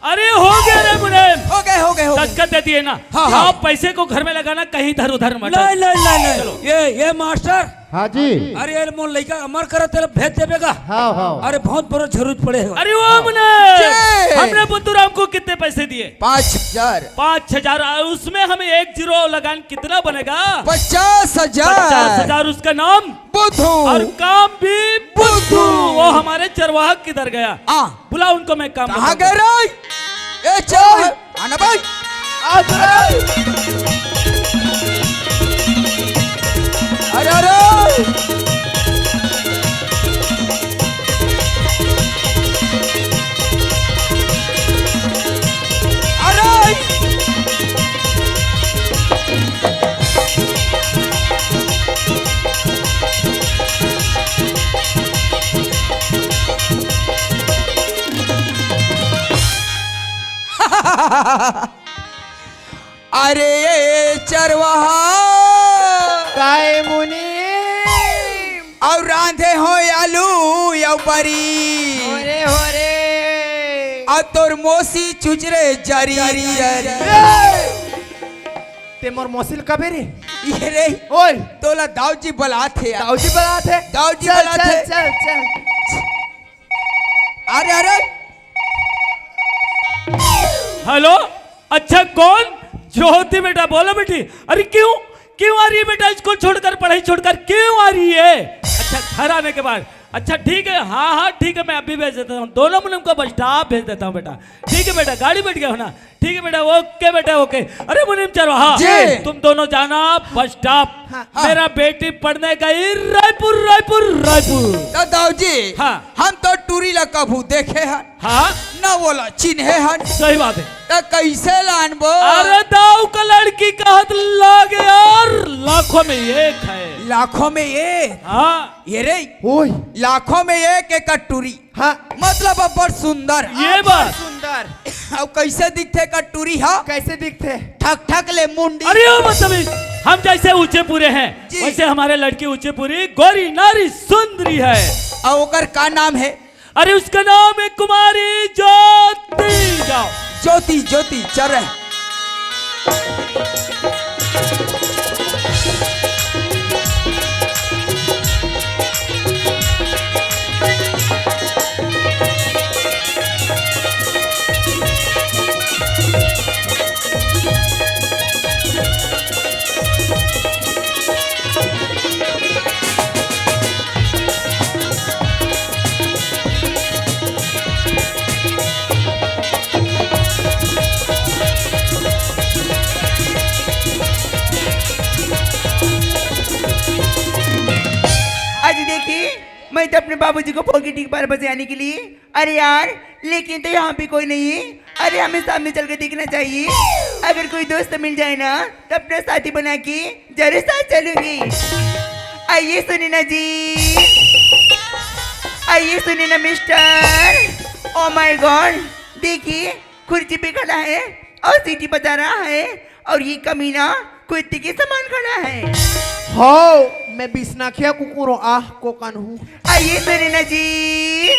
अरे हो गया रे मुनीम। हो गए, हो गए, हो गए। दस्तखत दे दिए ना। हाँ, हाँ। आप पैसे को घर में लगाना, कहीं इधर उधर मत। नहीं, नहीं, नहीं, नहीं। चलो। ये, ये मास्टर। हाँ जी। अरे यार, मोर लइका अमर करत तेला भेज देबे का? हाँ, हाँ। अरे बहुत बड़ा जरूरत पड़े हो। अरे वो हाँ। मुनीम, जी। हमने बुद्धू राम को कितने पैसे दिए? पाँच हजार। पाँच हजार। और उसमें हमें एक जीरो लगान कितना बनेगा? पचास हजार। पचास हजार। उसका नाम बुद्धू। और काम भी बुद्धू। बुद्धू। वो हमारे चरवाहा किधर गया? आ। बुला उनको, मैं काम कहाँ बताऊंगा। गए रे? ए, चल। आना भाई। आ, चल। अरे, अरे। अरे। अरे चरवाहा। काय मुनीम? अउ रांधे हो आलू अउ बरी। होरे, होरे। अउ तोर मोसी चुचरे जरी, जरी, जरी। जरी। ए! ते मोर मोसी ल कबे रे? ये रे। ओए। तोला दाऊ जी बलात हे यार। दाऊ जी बलात हे? दाऊ जी चल, बलात चल, हे। चल, चल। अरे, अरे। हेलो, अच्छा कौन? ज्योति बेटा, बोलो बेटी। अरे क्यों, क्यों आ रही है बेटा, स्कूल छोड़कर, पढ़ाई छोड़कर क्यों आ रही है? अच्छा, घर आने के बाद अच्छा ठीक है, हाँ हाँ ठीक है, मैं अभी भेज देता हूँ, दोनों मुनिम को बस स्टॉप भेज देता हूँ बेटा। ठीक है बेटा, गाड़ी बैठ गया हो ना? ठीक है बेटा, ओके बेटा, ओके। अरे मुनीम चरवाहा, जी। तुम दोनों जाना बस स्टॉप। हाँ। मेरा बेटी पढ़ने गई रायपुर, रायपुर, रायपुर। तो दाऊ जी, हाँ। हम तो टूरी ला कभू देखे हन, हाँ। न वोला चिन्हे हन। सही बात है। तो कैसे लानबो? अरे दाऊ का लड़की कहत लागे यार, लाखों में एक है। लाखों में एक? हाँ। ये रे, ओए। लाखों में एक एकर टूरी। हाँ। मतलब अब्बड़ सुंदर। ये बात। सुंदर। अब कैसे दिखथे एकर टूरी हा? कैसे दिखथे? ठक ठक ले मुंडी। अरे ओ बदतमीज, हम जैसे ऊंचे पूरे हैं, जी। वैसे हमारे लड़की ऊंचे पूरी गोरी नारी सुंदरी है। और ओकर का नाम है? अरे उसका नाम है कुमारी ज्योति। जाओ। ज्योति, ज्योति, चल रहे। आज देखी, मैं तो अपने बाबूजी को फोन की ठीक बारह बजे आने के लिए। अरे यार, लेकिन तो यहाँ पे कोई नहीं है। अरे, हमें सामने चल के देखना चाहिए। अगर कोई दोस्त मिल जाए ना, तो अपना साथी बना के जरूर साथ चलूंगी। आइए सुनीना जी, आइए Sunina mister. Oh my God, देखिए, कुर्सी पे खड़ा है और सीटी बजा रहा है, और ये कमीना कुत्ते के समान खड़ा है। हो, मैं बिसनखिया कुकुर आह को कन हूँ। आइए सुनीना जी,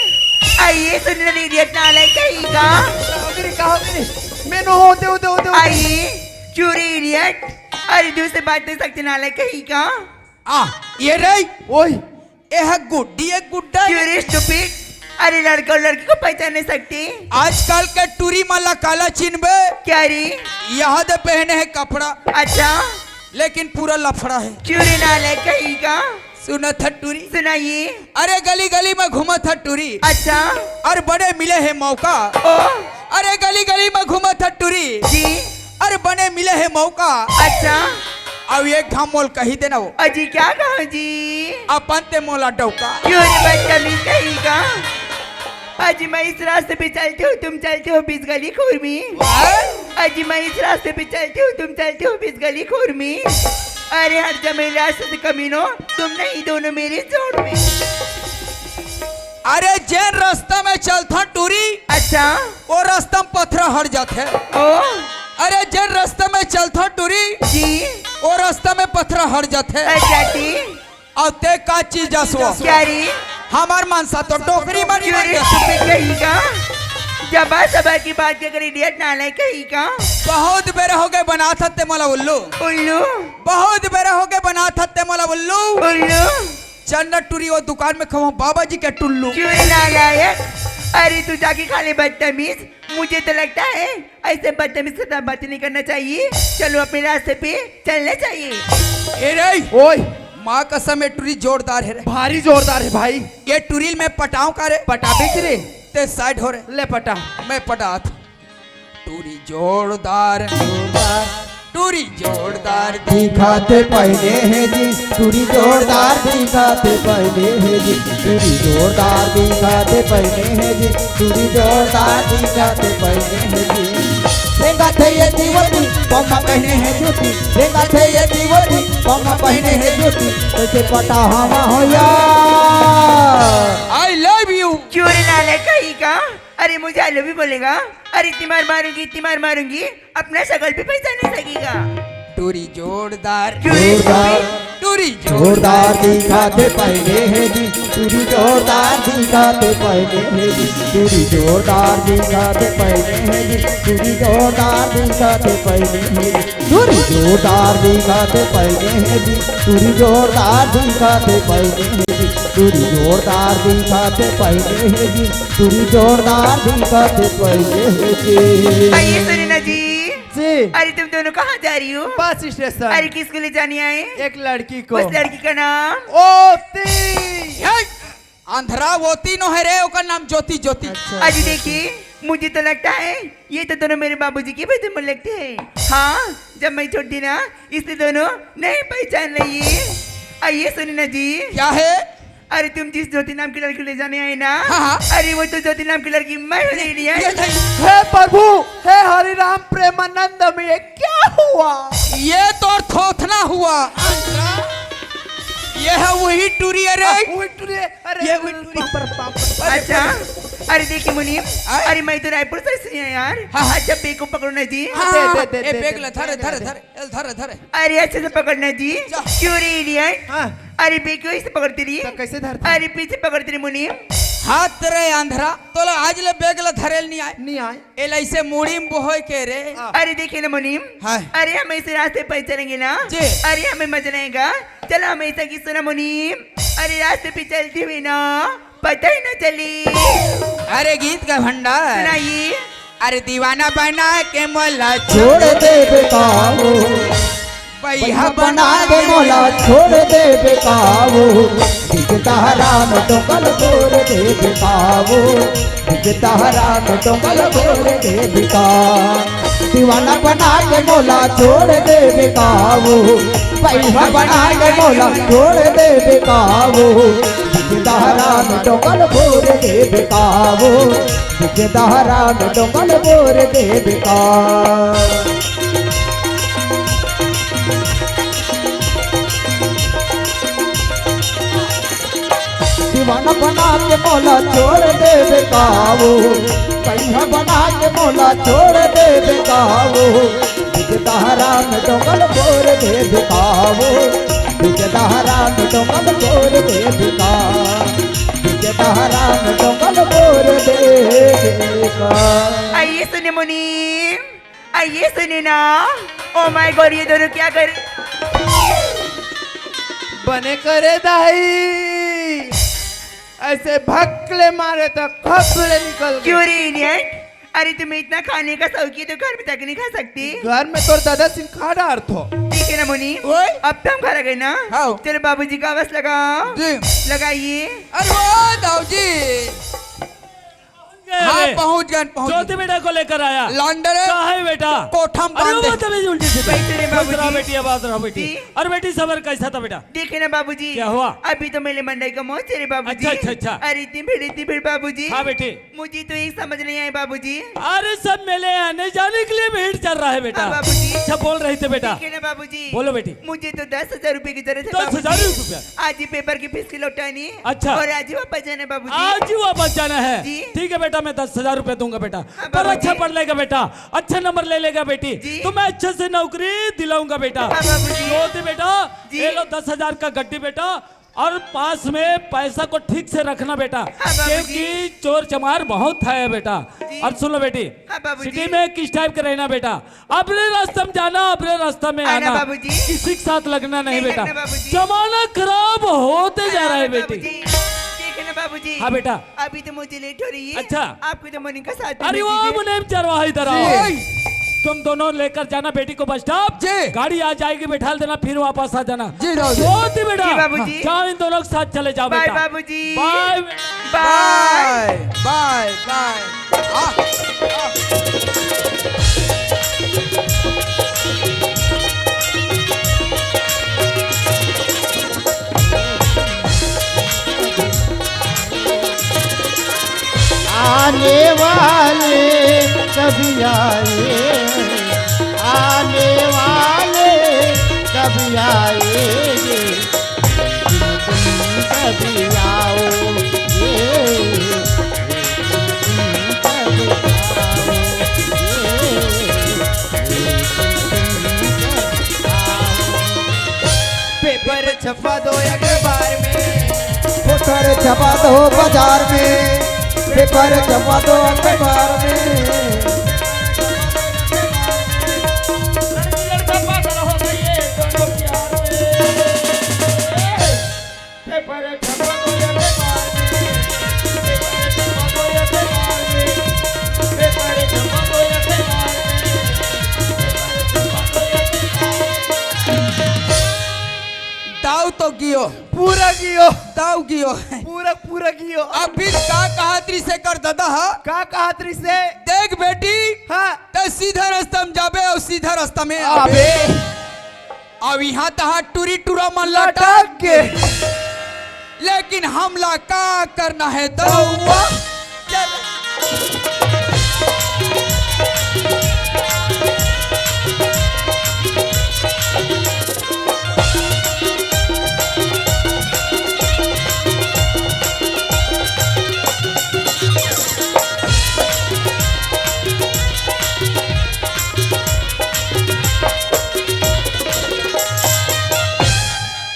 आइए सुनीना, इडियट नालायक कहीं का। कहो तेरे, कहो तेरे। मैं नो होते, होते, होते, होते। आइए, चूरी इडियट। अरे, दूसरे बात नहीं सकते, नालायक कहीं का। आ, ये रही। ओए। ए ह गुड्डी, ए गुड्डा। क्यों रे stupid? अरे, लड़का और लड़की को पहचान नहीं सकती? आजकल के टूरी मन ला काला चिन्हबे? क्या रे? यहाँ दे पहने है कपड़ा। अच्छा। लेकिन पूरा लफड़ा है। क्यों रे नालायक कहीं का? सुना था टूरी। सुनाइए। अरे गली गली में घूमा था टूरी। अच्छा। अरे बने मिले है मौका। ओ। अरे गली गली में घूमा था टूरी। जी। अरे बने मिले है मौका। अच्छा। अब एक घाम मोल कही देना वो। अजी क्या कहा जी? अपन ते मोला डौका। क्यों रे बदतमीज कहीं का? अजी मैं इस रास्ते पे चलती हूँ, तुम चलते हो बीच गली खोर में। वाह। अजी मैं इस रास्ते पे चलती हूँ, तुम चलते हो बीच गली खोर में। अरे हट जा मेरे रास्ते से कमीनो, तुम नहीं दोनों मेरे जोड़ में। अरे जेन रास्ता में चलथन टूरी, अच्छा। वो रास्ता में पथरा हट जाथे। ओ। अरे जेन रास्ता में चलथन टूरी, जी। वो रास्ता में पथरा हट जाथे। अच्छा जी। और ते का चीज असवा? क्या रे? हमार मनसा तो डोकरी मनी क्यों रे, बन जाथे। Stupid कहीं का? जब सभा की बात के कर, idiot नालायक कहीं का। बहुत बेरा हो गए बनात हत्ते मोला उल्लू। उल्लू। बहुत बेरा हो गए बनात हत्ते मोला उल्लू। उल्लू। चल न टूरी, वो दुकान में खाऊं बाबा जी के टुल्लू। क्यों रे नालायक? अरे तू जाके खा ले बदतमीज। मुझे तो लगता है ऐसे बदतमीज के साथ बातें नहीं करना चाहिए। चलो अपने रास्ते पे चलना चाहिए। ए रे, ओए। माँ कसम, ये टूरी जोरदार है रे। भारी जोरदार है भाई। ये टूरी मैं पटाऊं का रे? पटा बेच रे। ते side हो रे। ले पटा। मैं पटात। टूरी जोरदार, जोरदार, टूरी जोरदार दिखाते पहने हैं जी, टूरी जोरदार दिखाते पहने हैं जी, टूरी जोरदार दिखाते पहने हैं जी, टूरी जोरदार दिखाते पहने हैं जी। रेंगा थे ये दीवानी, पम्मा पहने हैं जूती, रेंगा थे ये दीवानी, पम्मा पहने हैं जूती, कैसे पटा हवा हो यार। I love you। क्यों रे नालायक कहीं का? अरे मुझे I love you बोलेगा? अरे इतनी मार मारूंगी, इतनी मार मारूंगी, अपना शकल भी पहचान नहीं सकेगा। टूरी जोरदार। क्यों रे जोरदार। टूरी जोरदार दिखाते पहने हैं जी, टूरी जोरदार दिखाते पहने हैं जी, टूरी जोरदार दिखाते पहने हैं जी, टूरी जोरदार दिखाते पहने हैं जी, टूरी जोरदार दिखाते पहने हैं जी, टूरी जोरदार दिखाते पहने हैं जी, टूरी जोरदार दिखाते पहने हैं जी, टूरी जोरदार दिखाते पहने हैं जी। आइए सुनीना जी। जी। अरे तुम दोनों कहाँ जा रही हो? Bus station. अरे किसको ले जाने आए? एक लड़की को। उस लड़की का नाम? ओती। अंधरा वोती नो है रे, ओकर नाम ज्योति, ज्योति। अच्छा, अजी अच्छा, देखिए, मुझे तो लगता है ये तो दोनों मेरे बाबूजी के बचपन में लगते हैं। हाँ, जब मैं छोटी थी ना, इसलिए दोनों नहीं पहचान रही है। आइए सुनिए ना जी। क्या है? अरे तुम जिस ज्योति नाम की लड़की ले जाने आए ना, हाँ, हाँ। अरे वो तो ज्योति नाम की लड़की मैं ही नहीं है। ये नहीं। हे प्रभु, हे हरि राम प्रेमानंद में ये क्या हुआ? ये तो थोथना हुआ। ये है वही टूरी है रे। हाँ, वही टूरी है। अरे, ये अरे, हुई अरे, टूरी। बाप रे, बाप रे। अच्छा, अरे देखिए मुनीम, आए? अरे मैं तो रायपुर से ही हूँ यार। हाँ, हाँ। अच्छा, बेग को पकड़ो ना जी। हाँ, दे, हाँ, दे, हाँ। दे, ए, दे, बेग दे, ला, धर, दे, धर, दे, धर, दे। ए, धर, धर। अरे अच्छे से पकड़ना जी। जा। क्यों रे इडियट? हाँ। अरे बेग क्यों ऐसे पकड़ती रही? तो कैसे धरती? अरे पीछे पकड़ती रही मुनीम। हाथ रे आंधरा, तोला आज ले बेग ला धरेल नहीं आए। नहीं आए। एला ऐसे मुड़ी में बोहोय के रे। हाँ। अरे देखिए ना मुनीम, हाँ। अरे हम ऐसे रास्ते पर चलेंगे ना, जी। अरे हमें मजा नहीं आएगा। चलो हम ऐसा की सुना मुनीम, अरे रास्ते पे चलती हुई ना, पता ही ना चली। अरे गीत का भंडार। सुनाइए। अरे दीवाना बना के मोला छोड़ दे बेकाबू। बैहा बना के मोला छोड़ दे बेकाबू, बिकता हराम टोकल बोर दे बेकाबू, बिकता हराम टोकल बोर दे बेका। दीवाना बना के मोला छोड़ दे बेकाबू, बैहा बना के मोला छोड़ दे बेकाबू, बिकता हराम टोकल बोर दे बेकाबू, बिकता हराम टोकल बोर दे बेका। दीवाना बना के मोला छोड़ दे बेकाबू, बैहा बना के मोला छोड़ दे बेकाबू, बिकता हराम टोकल बोर दे बेकाबू, बिकता हराम टोकल बोर दे बेका, बिकता हराम टोकल बोर दे बेका। आइए सुने मुनीम, आइए सुने ना। Oh my God, ये दोनों क्या कर बने करे दाई, ऐसे भक्कले मारे तो खपड़े निकल गए। क्यों रे इडियट? अरे तुम्हें इतना खाने का शौक है तो घर में तक नहीं खा सकती? घर में तोर दादा सिंह खा डार थो। ठीक है ना मुनीम? ओए। अब तो हम घर आ गए ना? हाँ। चलो बाबूजी का आवाज लगाओ। जी। लगाइए। अरे वो दाऊ जी। गए हाँ, रे। पहुंच गए, पहुंच गए। ज्योति बेटा को लेकर आया। लौंडे रे। कहाँ है बेटा? कोठा में अरे बांध वो दे। बदतमीज उल्टी सीधी। बैठे रे खुश रहो बाबूजी। बेटी, आबाद रहो बेटी। जी। और बेटी सबर कैसा था बेटा? देखे ना बाबूजी। क्या हुआ? अभी तो मेले मंडई का मौज है रे बाबूजी। अच्छा, अच्छा, अच्छा। अरे इतनी भीड़, इतनी भीड़ बाबूजी। हाँ बेटी। मुझे तो एक समझ नहीं आया बाबूजी। अरे सब मेले आने जाने के लिए भीड़ चल रहा है बेटा। हाँ बाबूजी। अच्छा बोल रहे थे बेटा। देखे ना बाबूजी। बोलो बेटी। मुझे तो दस हजार रुपए की जरूरत है दस हजार बाबूजी। रुपया? आज ही पेपर की फीस की लौटानी। अच्छा। और आज ही वापस जाना है बाबूजी। आज ही वापस जाना है? जी। ठीक है बेटा, मैं दस हजार रुपए दूंगा बेटा। हाँ, पर बाबूजी। अच्छा पढ़ लेगा बेटा, अच्छे नंबर ले लेगा बेटी, जी। तुम्हें अच्छे से नौकरी दिलाऊंगा बेटा। हाँ, बाबूजी। ज्योति बेटा, जी। ये लो दस हजार का गड्डी बेटा, और पास में पैसा को ठीक से रखना बेटा, हाँ, बाबूजी। क्योंकि चोर चमार बहुत है बेटा। जी। और सुन लो बेटी, हाँ, बाबूजी। सिटी में किस टाइप का रहना बेटा, अपने रास्ते में जाना, अपने रास्ते में आना, आना। बाबूजी। किसी के साथ लगना नहीं नहीं बेटा। लगना बाबूजी। जमाना खराब होते जा रहा है बेटी। बाबूजी। ठीक है ना बाबूजी? हाँ बेटा। अभी तो मुझे लेट हो रही है। अच्छा। आपको तो मॉर्निंग का साथ अरे वो मुनीम चरवाहा इधर आओ। जी। तुम दोनों लेकर जाना बेटी को बस स्टॉप। जी। गाड़ी आ जाएगी, बैठा देना, फिर वापस आ जाना। जी, राव जी। बहुत ही बेटा। जी, बाबूजी। जाओ इन दोनों के साथ चले जाओ बाय, बेटा। बाबूजी। बाय। बाय, बाय, बाय। आ, आ। आने वाले कभी आए, आने वाले कभी आएंगे, तुम कभी आओगे, तुम कभी आओगे। पेपर छपवा दो अखबार में। पोस्टर छपवा दो बाजार में, पेपर छपवा दो अखबार में। पेपर छपवा दो अखबार में, पेपर छपवा दो अखबार में, पेपर छपवा दो अखबार में, पेपर छपवा दो अखबार में। दाऊ तो गियो। पूरा गियो। दाऊ गियो। पूरा, पूरा गियो। अभी का कहत रिसे कर दादा हा? का कहत रिसे? देख बेटी, हाँ। ते सीधा रस्ता में जाबे अउ सीधा रस्ता में आबे। अबे। अब यहाँ तहाँ टूरी टूरा मन लटक लटक के। लेकिन हमला का करना है दउआ? चल।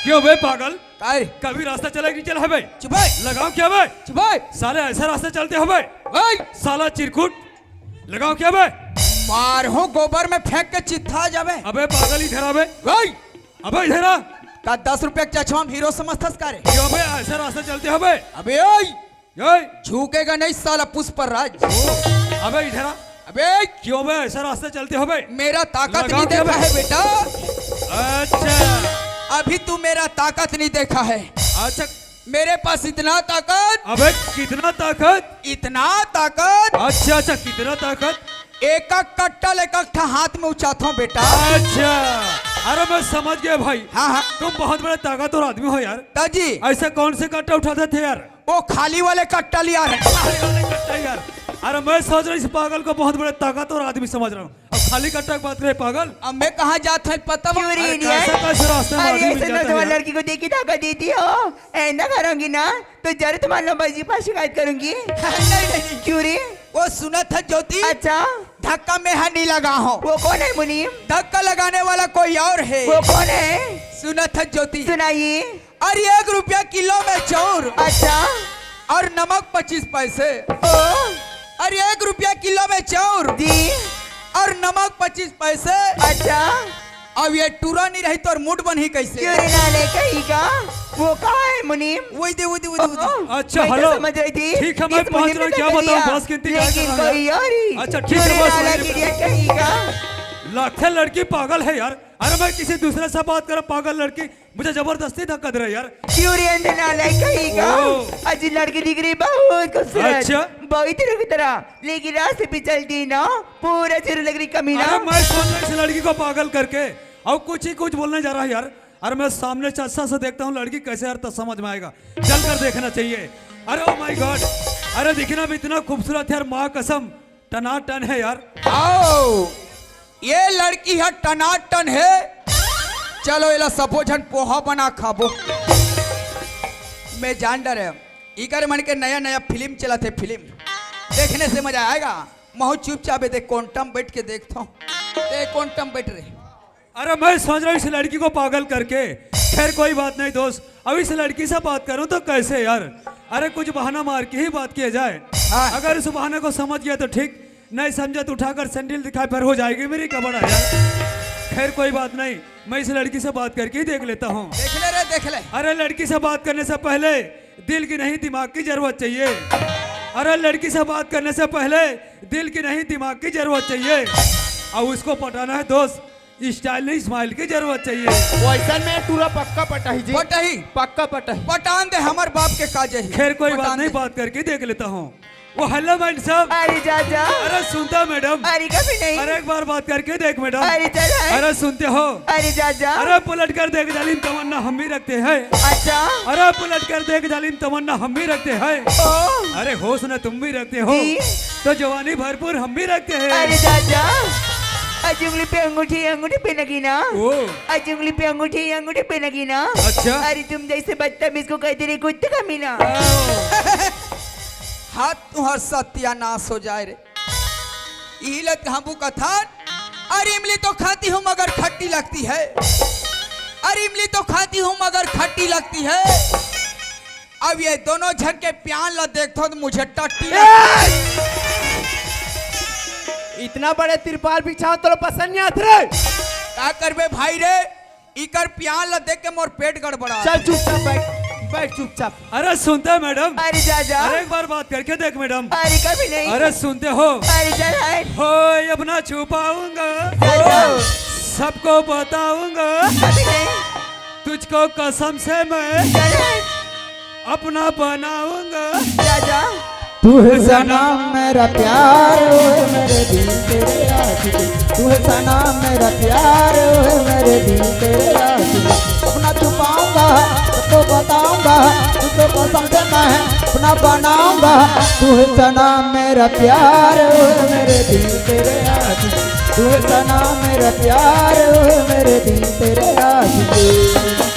क्यों बे पागल? काय? कभी रास्ता चले कि नहीं चला है बे? चुप है। लगाओ क्या बे? चुप है। साले ऐसा रास्ता चलते हो बे? ओए! साला चिरकुट। लगाओ क्या बे? मारहूं गोबर में फेंक के चित्था जाबे। अबे पागल, इधर आ बे। ओए! अबे इधर आ। का दस रुपया के चचमा में हीरो समझथस का रे? क्यों बे ऐसा रास्ता चलते हो बे? अबे ओए! ओए! झुकेगा नहीं साला पुष्पराज। अबे इधर आ। अबे! क्यों बे ऐसा रास्ता चलते हो बे? मेरा ताकत लगाओ नहीं क्या देखा बे? है बेटा। अच्छा। अभी तू मेरा ताकत नहीं देखा है। अच्छा। मेरे पास इतना ताकत। अबे कितना ताकत? इतना ताकत। अच्छा, अच्छा, कितना ताकत? एक एक कट्टा ले एक एक ठा हाथ में उचाता हूँ बेटा। अच्छा, अरे मैं समझ गया भाई। हाँ, हाँ। तुम बहुत बड़े ताकतवर आदमी हो यार। दाजी। ऐसा कौन से कट्टा उठाते थे यार? वो खाली वाले कट्टा लिया है। खाली वाले कट्टा यार। अरे मैं सोच रहा हूँ इस पागल को बहुत बड़े ताकतवर आदमी समझ रहा हूँ। अब खाली कट्टा की बात करे पागल। अब मैं कहाँ जात हूँ पता बा? क्यों रे अरे इंडिया? कैसे, कैसे रास्ते में अरे आदमी ऐसे मिल जाता है नौजवान यार? लड़की को देखी धक्का देती हो, ऐंदा करूंगी ना तो जरूर तुम्हारे नंबर जी पास शिकायत करूंगी। नहीं, नहीं, नहीं। क्यों रे? वो सुनत है ज्योति। अच्छा। धक्का मैं हा नहीं लगा हूँ। वो कौन है मुनीम? धक्का लगाने वाला कोई और है। वो कौन है? सुनत है ज्योति। सुनाइए। अरे एक रुपया किलो में चाउर। अच्छा। और नमक पच्चीस पैसे। ओ। अरे एक रुपया किलो में चाउर। जी। और नमक पच्चीस पैसे। अच्छा। अब ये टूरा नहीं रही तो और मूड बनही कैसे? क्यों रे नाले कहीं का? वो कहाँ है मुनीम? वही दे, वही दे, वही दे, वही दे। ओहो, अच्छा, मैं तो हेलो। समझ रही थी ठीक है, मैं इस पहुंच मुनीम रहा हूँ, ने क्या धक्का बताऊँ, दिया, बस गिनती क्या लेकिन कर रहा है? कोई और ही। अच्छा, ठीक है, क्यों रे बस नाला वही। गिरिया कहीं का? लाखे लड़की पागल है यार। अरे मैं किसी दूसरे से बात कर रहा, पागल लड़की मुझे जबरदस्ती धक्का दे रहा है यार। क्यों रे अंधे नालायक कहीं का? ओ। अजी लड़की दिख रही बहुत खूबसूरत। अच्छा। बहुत हीरो की तरह, लेकिन रास्ते पे चलती ना पूरा हीरो लग रही कमीना। अरे मैं सोच रहा हूँ इस लड़की को पागल करके और कुछ ही कुछ बोलने जा रहा है यार। अरे मैं सामने से अच्छा से देखता हूँ लड़की कैसे यार, तब समझ में आएगा, चल कर देखना चाहिए। अरे ओ माय गॉड, अरे देखना भी इतना खूबसूरत है यार, माँ कसम टनाटन है यार। आओ, ये लड़की है टनाटन है। चलो एला सबो झन पोहा बना खाबो। मैं जान डरे, इकर मन के नया नया फिल्म चलत हे, फिल्म देखने से मजा आएगा। महू चुपचाप ए दे कोंटम बैठ के देखथों। ते कोंटम बैठ रे। अरे मैं सोच रहा हूँ इस लड़की को पागल करके, खैर कोई बात नहीं दोस्त, अब इस लड़की से बात करूँ तो कैसे यार? अरे कुछ बहाना मार के ही बात किया जाए। हाँ। अगर इस बहाने को समझ गया तो ठीक, नहीं समझा तो उठाकर सैंडल दिखाए पर हो जाएगी मेरी कबड़ यार। खैर कोई बात नहीं, मैं इस लड़की से बात करके ही देख लेता हूँ। देख ले रे, देख ले। अरे लड़की से बात करने से पहले दिल की नहीं दिमाग की जरूरत चाहिए। अरे लड़की से बात करने से पहले दिल की नहीं दिमाग की जरूरत चाहिए। अब उसको पटाना है दोस्त, स्टाइल नहीं स्माइल की जरूरत चाहिए। वैसन में टूरा पक्का पटाही जी। पटाही। पक्का पटाही। पटान दे हमर बाप के काजे ही। खैर कोई बात पटान नहीं, दे। बात करके देख लेता हूँ। वो हेलो मैडम साहब। अरे जा जा। अरे सुनता मैडम। अरे कभी नहीं। अरे एक बार बात करके देख मैडम। अरे चल है। अरे सुनते हो। अरे जा जा। अरे पलट कर देख जालिम तमन्ना हम भी रखते हैं। अच्छा। अरे पलट कर देख जालिम तमन्ना हम भी रखते हैं। ओ। अरे होश न तुम भी रखते हो। जी। तो जवानी भरपूर हम भी रखते हैं। अरे जा जा। आज उंगली पे अंगूठी, अंगूठी पे नगीना। ओ। आज उंगली पे अंगूठी, अंगूठी पे नगीना। अच्छा। अरे तुम जैसे बदतमीज को कहते रहे कुत्ते का मीना। ओ। हाथ तुहर सत्यानाश हो जाए रे। इही लत हमू कथन, अरे इमली तो खाती हूँ मगर खट्टी लगती है, अरे इमली तो खाती हूँ मगर खट्टी लगती है। अब ये दोनों झन के प्यान ला देखथो तो मुझे टट्टी लगती है। इतना बड़े तिरपाल बिछाओ तो पसंद नहीं आत रे। का करबे भाई रे, इकर प्यान ला देख के मोर पेट गड़बड़ा। चल चुपचाप बैठ, बैठ चुपचाप। अरे सुनते हैं मैडम। अरे जा जा। अरे एक बार बात करके देख मैडम। अरे कभी नहीं। अरे सुनते हो। अरे जा है। हो अब ना छुपाऊंगा। जा जा। सबको बताऊंगा। कभी नहीं। तुझको कसम से मैं अपना बनाऊंगा। जा, जा। तू है सनम मेरा प्यार, ओ मेरे दिल तेरे आशिक। तू है सनम मेरा प्यार, ओ मेरे दिल तेरे आशिक। अपना छुपाऊंगा, सबको बताऊंगा, तुझको कसम से मैं अपना बनाऊंगा। तू है सनम मेरा प्यार, ओ मेरे दिल तेरे आशिक। तू है सनम मेरा प्यार, ओ मेरे दिल तेरे आशिक।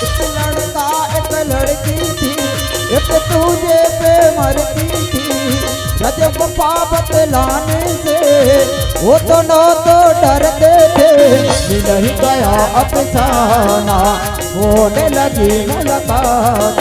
एक लड़का, एक लड़की थी, एक दूजे पे मरती थी। रजब पाप लाने से वो दोनों तो डरते थे। मिल ही गया अफसाना, होने लगी मुलाकात।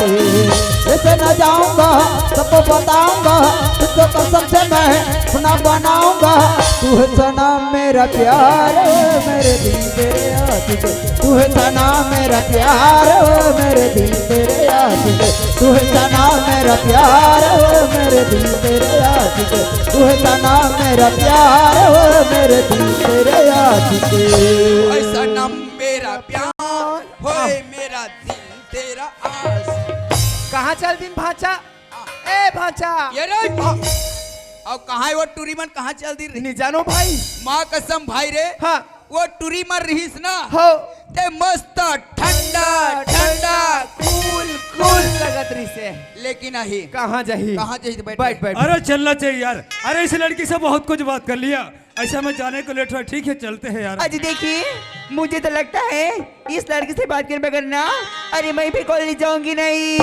ऐसे न जाऊंगा, सबको बताऊंगा, तुझको कसम से मैं अपना बनाऊंगा। तू है सनम मेरा प्यार, ओ मेरे दिल तेरे आशिक। तू है सनम मेरा प्यार, ओ मेरे दिल तेरे आशिक। तू है सनम मेरा प्यार, ओ मेरे दिल तेरे आशिक। तू है सनम मेरा प्यार, ओ मेरे दिल तेरे आशिक। ऐसा नाम मेरा प्यार, होए मेरा दिल तेरा आशिक। कहाँ चल दिन भांचा? ए भांचा। ये रे। अउ कहाँ हे वो टूरी मन, कहाँ चल दिन रे? नहीं जानो भाई। माँ कसम भाई रे। हाँ। वो टूरी मन रहिस ना। हो। ते मस्त ठंडा, ठंडा, cool, cool लगत रहिसे। लेकिन अही। कहाँ जाही? कहाँ जाही? तो बैठ, बैठ, बैठ। अरे चलना चाहिए यार। अरे इस लड़की से बहुत कुछ बात कर लिया। अच्छा, मैं जाने को लेट हुआ, ठीक है, चलते हैं यार। अजी देखिए, मुझे तो लगता है इस लड़की से बात करने बगैर ना, अरे मैं भी कॉलेज जाऊंगी नहीं।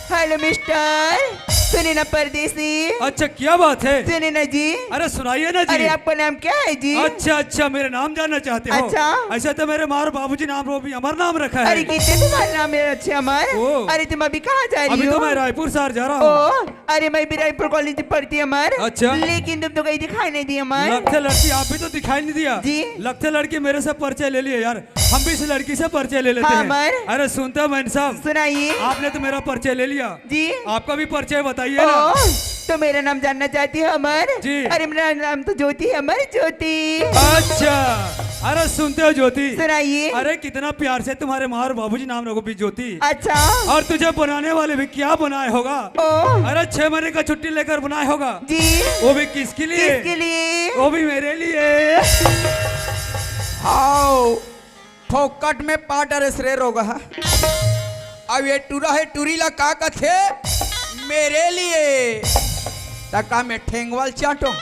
हेलो मिस्टर, सुने ना परदेसी। अच्छा, क्या बात है? सुने ना जी। अरे सुनाइए ना जी। अरे आपका नाम क्या है जी? अच्छा अच्छा, मेरा नाम जानना चाहते हो? अच्छा। अच्छा, तो मेरे माँ और बाबूजी नाम रो भी अमर नाम रखा है। अरे कितने तुम्हारा नाम है? अच्छा अमर। ओ। अरे तुम अभी कहाँ जा रही हो? अभी तो मैं रायपुर शहर जा रहा हूँ। ओ, अरे मैं भी रायपुर कॉलेज में पढ़ती हूँ अमर। अच्छा। लेकिन तुम तो कहीं दिखाई नहीं दी अमर। लगते लड़की आप भी तो दिखाई नहीं दिया। जी। लगते लड़की मेरे से परिचय ले लिए यार, हम भी इस लड़की से परिचय ले लेते हाँ, हैं। अमर। अरे सुनते हो मैन साहब, सुनाइए। आपने तो मेरा परिचय ले लिया। जी। आपका भी परिचय बताइए ना। ओ, तो मेरा नाम जानना चाहती हो अमर? जी। अरे मेरा नाम तो ज्योति है अमर, ज्योति। अच्छा, अरे सुनते हो ज्योति, सुनाइए। अरे कितना प्यार से तुम्हारे माँ और बाबूजी नाम रखो भी ज्योति। अच्छा। और तुझे बनाने वाले भी क्या बनाए होगा? ओ। अरे छह महीने का छुट्टी लेकर बनाए होगा। जी। वो भी किसके लिए? किसके लिए? वो भी मेरे लिए। हाओ, फोकट में पाटर रे रोगहा। अब ये टूरा हे, टूरी ला का कथे? मेरे लिए। त का मैं ठेंगवा ल चाटो?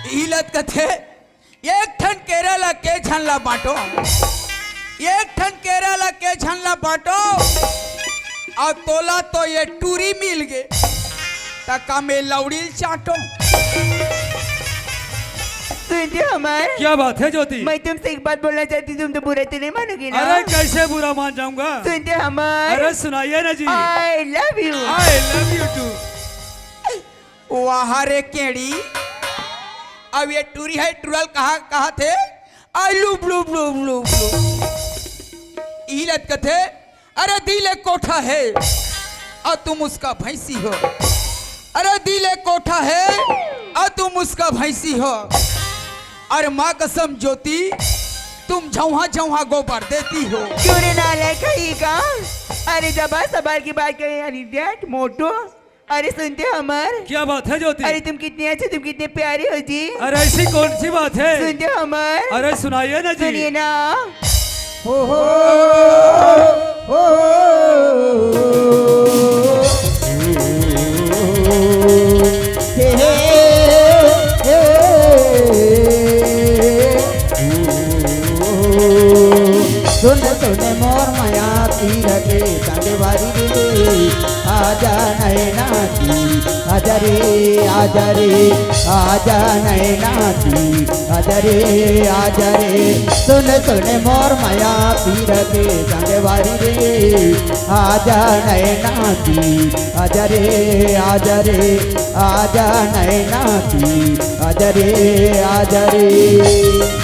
इही ल त कथे, एक ठन केरा ला के झन ला बांटो, एक ठन केरा ला के झन ला बांटो, अउ तोला तो ये टूरी मिल गे, त का मैं लौड़ी ल चाटो? सुनते हो अमर? क्या बात है ज्योति? मैं तुमसे एक बात बोलना चाहती हूँ, तुम तो बुरा तो नहीं मानोगे ना? अरे कैसे बुरा मान जाऊंगा? सुनते हो अमर? अरे सुनाइए ना जी। I love you। I love you too। वाह रे केड़ी, अब ये टूरी हे, टूरा ल कहा, कहा थे? आई लुब लुब लुब लुब लुब। इही ल त कथे, अरे दिल एक कोठा है और तुम उसका भैंसी हो। अरे दिल एक कोठा है और तुम उसका भैंसी हो। अरे माँ कसम ज्योति, तुम झौहा झौहा गोबर देती हो। क्यों रे नालायक कहीं का? अरे जबान संभाल के बात करे, अरे डैड मोटो। अरे सुनते हो अमर? क्या बात है ज्योति? अरे तुम कितने अच्छे, तुम कितने प्यारे हो जी। अरे ऐसी कौन सी बात है? सुनते हो अमर? अरे सुनाइए ना जी। सुनिए ना। हो, हो, हो, हो। हे, हे, हे। सुन, सुन मोर मया तीर के संगवारी रे। आजा नैना की, आजा रे, आजा रे, आजा नैना की, आजा रे, आजा रे। सुन सुन मोर मया पीर के संगवारी रे, आजा नैना की, आजा रे, आजा रे, आजा नैना की, आजा रे, आजा रे।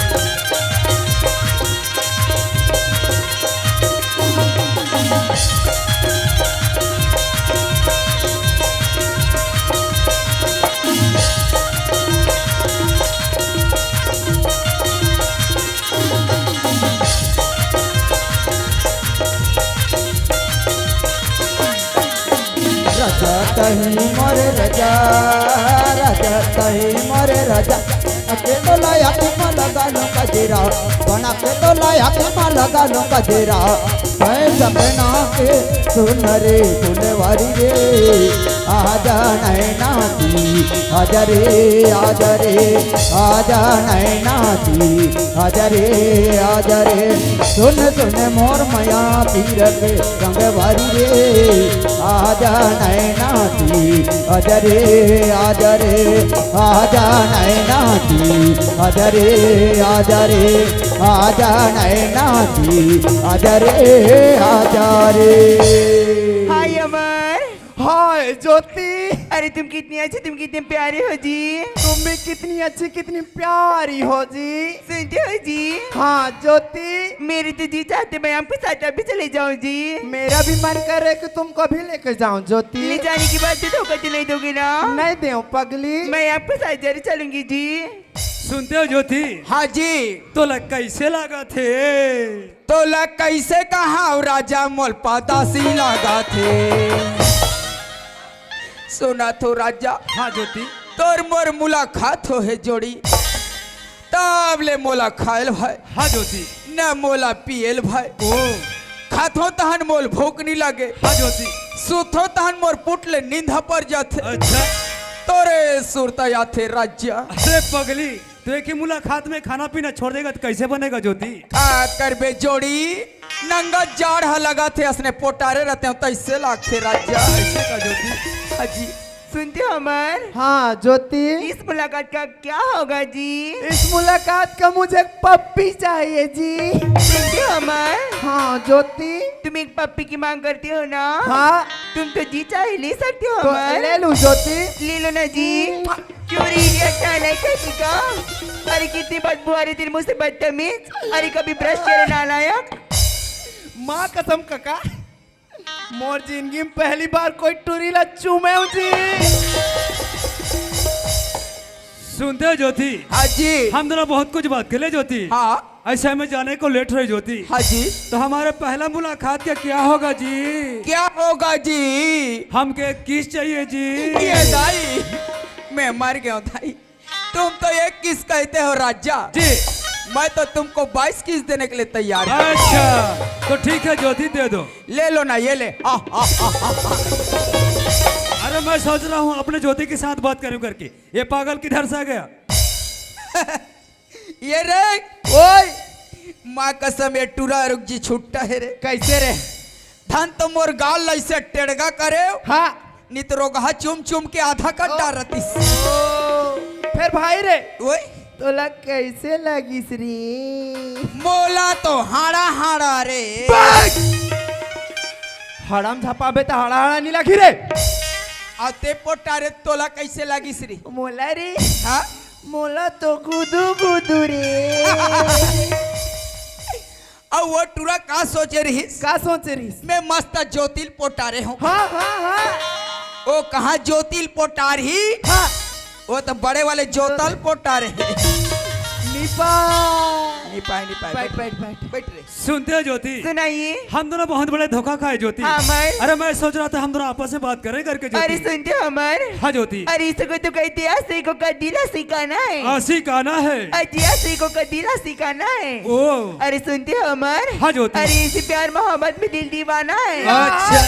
रजत ही मोर रजा, रजत ही मोर रजा, बना के तोला आँखी मा लगा लूं गजरा, बना के तोला आँखी मा लगा लूं गजरा। मैं सपना के सुनरी फुलवारी रे, आजा नैना की, आजा रे, आजा रे, आजा नैना की, आजा रे, आजा रे। सुन सुन मोर मया पीर के संगवारी रे, आजा नैना की, आजा रे, आजा रे, आजा नैना की, आजा रे, आजा रे, आजा नैना की, आजा रे, आजा रे। हाय अमर। हाय ज्योति। अरे तुम कितनी अच्छी, तुम कितने प्यारे हो जी। तुम भी कितनी अच्छी, कितनी प्यारी हो जी। सुनते हो जी? हाँ ज्योति। मेरे तो जी चाहते मैं आपके साथ अभी चले जाऊं जी। मेरा भी मन कर रहा है कि तुमको भी लेके जाऊं ज्योति। ले जाने की बात तो धोखा तो नहीं दोगे ना? नहीं देऊं पगली। मैं आपके साथ जरूर चलूंगी जी। सुनते हो ज्योति? हाँ जी। तोला कैसे लागथे? तोला कैसे कहा राजा, मोल पदासी लागथे। सुनत हो राजा। हाँ ज्योति। तोर मोर मुलाकात हो हे जोड़ी, तब ले मोला खायल भाई। हाँ ज्योति। न मोला पियल भाई। ओ। खाथो तहन मोल भूख नी लगे। हाँ ज्योति। सुथो तहन मोर पुट ले नींद ह पर जाथे। अच्छा। तोरे सुरता आथे राजा। अरे पगली, तो एक ही मुलाकात में खाना पीना छोड़ देगा तो कैसे बनेगा ज्योति? का करबे जोड़ी, नंगा जाड़ ह लगाथे, असने पोटारे रहते हो, तैसे लागथे राजा। ऐसे का ज्योति? हाँ जी। सुनते हो अमर? हाँ ज्योति। इस मुलाकात का क्या होगा जी? इस मुलाकात का मुझे एक पप्पी चाहिए जी। सुनते हो अमर? हाँ ज्योति। तुम एक पप्पी की मांग करते हो ना? हाँ। तुम तो जी चाहे ले सकते हो तो अमर। ले लूं ज्योति। ले लो ना जी। क्यों रे इडियट, नालायक है जी का? अरे कितनी बदबू आ रही तेरे मुंह से, बदतमीज। अरे कभी ब्रश करे नालायक। माँ कसम काका, मोर जिंदगी में पहली बार कोई टुरी ला चूमे हूँ जी। सुनते हो ज्योति? हाँ जी। हम दोनों बहुत कुछ बात कर ले ज्योति। हाँ। ऐसे हमें जाने को लेट रही ज्योति। हाँ जी। तो हमारे पहला मुलाकात का क्या होगा जी? क्या होगा जी? हमके किस चाहिए जी? ये दाई, मैं मर गया हूँ दाई। तुम तो एक किस कहते हो राजा। जी। मैं तो तुमको बाईस किस देने के लिए तैयार हूँ। अच्छा, तो ठीक है ज्योति, दे दो। ले लो ना, ये ले। आ, आ, आ, आ, आ। अरे मैं सोच रहा हूँ अपने ज्योति के साथ बात करूँ करके, ये पागल किधर से आ गया? ये रे, ओए, माँ कसम, ये टुरा रुक जी छुट्टा है रे। कैसे रे? धन तो मोर गाल ऐसे टेड़गा करे। हाँ। नित रोगहा चुम चुम के आधा कर ओ। डारतिस। ओ, फिर भाई रे, ओए। तोला कैसे लगिस रे? मोला तो हाड़ा हाड़ा रे। बस! हड़म झपाबे त हाड़ा हाड़ा नी लगी रे। आ ते पोटा रे, तोला कैसे लगिस रे? मोला रे? हाँ? मोला तो गुदू गुदू रे। अउ वो टुरा का सोचे रहिस? का सोचे रहिस? मैं मस्त ज्योतिल पोटारे हूँ। हाँ, हाँ, हाँ। वो कहाँ ज्योतिल पोटार ही? हाँ। वो तो बड़े वाले जोतल पोटारे है। निपा। निपाए, निपाए, बैठ, बैठ। बैठ, बैठ, बैठ रे। सुनते हो ज्योति? सुनाइए। हम दोनों बहुत बड़े धोखा खाए ज्योति। हाँ, मैं। अरे मैं सोच रहा था हम दोनों आपस में बात करें करके ज्योति। अरे सुनते हो अमर? हाँ ज्योति। अरे इसको तो कहते हैं, ऐसे को कदीला सिखाना है। आ, सिखाना है। अजी, ऐसे को कदीला सिखाना है। ओ। अरे सुनते हो अमर? हाँ ज्योति। अरे इसी प्यार मोहब्बत में दिल दीवाना है। अच्छा।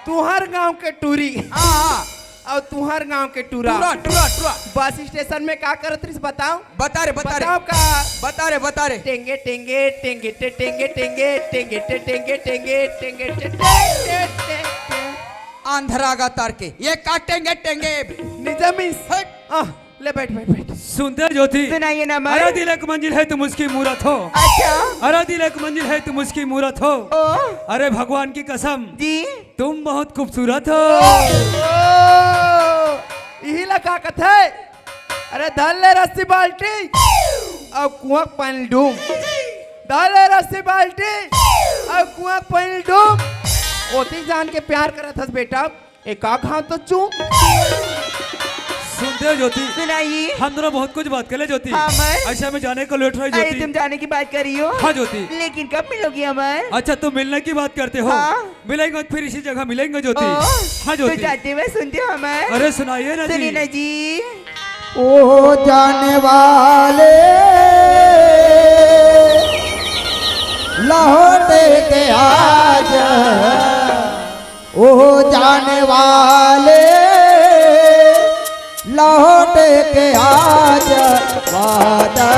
तुहर गांव के टूरी। हाँ, हाँ। अउ तुंहर गांव के टूरा। टूरा, टूरा, टूरा। बस स्टेशन में का करत रहिस बताव? बता रे, बता रे। बताव का? बता रे, बता रे। टेंगे, टेंगे, टेंगे, टे, टेंगे, टेंगे, टेंगे, टे, टेंगे, टेंगे, टे, टे, टे, टे, टे। आंधरा गा तार के। ये का टेंगे, टेंगे? निजमिस। हट। आह, ले बैठ, बैठ, बैठ। सुनते ज्योति। सुनाइए ना, अमर। अरे दिल एक मंजिल है तुम उसकी मूरत हो। अच्छा। अरे दिल एक मंजिल है तुम उसकी मूरत हो। ओ। अरे भगवान की कसम। जी। तुम बहुत खूबसूरत हो। ओ, इही ला का कथे? अरे धर ले रस्सी बाल्टी अउ कुआं के पानी डूम। धर ले रस्सी बाल्टी अउ कुआं के पानी डूम। ओती जान के प्यार करत हस बेटा, एक आध हाथ तो चूम। सुनते हो ज्योति? सुनाइए। हम दोनों बहुत कुछ बात कर ले ज्योति। हाँ, अमर। अच्छा, मैं जाने को लौट रहा हूँ अरे, ज्योति। तुम जाने की बात कर रही हो? हाँ ज्योति। लेकिन कब मिलोगी अमर? अच्छा, तुम मिलने की बात करते हो? हाँ। मिलेंगे, फिर इसी जगह मिलेंगे ज्योति। ओ, हाँ तो ज्योति। जाते हुए सुनते हो अमर? अरे सुनाइए ना सुनिए जी। ना जी। ओ जाने वाले लौट के आ जा, ओ जाने वाले लौट के आ जा, वादा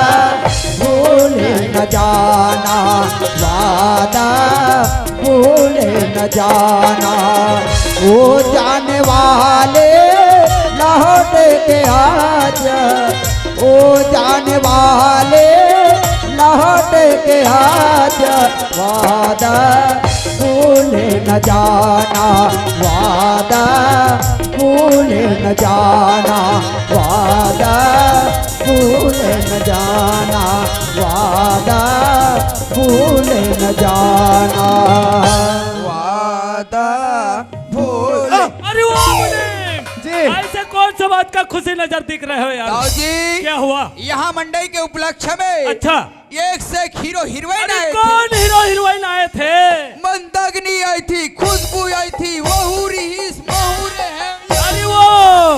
भूल न जाना, वादा भूल न जाना। ओ जाने वाले लौट के आ जा, ओ जाने वाले लौट के आ जा, वादा भूल न जाना, वादा भूल न जाना, वादा भूल न जाना, वादा भूल न जाना। वादा भूल। अरे वाह मुनीम! जी। ऐसे कौन सा बात का खुशी नजर दिख रहे हो यार? दाऊ जी, क्या हुआ? यहाँ मंडई के उपलक्ष्य में अच्छा। एक से एक हीरो हीरोइन अरे आए कौन थे। हीरो हीरोइन आए थे? मंदाकिनी आई थी, खुशबू आई थी, वहू रहीस, महू रहे। अरे वो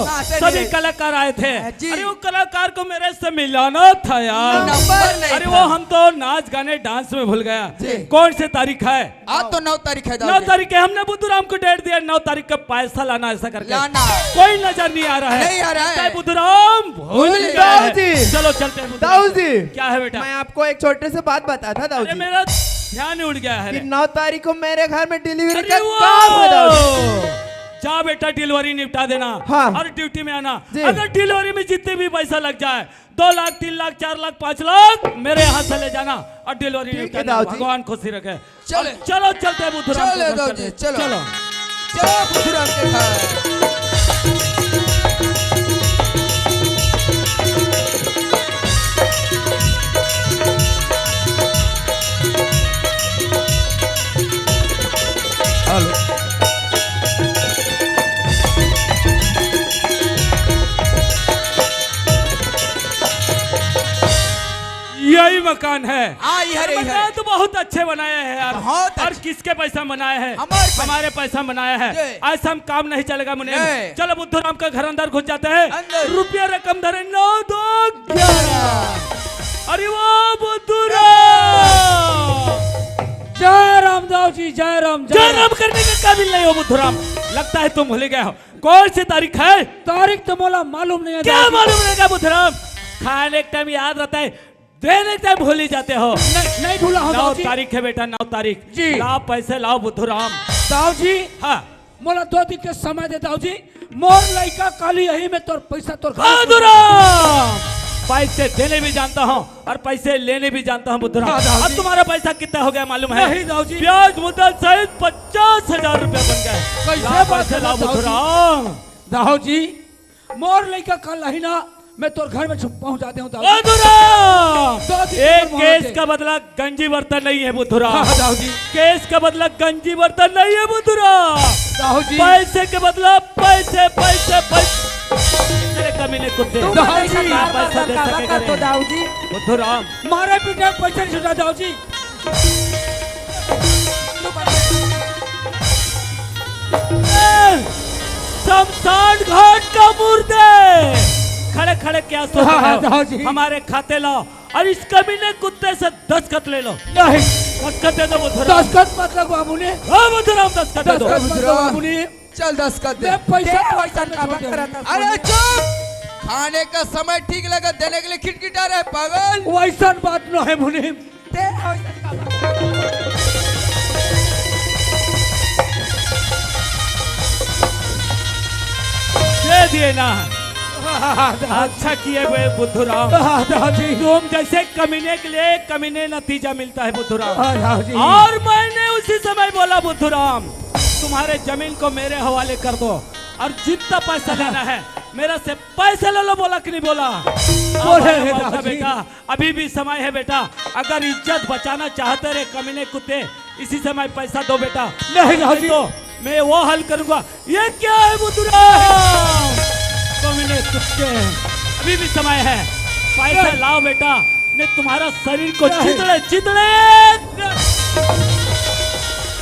हाँ, सही सभी है। कलाकार आए थे। हाँ, जी। अरे वो कलाकार को मेरे से मिलाना था यार। नंबर नहीं अरे था। वो हम तो नाच गाने डांस में भूल गया। जी। कौन से तारीख है? आज तो नौ तारीख है, दाऊ नौ जी। तारीख है, हमने बुद्धू राम को डेट दिया, नौ तारीख का पैसा लाना, ऐसा करके। लाना। कोई नजर नहीं आ रहा है। नहीं आ रहा है। लगता है बुद्धू राम भूल भूल गए गए हैं। हैं। जी। चलो चलते हैं बुद्धू राम दाऊ को। जी। क्या है बेटा? मैं आपको एक छोटे से बात बताता था, दाऊ अरे जी। मेरा ध्यान ही उड़ गया है कि रे। नौ तारीख को मेरे घर में डिलीवरी अरे का वो! काम है, दाऊ जी। जा बेटा, डिलीवरी निपटा देना हाँ। और ड्यूटी में आना। जी। अगर डिलीवरी में जितने भी पैसा लग जाए, दो लाख, तीन लाख, चार लाख, पाँच लाख मेरे यहाँ से ले जाना और डिलीवरी ठीक निपटा है, देना। दाऊ जी। भगवान खुशी रखे। चले। चलो, चलते हैं बुद्धू राम के चले घर दाऊ चलते जी, हैं। चलो। चलो। चलो बुद्धू राम के घर। हेलो। यही मकान है। हाँ, यही है, अरे, यही है। मकान तो बहुत अच्छे बनाए हैं यार। बहुत और अच्छे। किसके पैसा बनाए हैं? हमारे पैसा। हमारे पैसा बनाए हैं। जी। ऐसा हम काम नहीं चलेगा मुनीम। नहीं। चलो बुद्धू राम का घर अंदर घुस जाते हैं। अंदर। रुपया रकम धरे नौ दो ग्यारह। अरे वो बुद्धू राम। जय राम दाऊ जी, जय राम, जय जय राम। राम करने के काबिल नहीं हो बुद्धू राम। लगता है तुम भूल गए हो। कौन सी तारीख है? तारीख तो मोला मालूम नहीं है क्या दाऊ जी। मालूम रहेगा बुद्धू राम? खाने के टाइम याद रहता है, देने के टाइम भूल ही जाते हो। नहीं, नहीं भूला हूँ, नौ दाऊ जी। तारीख है बेटा, नौ तारीख। जी। लाओ पैसे, लाओ बुद्धू राम। दाऊ जी, हाँ। मोला दो दिन के समय दे, दाऊ जी। मोर लइका काली यही में तोर पैसा तोर घर बुद्धू राम! पैसे देने भी जानता हूँ और पैसे लेने भी जानता हूँ बुद्धू राम। हाँ, दाऊ अब जी। तुम्हारा पैसा कितना हो गया मालूम है? नहीं, दाऊ जी। ब्याज मुद्दल सहित पचास हजार रुपया बन गया। कैसे लाओ बात पैसे, कर रहे लाओ हो, दाऊ बुद्धू जी? राम। दाऊ जी, मोर लइका काल आही ना, मैं तोर घर में छुप पहुंचा दे हूँ, दाऊ ओ जी। बुद्धूराम! दाऊ जी, एक मोर केस मोहब्बत का बदला गंजी बर्तन नहीं है, बुद्धूराम। हाँ, दाऊ जी। केस का बदला गंजी बर्तन नहीं है, बुद्धूराम। दाऊ जी। पैसे के बदला पैसे, पैसे, पैसे। तेरे कमीने कुत्ते। तू दाऊ जी। पैसा का पैसा दे सकेगा रे। दाऊ जी। बुद्धूराम। मारे पीटे पैसे नहीं छूटा, दाऊ जी। ए, शमशान घाट का मुर्दे, खड़े खड़े क्या सोच रहे हो? हाँ, दाऊ जी। हमारे खाते लाओ और इस कमीने कुत्ते से दस्तखत ले लो। नहीं। दस्तखत दे दो बुद्धूराम। दस्तखत मत लगवा मुने। हाँ बुद्धूराम, दस्तखत दे दो। दस्तखत मत लगवा मुने। चल दस कर दे। मैं पैसा ते तो वैसन पैसा काबर छोड़ दे। करत हस अरे मुनीम? चुप। खाने का समय ठीक लगा देने के लिए खिटखिटा रहे पागल। वैसन बात न है मुनीम। ते वैसन काबर करत हस? दे दिए ना। अच्छा किए हुए बुद्धू राम। हाँ, दाऊ जी। तुम जैसे कमीने के लिए कमीने नतीजा मिलता है बुद्धू राम। हाँ, दाऊ जी। और मैंने उसी समय बोला बुद्धू राम, तुम्हारे जमीन को मेरे हवाले कर दो और जितना पैसा लेना है मेरा से पैसा ले लो, बोला कि नहीं बोला? बोले अब आया हैं मौका दाऊ जी। बेटा, अभी भी समय है बेटा, अगर इज्जत बचाना चाहते रे कमीने कुत्ते, इसी समय पैसा दो बेटा। नहीं दाऊ जी। तो मैं वो हल करूंगा। ये क्या है बुद्धू राम? कमीने कुत्ते, अभी भी समय है, पैसा नहीं। लाओ बेटा, मैं तुम्हारा शरीर को नहीं। चितड़े चितड़े।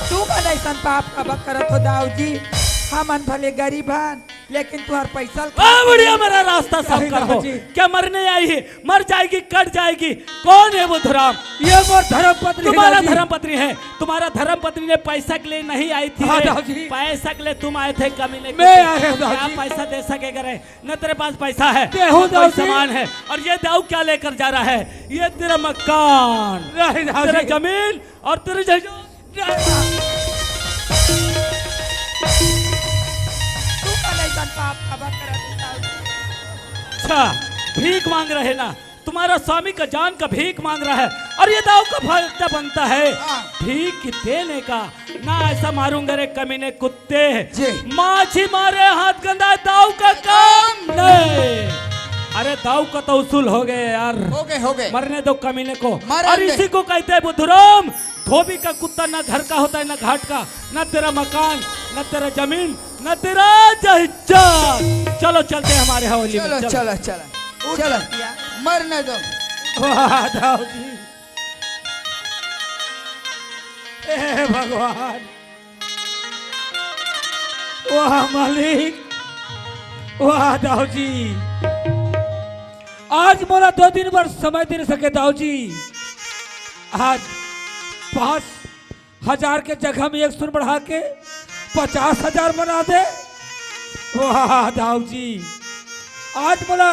तू मन ऐसन पाप काबर करत हो दाऊ जी? हमन भले गरीब हन, लेकिन तुहार पैसा ल ए बुढ़िया, मेरा रास्ता साफ नहीं कर दो। दाऊ जी। क्या मरने आई है? मर जाएगी, कट जाएगी। कौन है बुद्धू राम? ये मोर धर्म पत्नी है तुम्हारा दाऊ जी। धर्म पत्नी है। तुम्हारा धर्म पत्नी ने पैसा के लिए नहीं आई थी हाँ, रे। दाऊ जी। पैसा के लिए तुम आए थे कमीने मैं कुत्ते। आया हूँ, दाऊ क्या जी। पैसा दे सकेगा रे? न तेरे पास पैसा है, देहू न कोई दाऊ जी। सामान है। और ये दाऊ क्या लेकर जा रहा है? ये तेरा मकान, नहीं दाऊ तेरा जी। जमीन और तेरे जहाज। तू मन ऐसन पाप काबर करत हस दाऊ जी? अच्छा, भीख मांग रहे ना, तुम्हारा स्वामी का जान का भीख मांग रहा है, और ये दाऊ का फर्ज बनता है हाँ। भीख देने का। ना ऐसा मारूंगा रे कमीने कुत्ते। जी। माछी मारे हाथ गंदा, दाऊ का काम नहीं। अरे दाऊ का तो उसूल हो गए यार। हो गए, हो गए। मरने दो कमीने को। मरने और दे। इसी को कहते हैं बुद्धू राम, धोबी का कुत्ता ना घर का होता है, ना घाट का, ना तेरा मकान, ना तेरा जमीन, ना तेरा जहाज। चलो चलते हैं हमारे हवेली में, चलो, चलो। चलो, चलो। उठ चलो। भैया। मरने दो। वाह, दाऊ जी। ए भगवान। वाह, मालिक। वाह, दाऊ जी। आज मोला दो दिन बर समय दे सके, दाऊ जी। आज पाँच हजार के जगह में एक सुन बढ़ा के पचास हजार बना दे। वाह दाऊ जी, आज मोला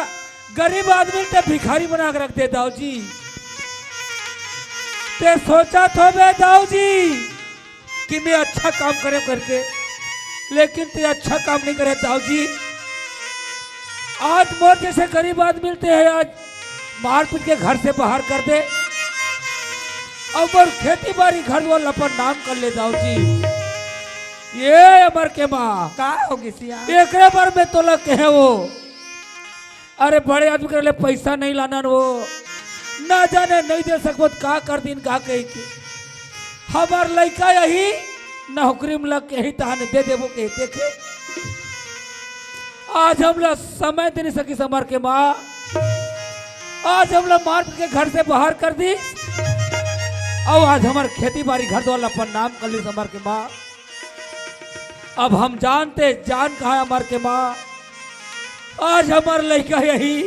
गरीब आदमी ते भिखारी बना के रख दे दाऊ जी। ते सोचत होबे दाऊ जी कि मैं अच्छा काम करे करके, लेकिन ते अच्छा काम नहीं करे दाऊ जी। आज मोर जैसे गरीब आदमी ते है आज मारपीट के घर से बाहर कर दे, अउ मोर खेती बारी घर वाला अपन नाम कर ले दाऊ जी। ये अमर के माँ, का हो गिस यार? एकरे बर में तोला कहे वो, अरे बड़े आदमी कर ले पैसा नहीं लाना वो, ना जाने नहीं दे सकबो त का कर दिन का कही के। हमार लइका यही नौकरी में लग के ही तहाने दे देबो के देखे। आज हमला समय दे नहीं सकिस अमर के माँ, आज हमला मार के घर से बाहर कर दिस, अउ आज हमार खेती बारी घर द्वार अपन नाम कर लिस अमर के माँ। अब हम जानते जान कहाँ है अमर के माँ, आज हमार लइका यही,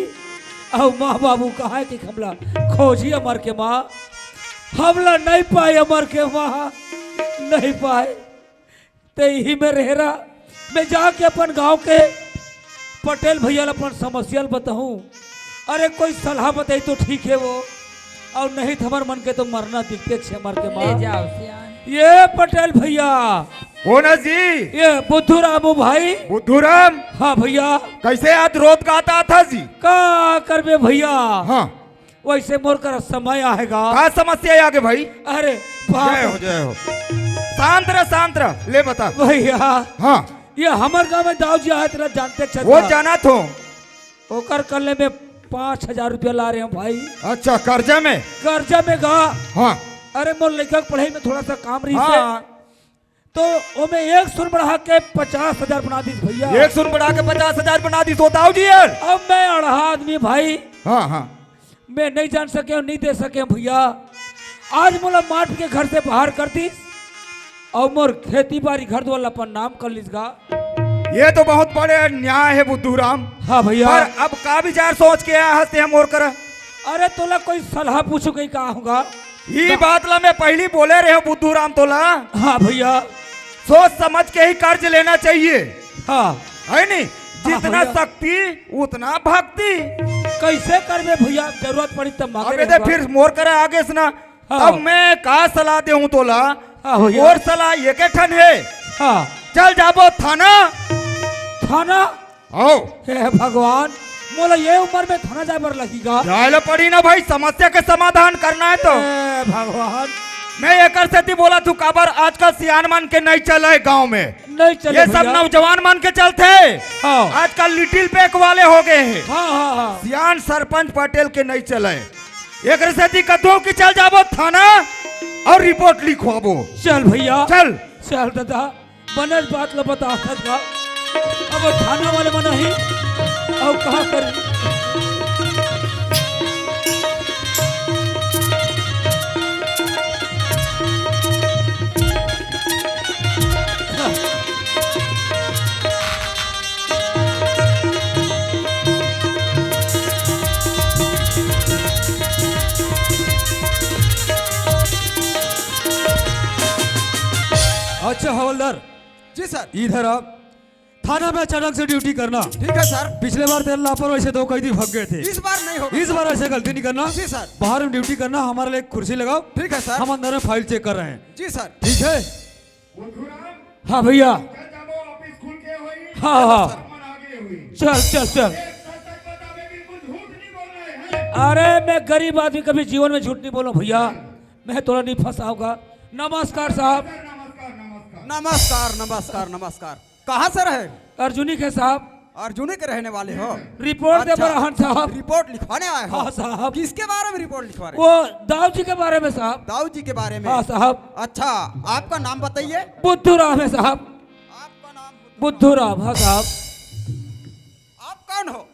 अउ माँ बाबू कहाँ है कि हमला खोजी अमर के माँ, हमला नहीं पाए अमर के माँ, नहीं पाए। ते इही में रहे रहा, मैं जाके अपन गांव के पटेल भैया ल अपन समस्या ल बताहूं। अरे कोई सलाह बताई तो ठीक है वो, अउ नहीं त हमर मन के तो मरना दिखते छे मर के माँ। ले जाओ सियान। ये पटेल भैया। कौन है जी? ये बुद्धू रामू भाई। बुद्धू राम? हाँ भैया। कैसे आज रोत गाता था जी? का करबे भैया? हाँ। वैसे मोर कर समय आएगा। का समस्या आगे भाई? अरे बाप। जय हो, जय हो। शांत रह, शांत रह। ले बता। भैया। हाँ। ये हमर गांव में दाऊ जी आए, तेला जानते छस वो का? जाना थो। ओकर कल्ले में पाँच हजार रुपया ला रहे हैं भाई। अच्छा, कर्जा में? कर्जा में गा। हाँ। अरे मोर लइका के पढ़ाई में थोड़ा सा काम रही से। हाँ। तो ओमे एक सुन बढ़ा के पचास हजार बना दिस भैया। एक सुन बढ़ा के पचास हजार बना दिस, बताओ जी यार। अब मैं अड़हा आदमी भाई। हाँ, हाँ। मैं नहीं जान सके हूँ, नहीं दे सके हूँ भैया। आज मोला मार के घर से बाहर कर दिस अउ मोर खेती बारी घर द्वार अपन नाम कर लिस गा। ये तो बहुत बड़े अन्याय है बुद्धू राम। हाँ भैया। पर अब का विचार सोच के आया हस ते मोर कर? अरे तोला कोई सलाह पूछू कहीं का होगा? ई बात ला मैं पहली बोले रहे हूँ बुद्धू राम तोला। हाँ भैया। सोच समझ के ही कर्ज लेना चाहिए। हाँ। है नी? जितना भैया। शक्ति, उतना भक्ति। कैसे करबे भैया, जरूरत पड़ी तब मांगे अबे रे दे, बाबा। फिर मोर करा आगे से ना। हाँ। अब मैं का सलाह देहूं तोला? हाँ भैया। और सलाह ये के ठन है। हाँ। चल जाबो थाना। थाना? आओ। हे भगवान, मोला ये उम्र में थाना जाए बर लगही गा? जाए ला पड़ी ना भाई, समस्या के समाधान करना है तो। हे भगवान। मैं एकर सेती बोलत हूँ, काबर आजकल सियान मन के नहीं चले गांव में। नहीं चले ये सब भैया। नौजवान मन के चलथे। हाँ। आजकल लिटिल पैक वाले हो गए हैं। हाँ, हाँ, हाँ। सियान सरपंच पटेल के नहीं चले। एकर सेती कथों कि चल जाबो थाना और रिपोर्ट लिखवाबो। चल भैया। चल। चल दादा। बनेच बात ल बताथस गा। अब थाना वाले मन ही अउ का करी। अच्छा हवलदार, जी सर। इधर आप। थाना में अचानक से ड्यूटी करना। ठीक है सर। पिछले बार तेरे लापरवाही से दो कैदी भाग गए थे। इस बार नहीं होगा। इस बार ऐसे गलती नहीं करना। जी सर। बाहर में ड्यूटी करना, हमारे लिए एक कुर्सी लगाओ। ठीक है सर। हम अंदर में फाइल चेक कर रहे हैं। जी सर। ठीक है। हाँ भैया। हाँ, हाँ। चल, चल, चल। अरे, मैं गरीब आदमी, कभी जीवन में झूठ नहीं बोलूं भैया। मैं तोला नहीं फंसाऊंगा। नमस्कार साहब। नमस्कार, नमस्कार, नमस्कार। कहाँ से रहे? अर्जुनी के साहब। अर्जुनी के रहने वाले हो? रिपोर्ट दे अच्छा, बर आहन साहब। रिपोर्ट लिखवाने आए हो? हाँ साहब। किसके बारे में रिपोर्ट लिखवा रहे? वो दाऊ जी के बारे में साहब। दाऊ जी के बारे में? हाँ साहब। अच्छा, आपका नाम बताइए। बुद्धू राम है साहब। आपका नाम बुद्धू राम, हाँ साहब। आप कौन हो?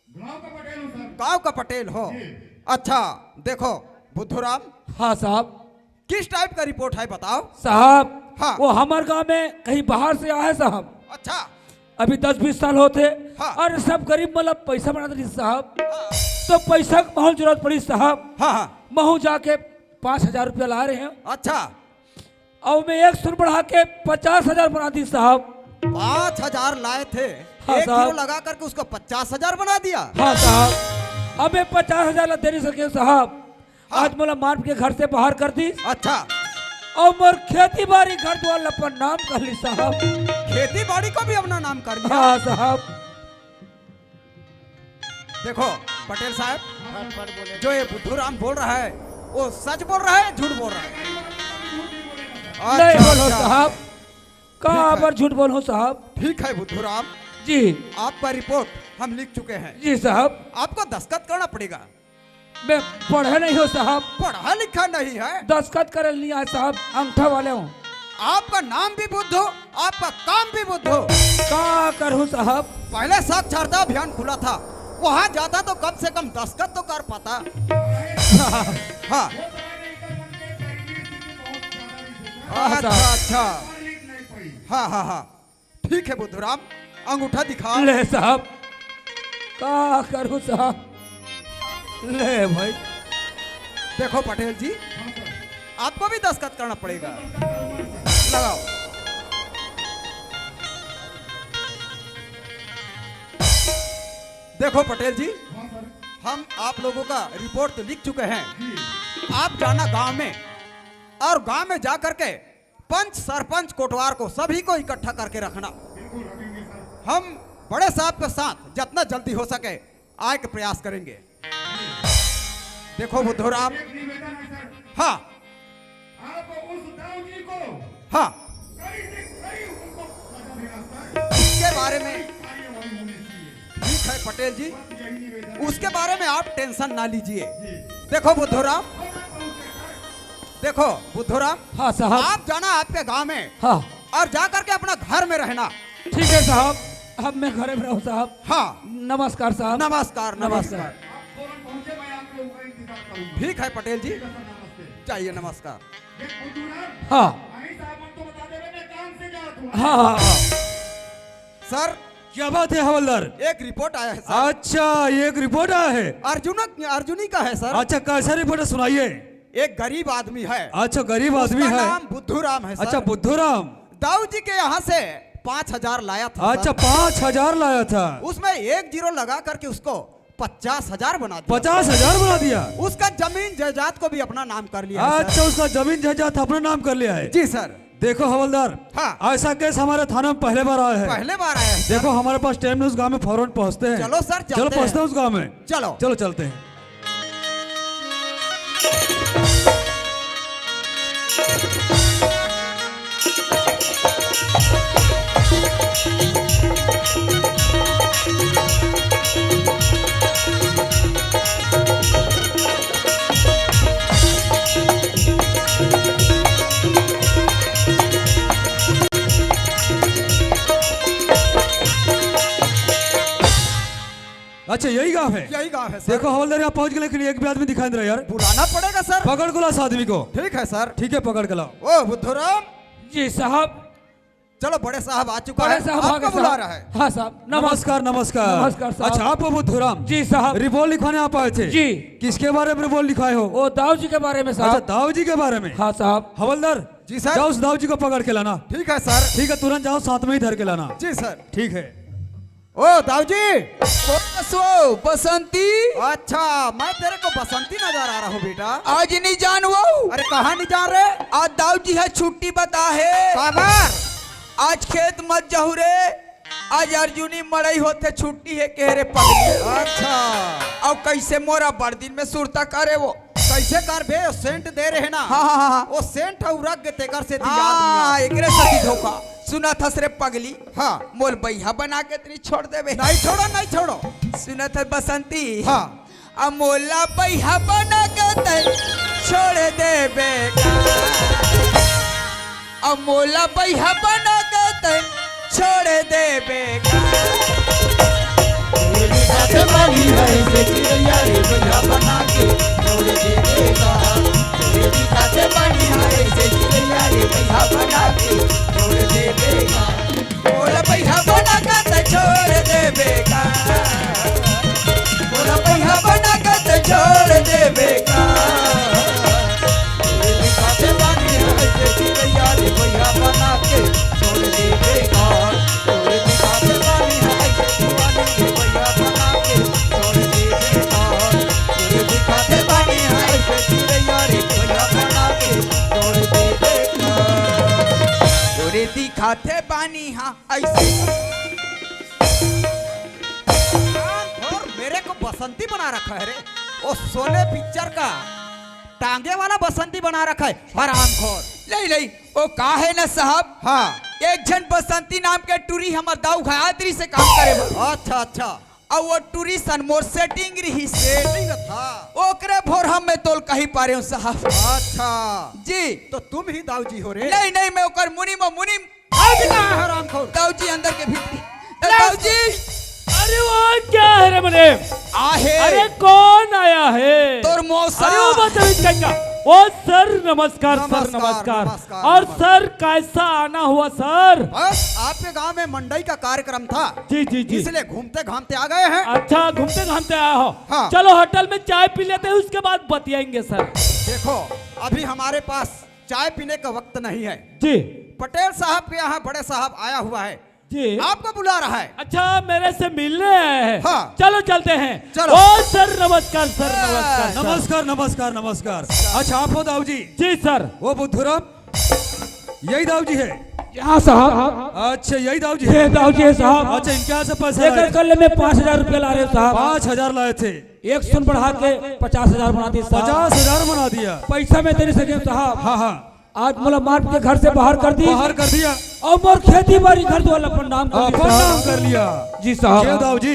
गांव का पटेल हूँ सर। गांव का पटेल हो? जी। अच्छा, देखो बुद्धू राम। हाँ साहब। किस टाइप का रिपोर्ट है बताओ? साहब, हाँ। वो हमर गांव में कहीं बाहर से आए साहब। अच्छा। अभी दस बीस साल होथे। हाँ। अरे सब गरीब मतलब पैसा बनात रहिस साहब। हाँ। तो पैसा के महूँ जरूरत पड़ी साहब। हाँ, हाँ। महूँ जाके पाँच हजार रुपया लाए रहेंव। अच्छा। अउ मैं एक सुर बढ़ा के पचास हजार बना दिस साहब। पाँच हजार लाए थे, हाँ एक साहब। किलो लगा करके उसको पचास हजार बना दिया। हाँ साहब, अब मैं पचास हजार ला दे नहीं सकेंव साहब। हाँ। आज मोला मार के घर से बाहर कर दिस। अच्छा। अउ मोर खेती बाड़ी घर दुवार ला अपन नाम कर लिस साहब। खेती बाड़ी को भी अपना नाम कर लिया? हाँ साहब। देखो पटेल साहब, जो ये बुद्धू राम बोल रहा है, वो सच बोल रहा है, झूठ बोल रहा है? अच्छा, नहीं बोलूं अच्छा। साहब। ठीक है। काबर झूठ बोलूं साहब? ठीक है बुद्धू राम। जी। आपका रिपोर्ट हम लिख चुके हैं। जी साहब। आपको दस्तखत करना पड़ेगा। मैं पढ़े नहीं हूँ साहब। पढ़ा लिखा नहीं है? दस्तखत करे नहीं आए साहब, अंगठा वाले हूँ। आपका नाम भी बुद्धू, आपका काम भी बुद्धू। का करूँ साहब? पहले साक्षरता अभियान खुला था, वहाँ जाता तो कम से कम दस्तखत तो कर पाता। हाँ। हाँ, अच्छा, साहब। अच्छा। हाँ, हाँ, हाँ। ठीक है बुद्धूराम, अंगूठा दिखा। ले साहब, का करूं साहब? ले भाई। देखो पटेल जी, आपको भी दस्तखत करना पड़ेगा। लगाओ। देखो पटेल जी, हम आप लोगों का रिपोर्ट तो लिख चुके हैं। आप जाना गांव में और गांव में जा करके पंच, सरपंच, कोटवार को, सभी को इकट्ठा करके रखना। हम बड़े साहब के साथ जितना जल्दी हो सके आए के प्रयास करेंगे। देखो बुद्धूराम, हाँ, आप उस दाऊ जी को हाँ, कड़ी से कड़ी उनको सजा देना चाहिए। इसके बारे में ठीक है पटेल जी, उसके बारे में आप टेंशन ना लीजिए। देखो बुद्धूराम, देखो बुद्धूराम, हाँ साहब। आप जाना आपके गांव में हाँ। और जा करके अपना घर में रहना। ठीक है साहब, अब मैं घर में रहूँ साहब। हाँ। नमस्कार साहब। नमस्कार, नमस्कार। नमस्कार। ठीक है पटेल जी, जाइए, नमस्कार। हाँ। हाँ, हाँ, हाँ। सर, क्या बात है हवलदार? एक रिपोर्ट आया है सर। अच्छा, ये एक रिपोर्ट आया है। अर्जुन, अर्जुनी का है सर। अच्छा, कैसा रिपोर्ट है, सुनाइए। एक गरीब आदमी है। अच्छा, गरीब आदमी है। नाम बुद्धूराम है सर। अच्छा, बुद्धूराम। दाऊ जी के यहाँ से पाँच हजार लाया था, अच्छा, सर। पाँच हजार लाया था। उसमें एक जीरो लगा करके उसको पचास हजार बना दिया। पचास हजार बना दिया। उसका जमीन जायदाद को भी अपना नाम कर लिया है, सर। अच्छा, उसका जमीन जायदाद अपना नाम कर लिया है। जी, सर। देखो हवलदार, हाँ। ऐसा केस हमारे थाना में पहले बार आया है। पहले बार आया है, सर। देखो, हमारे पास टाइम नहीं, उस गांव में फौरन पहुंचते हैं। चलो सर, चलो, चलते पहुंचते हैं। हैं उस गांव में। चलो। चलो, चलते हैं। अच्छा, यही गांव है? यही गांव है, सर। देखो हवलदार, यहाँ पहुंच गए, लेकिन एक भी आदमी दिखाई नहीं रहा यार। बुलाना पड़ेगा, सर। पकड़ के ला उस आदमी को। ठीक है, सर। ठीक है, पकड़ के लाओ। ओ बुद्धूराम। जी साहब। चलो, बड़े साहब आ चुका है, बड़े साहब आ आपको गए बुला साहब। रहा है। हाँ साहब, नमस्कार। नमस्कार, नमस्कार। नमस्कार साहब। अच्छा, आप वो बुद्धूराम? जी साहब। रिपोर्ट लिखवाने आप आए थे? जी। किसके बारे में रिपोर्ट लिखाए हो? वो दाऊ जी के बारे में साहब। अच्छा, दाऊ जी के बारे में? हाँ साहब। हवलदार, जी सर। जाओ, उस दाऊ जी को पकड़ के लाना। ठीक है सर। ठीक है, तुरंत जाओ, साथ में ही धर के लाना। जी सर। ठीक है। ओ दाऊ जी। बसो, बसंती। अच्छा, मैं तेरे को बसंती नजर आ रहा हूँ बेटा। आज नहीं जान वो। अरे, कहाँ नहीं जान रहे? आज दाऊ जी है, छुट्टी बता है। काबर? आज खेत मत जाहू रे, आज अर्जुनी मड़ई होथे, छुट्टी हे, कहे रे पगली। अच्छा। अउ कइसे मोर अब्बड़ दिन में सुरता करे वो। कइसे करबे? सेंट दे रहे ना। हाँ, हाँ, हाँ, हाँ। वो सेंट ह उरक गे, तेकर सेती याद नइ हाँ, आत। एकरे सेती धोखा। सुनत हस रे पगली? हाँ। मोला बइहा बना के तनी छोड़ देबे। नहीं छोड़ो, नहीं छोड़ो। सुनत हस बसंती? हाँ। अब मोला बइहा बना के तैं छोड़ देबे का? अब मोला बइहा बना के तैं छोड़ देबे का? तोरे दिखा के बानी है से चिड़ैया रे, बइहा बना के छोड़ देबे का? तोरे दिखा के बानी है से चिड़ैया रे, बइहा बना के छोड़ देबे का? मोला बइहा बना के तैं छोड़ देबे का? मोला बइहा बना के तैं छोड़ देबे का? तोरे दिखा के बानी है से चिड़ैया रे, बइहा बना के छोड़ देबे का? तोरे दिखा के बानी है से जुआनी रे, बइहा बना के छोड़ देबे का? तोरे दिखा के बानी है से चिड़ैया रे, बइहा बना के छोड़ देबे का? तोरे दिखा के बानी हा ऐसे। हरामखोर, मेरे को बसंती बना रखा है रे। वो शोले पिक्चर का टांगे वाला बसंती बना रखा है, हरामखोर। नहीं, नहीं, वो का है ना साहब, हाँ। एक झन बसंती नाम के टूरी हमर दाऊ घातरी से काम करे बर। अच्छा, अच्छा। अउ वो टूरी सन मोर सेटिंग रहिस। सेटिंग था। ओकरे भोरहा में तोल कही पारे हूँ साहब। अच्छा। जी। तो तुम ही दाऊ जी हो रे? नहीं, नहीं, मैं ओकर मुनीम, मुनीम। अभी कहाँ है हरामखोर? दाऊ जी अंदर के भीतरी। ए, दाऊ जी। अरे वो क्या है रे मने? आहे। अरे कौन आया है? तोर मौसा। अरे वो बात अभी कहेगा। ओ सर नमस्कार, सर नमस्कार, नमस्कार। नमस्कार, और नमस्कार। सर कैसा आना हुआ सर? बस आपके गांव में मंडई का कार्यक्रम था। जी, जी, जी। इसलिए घूमते घामते आ गए हैं। अच्छा, घूमते घामते आया हो। हाँ। चलो होटल में चाय पी लेते हैं, उसके बाद बतियाएंगे सर। देखो, अभी हमारे पास चाय पीने का वक्त नहीं है। जी। पटेल साहब के यहाँ बड़े साहब आया हुआ है। जी। आपको बुला रहा है। अच्छा, मेरे से मिलने आए हैं। हाँ। चलो चलते हैं। चलो। ओ सर नमस्कार, सर नमस्कार। नमस्कार, नमस्कार, नमस्कार। अच्छा, आप हो दाऊ जी? जी सर। वो बुद्धूराम, यही दाऊ जी है? हाँ साहब। अच्छा, यही दाऊ जी है? ये दाऊ जी है साहब। अच्छा, इनके यहाँ से पैसा लाए? एकर कल में पाँच हजार रुपया ला रहे साहब। पाँच हजार लाए थे। एक सुन बढ़ा के पचास हजार बना दिए साहब। पचास हजार बना दिया। पैसा में दे नहीं सके साहब। हाँ, हाँ। आज मोला मार के घर से बाहर कर दी। बाहर कर दिया। और मोर खेती बाड़ी घर दुआर अपन नाम कर दी अपन साहब। नाम कर लिया। जी साहब। ये दाऊ जी,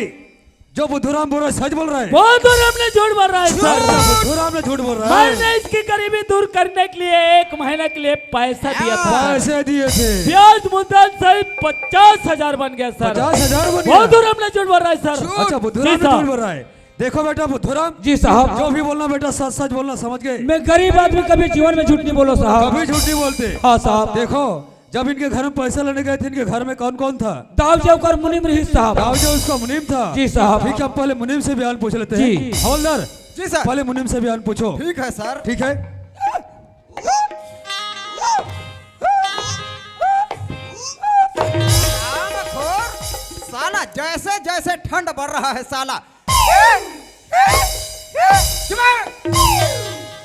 जो बुद्धूराम बोल रहा है, सच बोल रहा है? बुद्धूराम ने झूठ बोल रहा है सर। अच्छा, बुद्धूराम ने झूठ बोल रहा है। मैंने इसकी गरीबी दूर करने के लिए एक महीने के लिए पैसा दिया था। पैसे दिए थे। ब्याज मुद्दल सहित पचास हजार बन गया सर। पचास हजार बन गया? बुद्धूराम ने झूठ बोल रहा है सर। अच्छा, बुद्धूराम जी ने साहब। झूठ बोल रहा है। देखो बेटा बुद्धूराम। जी साहब। जो भी बोलना बेटा, सच सच बोलना, समझ गए? मैं गरीब आदमी, कभी जीवन में झूठ नहीं बोलो साहब। कभी झूठ नहीं बोलते। हाँ साहब। देखो, जब इनके घर में पैसा लेने गए थे, इनके घर में कौन कौन था? दाऊ जी ओकर मुनीम रहिस साहब। दाऊ जी उसका मुनीम था। जी साहब। ठीक है, पहले मुनीम से बयान पूछ लेते हैं। जी। हवलदार, जी सर। पहले मुनीम से बयान पूछो। ठीक है सर। ठीक है। जैसे जैसे ठंड बढ़ रहा है साला।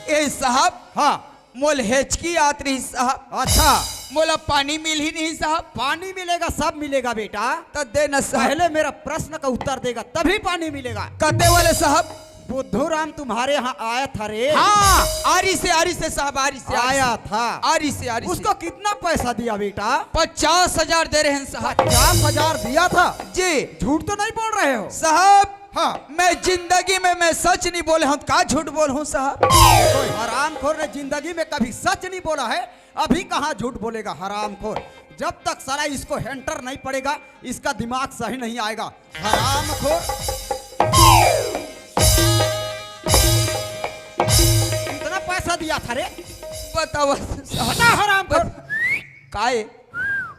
ए साहब, हाँ। मोला हेचकी आत रहिस साहब। अच्छा। मोला पानी मिलही नहीं साहब? पानी मिलेगा, सब मिलेगा बेटा। त दे न साहब। पहले मेरा प्रश्न का उत्तर देगा, तभी पानी मिलेगा। कते वाले साहब? बुद्धू राम तुम्हारे यहाँ आया था रे। हाँ, आरी से, आरी से साहब, आरी से, आरी आया से। था। आरी से, आरी से। उसको कितना पैसा दिया बेटा? पचास हजार दे रहे हैं साहब। पचास हजार दिया था? जी। झूठ तो नहीं बोल रहे हो? साहब, हाँ। मैं जिंदगी में मैं सच नहीं बोले हूँ, का झूठ बोलहूँ साहब? कोई हरामखोर ने जिंदगी में कभी सच नहीं बोला है, अभी कहाँ झूठ बोलेगा हरामखोर? जब तक साला इसको हैंटर नहीं पड़ेगा, इसका दिमाग सही नहीं आएगा। हरामखोर। कितना पैसा दिया था रे? बतावा साहब। बता हरामखोर। काय?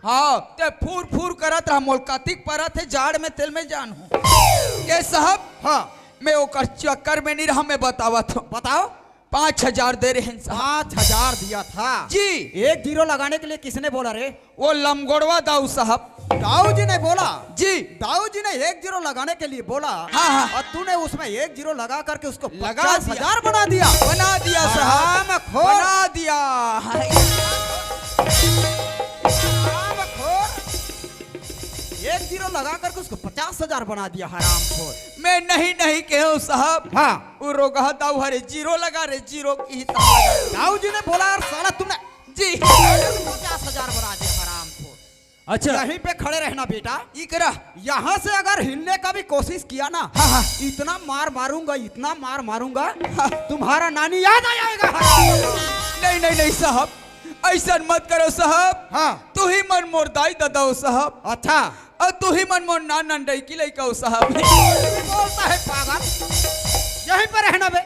हाँ, ते फूर फूर करत रहा, मोल कतिक परत हे जाड़ में तेल में जान हो। ये साहब, हाँ। मैं ओकर चक्कर में नहीं रहा, मैं बतावत हूँ। बताओ। पाँच हजार दे रहे हैं साहब। पाँच हजार दिया था। जी। एक जीरो लगाने के लिए किसने बोला रे? वो लमगोड़वा दाऊ साहब। दाऊ जी ने बोला? जी। दाऊ जी ने एक जीरो लगाने के लिए बोला। हाँ, हाँ। और तूने उसमें एक जीरो लगा करके उसको लगा दिया। पचास हजार बना दिया। बना दिया साहब। हरामखोर। बना दिया। हरामखोर। एक जीरो लगा करके उसको पचास हजार बना दिया, हरामखोर। मैं नहीं, नहीं कहूँ साहब। हाँ। वो रोगहा दाऊ हरे जीरो लगा रे, जीरो की ही तार लगा। दाऊ जी ने बोला, "यार साला तुमने जी। पचास हजार बना दिया, हरामखोर।" अच्छा। यहीं पे खड़े रहना बेटा। इकरा। यहाँ से अगर हिलने का भी कोशिश किया ना, हाँ, हाँ। इतना मार मारूंगा, इतना मार मारूंगा, हाँ। तुम्हारा नानी याद आ जाएगा, हरामखोर। नहीं, नहीं, नहीं साहब, ऐसा मत करो साहब। हाँ। तू ही मन मोर दाई ददा हो साहब। अच्छा। और तू ही मन मोर नान नंडई की लइका हो साहब। बोलता है पागल, यहीं पर रहना बे।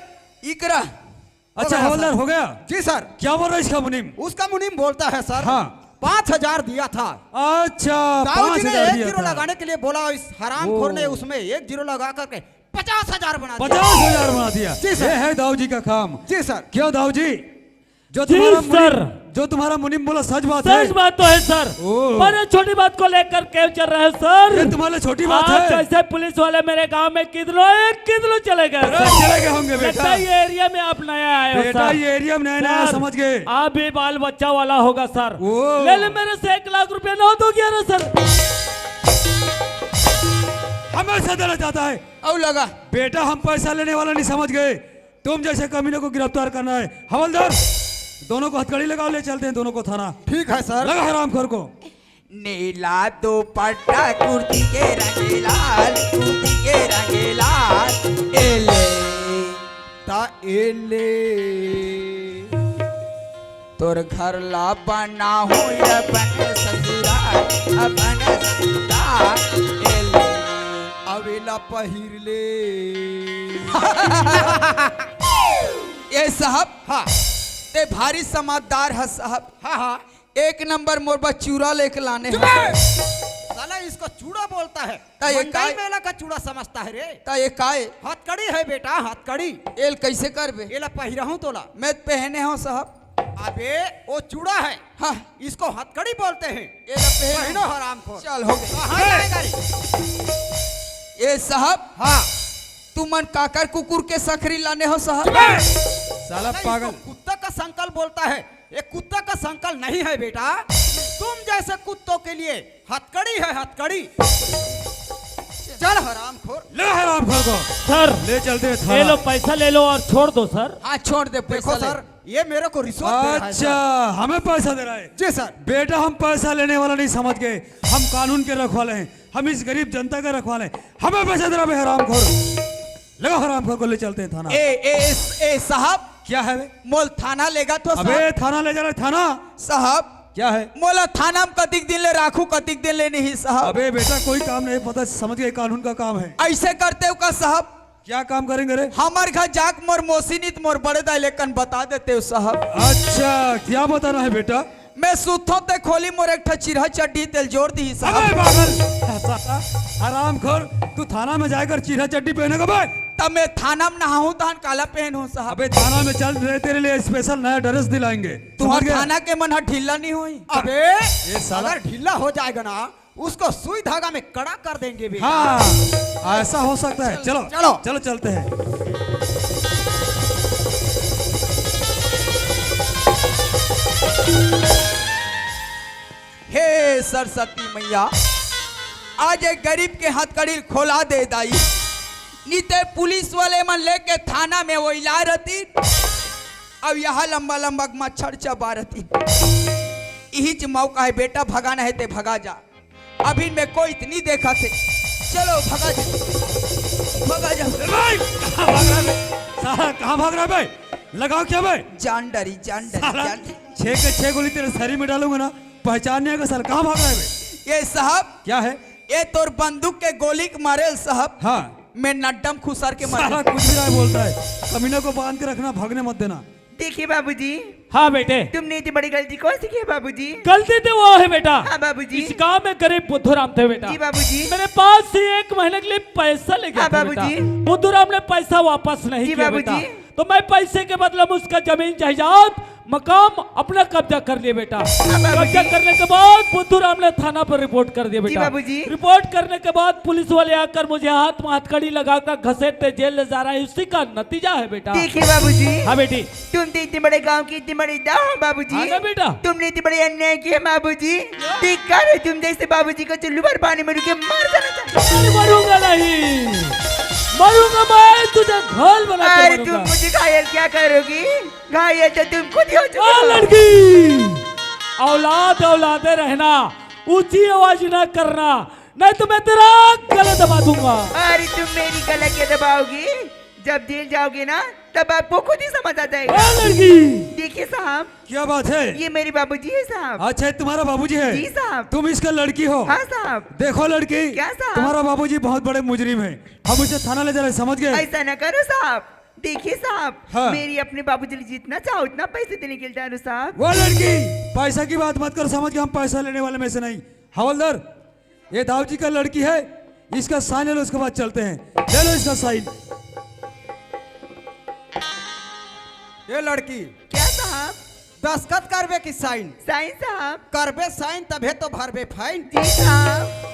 इकरा। अच्छा, बोला हवलदार, सर। हो गया? जी सर। क्या बोल रहा है इसका मुनीम? उसका मुनीम बोलता है सर। हाँ। पाँच हजार दिया था। अच्छा, दाऊ जी पाँच हजार ने एक दिया जीरो था। लगाने के लिए बोला, इस हरामखोर ने ओ। उसमें एक जीरो लगा करके पचास हजार बना दिया। पचास हजार बना दिया। जी सर। ये है दाऊ जी का काम। जी सर। क्यों दाऊ जी? जो जी तुम्हारा सर। मुनीम, जो तुम्हारा मुनीम बोला सच बात है? सच बात तो है सर। ओ। पर ये छोटी बात को लेकर क्यों चल रहे हो सर? ये तुम्हारे लिए छोटी बात आज है? जैसे पुलिस वाले मेरे गांव में कितनों, एक कितनों चले गए अरे सर। चले गए होंगे बेटा। लगता है ये एरिया में आप नया आए हो बेटा, सर। ये एरिया में नया नया सर, समझ गए। आप भी बाल बच्चा वाला होगा सर। ओ। ले ले मेरे से एक लाख रुपया, नौ दो ग्यारह सर। हमें सजा देना चाहता है? और लगा। बेटा, हम पैसा लेने वाला नहीं समझ गए, तुम जैसे कमीनों को गिरफ्तार करना है। हवलदार, दोनों को हथकड़ी लगाओ, ले चलते हैं दोनों को थाना। ठीक है सर। लगा हरामखोर को। नीला दुपट्टा कुर्ती के रंगीला, कुर्ती के रंगीला, एले। ता एले। तोर घर ला बनाहूं अपन ससुराल, अपन ससुराल, एले। अवेला पहिर ले। ए साहब, हाँ। ते भारी समझदार है साहब। हाँ, हाँ। एक नंबर मोर बर चूड़ा लेके लाने चुप हैं। रहे। साला इसको चूड़ा बोलता है। ता ये मंडई काय? मेला का चूड़ा समझता है रे। ता ये काय? हथकड़ी है बेटा, हथकड़ी। एल कैसे करबे? एला पहिराहूं तोला। मैं पहने हूं साहब। अबे, वो चूड़ा है। हाँ। इसको हथकड़ी बोलते हैं। एला पहने। पहनो हरामखोर। चल, हो गया। कहाँ जाएगा रे? ए साहब। हाँ। तुमन काकर कुकुर के सखरी लाने हो साहब? चुप रहे। साला नहीं, पागल। इसको कुत्ता का संकल बोलता है। ये कुत्ता का संकल नहीं है बेटा, तुम जैसे कुत्तों के लिए हथकड़ी है, हथकड़ी। चल हरामखोर। ले हरामखोर को। सर, ले चलते हैं थाना। ले लो, पैसा ले लो और छोड़ दो सर। हाँ, छोड़ दे, देखो पैसा ले। सर, ये मेरे को रिश्वत दे रहा है, अच्छा, सर। हमें पैसा दे रहा है? जी सर। बेटा, हम पैसा लेने वाला नहीं समझ गए, हम कानून के रखवाले हैं, हम इस गरीब जनता के रखवाले हैं, हमें पैसा दे रहा है हरामखोर। लगा हरामखोर को, ले चलते हैं थाना। ए, ए, ए, ए, साहब। क्या है बे? मोल थाना लेगा तो अबे, साहब। थाना ले जा रहा है, थाना। साहब। क्या है? मोला थाना में कतिक दिन ले राखू, कतिक दिन ले नहीं साहब। अबे बेटा, कोई काम नहीं पता, समझ गए, कानून का काम है। ऐसे करते हो का साहब? क्या काम करेंगे रे? हमार घर जाक मोर मौसी नित मोर बड़े दाई लेकन बता देते हो साहब। अच्छा, क्या बताना है बेटा? मैं सुतों ते खोली मोर एक ठा चिरहा चड्डी तेल जोर दी साहब। अबे पागल, हरामखोर, तू थाना में जाकर चिरहा चड्डी पहनेगा बे? तब मैं थाना में नहाऊं तहान काला पहनूं साहब? अबे थाना में चल रहे, तेरे लिए स्पेशल नया ड्रेस दिलाएंगे। तुम्हारा समझ गया? थाना के मन हा ढीला नहीं होई। अबे ये साला अगर ढीला हो जाएगा ना उसको सुई धागा में कड़ा कर देंगे बेटा। हाँ, ऐसा हो सकता है। चलो, चलो। चलो, चलते हैं। हे सरस्वती मैया, आज एक गरीब के हथकड़ी ल खोला दे दाई, नी ते पुलिस वाले मन लेके थाना में ओइला रहती, अब यहाँ लंबा लंबा मच्छर चबा रहती। इही च मौका है बेटा, भगाना है ते भगा जा। अभी मैं कोई इतनी देखा थे। चलो, भगा जा, भगा जा। ए भाई, कहाँ भाग रहा है बे? साला, कहाँ भाग रहा है बे? लगाओ क्या बे? जान डरी, जान डरी, साला, जान डरी। छह के छह गोली तेरे शरीर में डालूंगा ना, पहचान नहीं आएगा साला। कहाँ भाग रहा है बे? ये साहब। क्या है? ये तोर बंदूक के गोली के मारे साहब। हाँ। मैं नड्डम खुसर के मारे। साला कुछ भी राय बोलता है। कमीना को बांध के रखना, भागने मत देना। देखिए बाबूजी। हाँ बेटे। तुमने इतनी बड़ी गलती कौन सी की है बाबूजी? गलती तो वो है बेटा। हाँ बाबूजी। इस गांव में गरीब बुद्धू राम थे बेटा। जी बाबूजी। मेरे पास से एक महीने के लिए पैसा ले गया हाँ था बेटा। बाबूजी। बुद्धू राम ने पैसा वापस नहीं जी किया बेटा। बाबूजी। तो मैं पैसे के बदले में उसका जमीन जायदाद, मकाम अपना कब्जा कर लिए बेटा। हाँ बाबूजी। कब्जा करने के बाद बुद्धू राम ने थाना पर रिपोर्ट कर दिया जी बेटा। बाबूजी। रिपोर्ट करने के बाद पुलिस वाले आकर मुझे हाथ में हथकड़ी लगाकर घसीटते जेल ले जा रहा है, उसी का नतीजा है बेटा। देखिए बाबूजी। हाँ बेटी। तुम तो इतने बड़े गांव की इतनी बड़ी दाह हो बाबूजी। हाँ ना बेटा। तुमने इतनी बड़ी अन्याय की है बाबूजी। धिक्कार है तुम जैसे बाबूजी को चुल्लू भर पानी में डूब के मर जाना चाहिए। अरे मरूंगा नहीं, मरूंगा मैं, तुझे घायल बना के अरे मरूंगा। तुम मुझे घायल क्या करोगी? घायल तो तुम खुद ही हो चुके हाँ हो। लड़की, औलाद औलादे रहना, ऊंची आवाज ना करना, नहीं तो मैं तेरा गला दबा दूंगा। अरे तुम मेरी गला क्या दबाओगी? जब जेल जाओगे ना तब आपको खुद ही समझ आ जाएगा। हाँ लड़की। देखिए साहब। क्या बात है? ये मेरे बाबूजी है साहब। अच्छा, ये तुम्हारा बाबूजी है? जी साहब। तुम इसका लड़की हो? हाँ साहब। देखो लड़की, क्या साहब? तुम्हारा बाबूजी बहुत बड़े मुजरिम है, हम उसे थाना ले जा रहे हैं, समझ गए? ऐसा ना करो साहब। देखिए साहब, हाँ। मेरी अपने बाबूजी के लिए जितना चाहो उतना पैसे देने के लिए तैयार हूँ साहब। वो लड़की, पैसा की बात मत करो, समझ गए, हम पैसा लेने वाले में से नहीं। हवलदार, ये दाऊ जी का लड़की है, इसका साइन ले लो, उसके बाद चलते हैं। ले लो इसका साइन। ये लड़की। क्या साहब? दस्तखत करबे कि साइन? साइन साहब। करबे साइन तभे तो भरबे फाइन। जी साहब।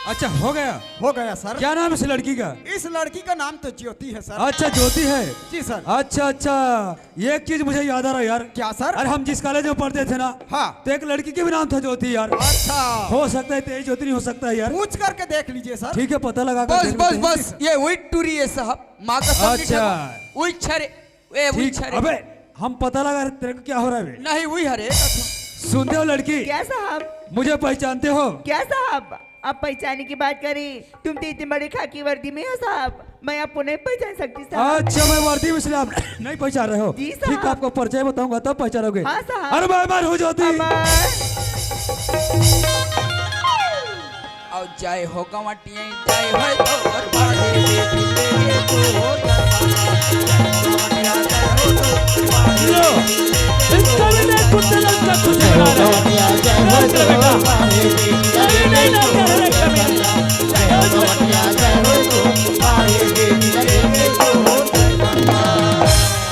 अच्छा, हो गया? हो गया सर। क्या नाम है इस लड़की का? इस लड़की का नाम तो ज्योति है सर। अच्छा, ज्योति है। जी सर। अच्छा, अच्छा, एक चीज मुझे याद आ रहा है यार। क्या सर? अरे, हम जिस कॉलेज में पढ़ते थे ना, हाँ। तो एक लड़की के भी नाम था ज्योति यार। अच्छा। हो सकता है तेरी ज्योति नहीं हो सकता है यार। पूछ करके देख लीजिए सर। ठीक है, पता लगा कर बस, देख बस, लेते हैं। बस, ये वही टूरी है साहब। माँ कसम नहीं अच्छा। खाऊंगा। वही छरे, ए, वही ठीक, छरे। अबे, हम पता लगा रहे, तेरे को क्या हो रहा है बे? नहीं, वही हरे। सुनते हो लड़की? क्या साहब? मुझे पहचानते हो? क्या साहब? आप पहचाने की बात करें, तुम तो इतने बड़े खाकी वर्दी में हो साहब, मैं आपको नहीं पहचान सकती साहब। अच्छा, मैं वर्दी में, इसलिए आप नहीं पहचान रहे हो? जी साहब। ठीक, आपको परिचय बताऊंगा तब पहचानोगे। हाँ साहब। अरे मैं, मैं हूँ ज्योति। अमर। और जय हो गंवटिया, जय हो तोर बाड़ी। लो, इसका भी नहीं कुत्ते लोग का कुछ बना रहे हैं। नहीं, नहीं, नहीं, नहीं, नहीं, नहीं, नहीं, नहीं।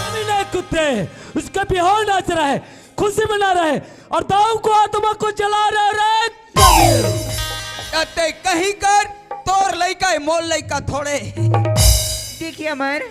नहीं, नहीं, कुत्ते, उसका बिहाव नाच रहा है, खुशी मना रहा है, और दाऊ को, आत्मा को जला रहा है रे। अते कहीं कर, तोर लइका है, मोर लइका थोड़े। देखिए अमर,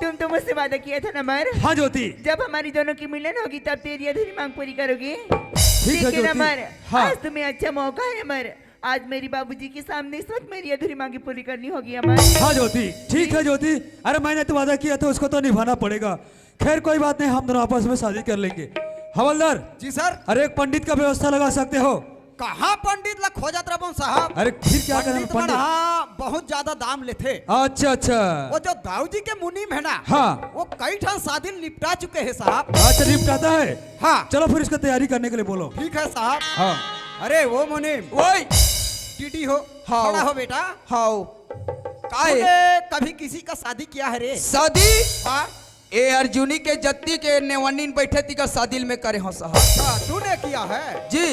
तुम तो मुझसे वादा किया था ना अमर। हाँ ज्योति। जब हमारी दोनों की मिलन होगी तब तेरी अधूरी मांग पूरी करोगे। ठीक है लेकिन ज्योति। अमर, हाँ। आज तुम्हें अच्छा मौका है अमर, आज मेरी बाबूजी के सामने इस वक्त मेरी अधूरी मांग पूरी करनी होगी अमर। हाँ ज्योति, ठीक है ज्योति। अरे मैंने तो वादा किया था, उसको तो निभाना पड़ेगा। खैर कोई बात नहीं, हम दोनों आपस में शादी कर लेंगे। हवलदार। जी सर। अरे एक पंडित का व्यवस्था लगा सकते हो? कहाँ पंडित ला खोजत रहो साहब? अरे फिर क्या करें पंडित पंडित? हाँ, बहुत ज्यादा दाम लेथे। अच्छा अच्छा। वो जो दाऊ जी के मुनीम है ना, हाँ। वो कई ठन शादी निपटा चुके हैं साहब। अच्छा निपटाता है। हाँ। चलो फिर इसका तैयारी करने के लिए बोलो। ठीक है साहब। हाँ। अरे वो मुनीम। ओए। डीडी हो। हाँ। खड़ा हो बेटा। हाँ। का है? तूने कभी किसी का शादी किया है रे? शादी? हाँ। ए अर्जुनी के जत्ती के नेवन्नीन बैठे ती का शादी में करे हो साहब। अच्छा, तूने किया है? जी।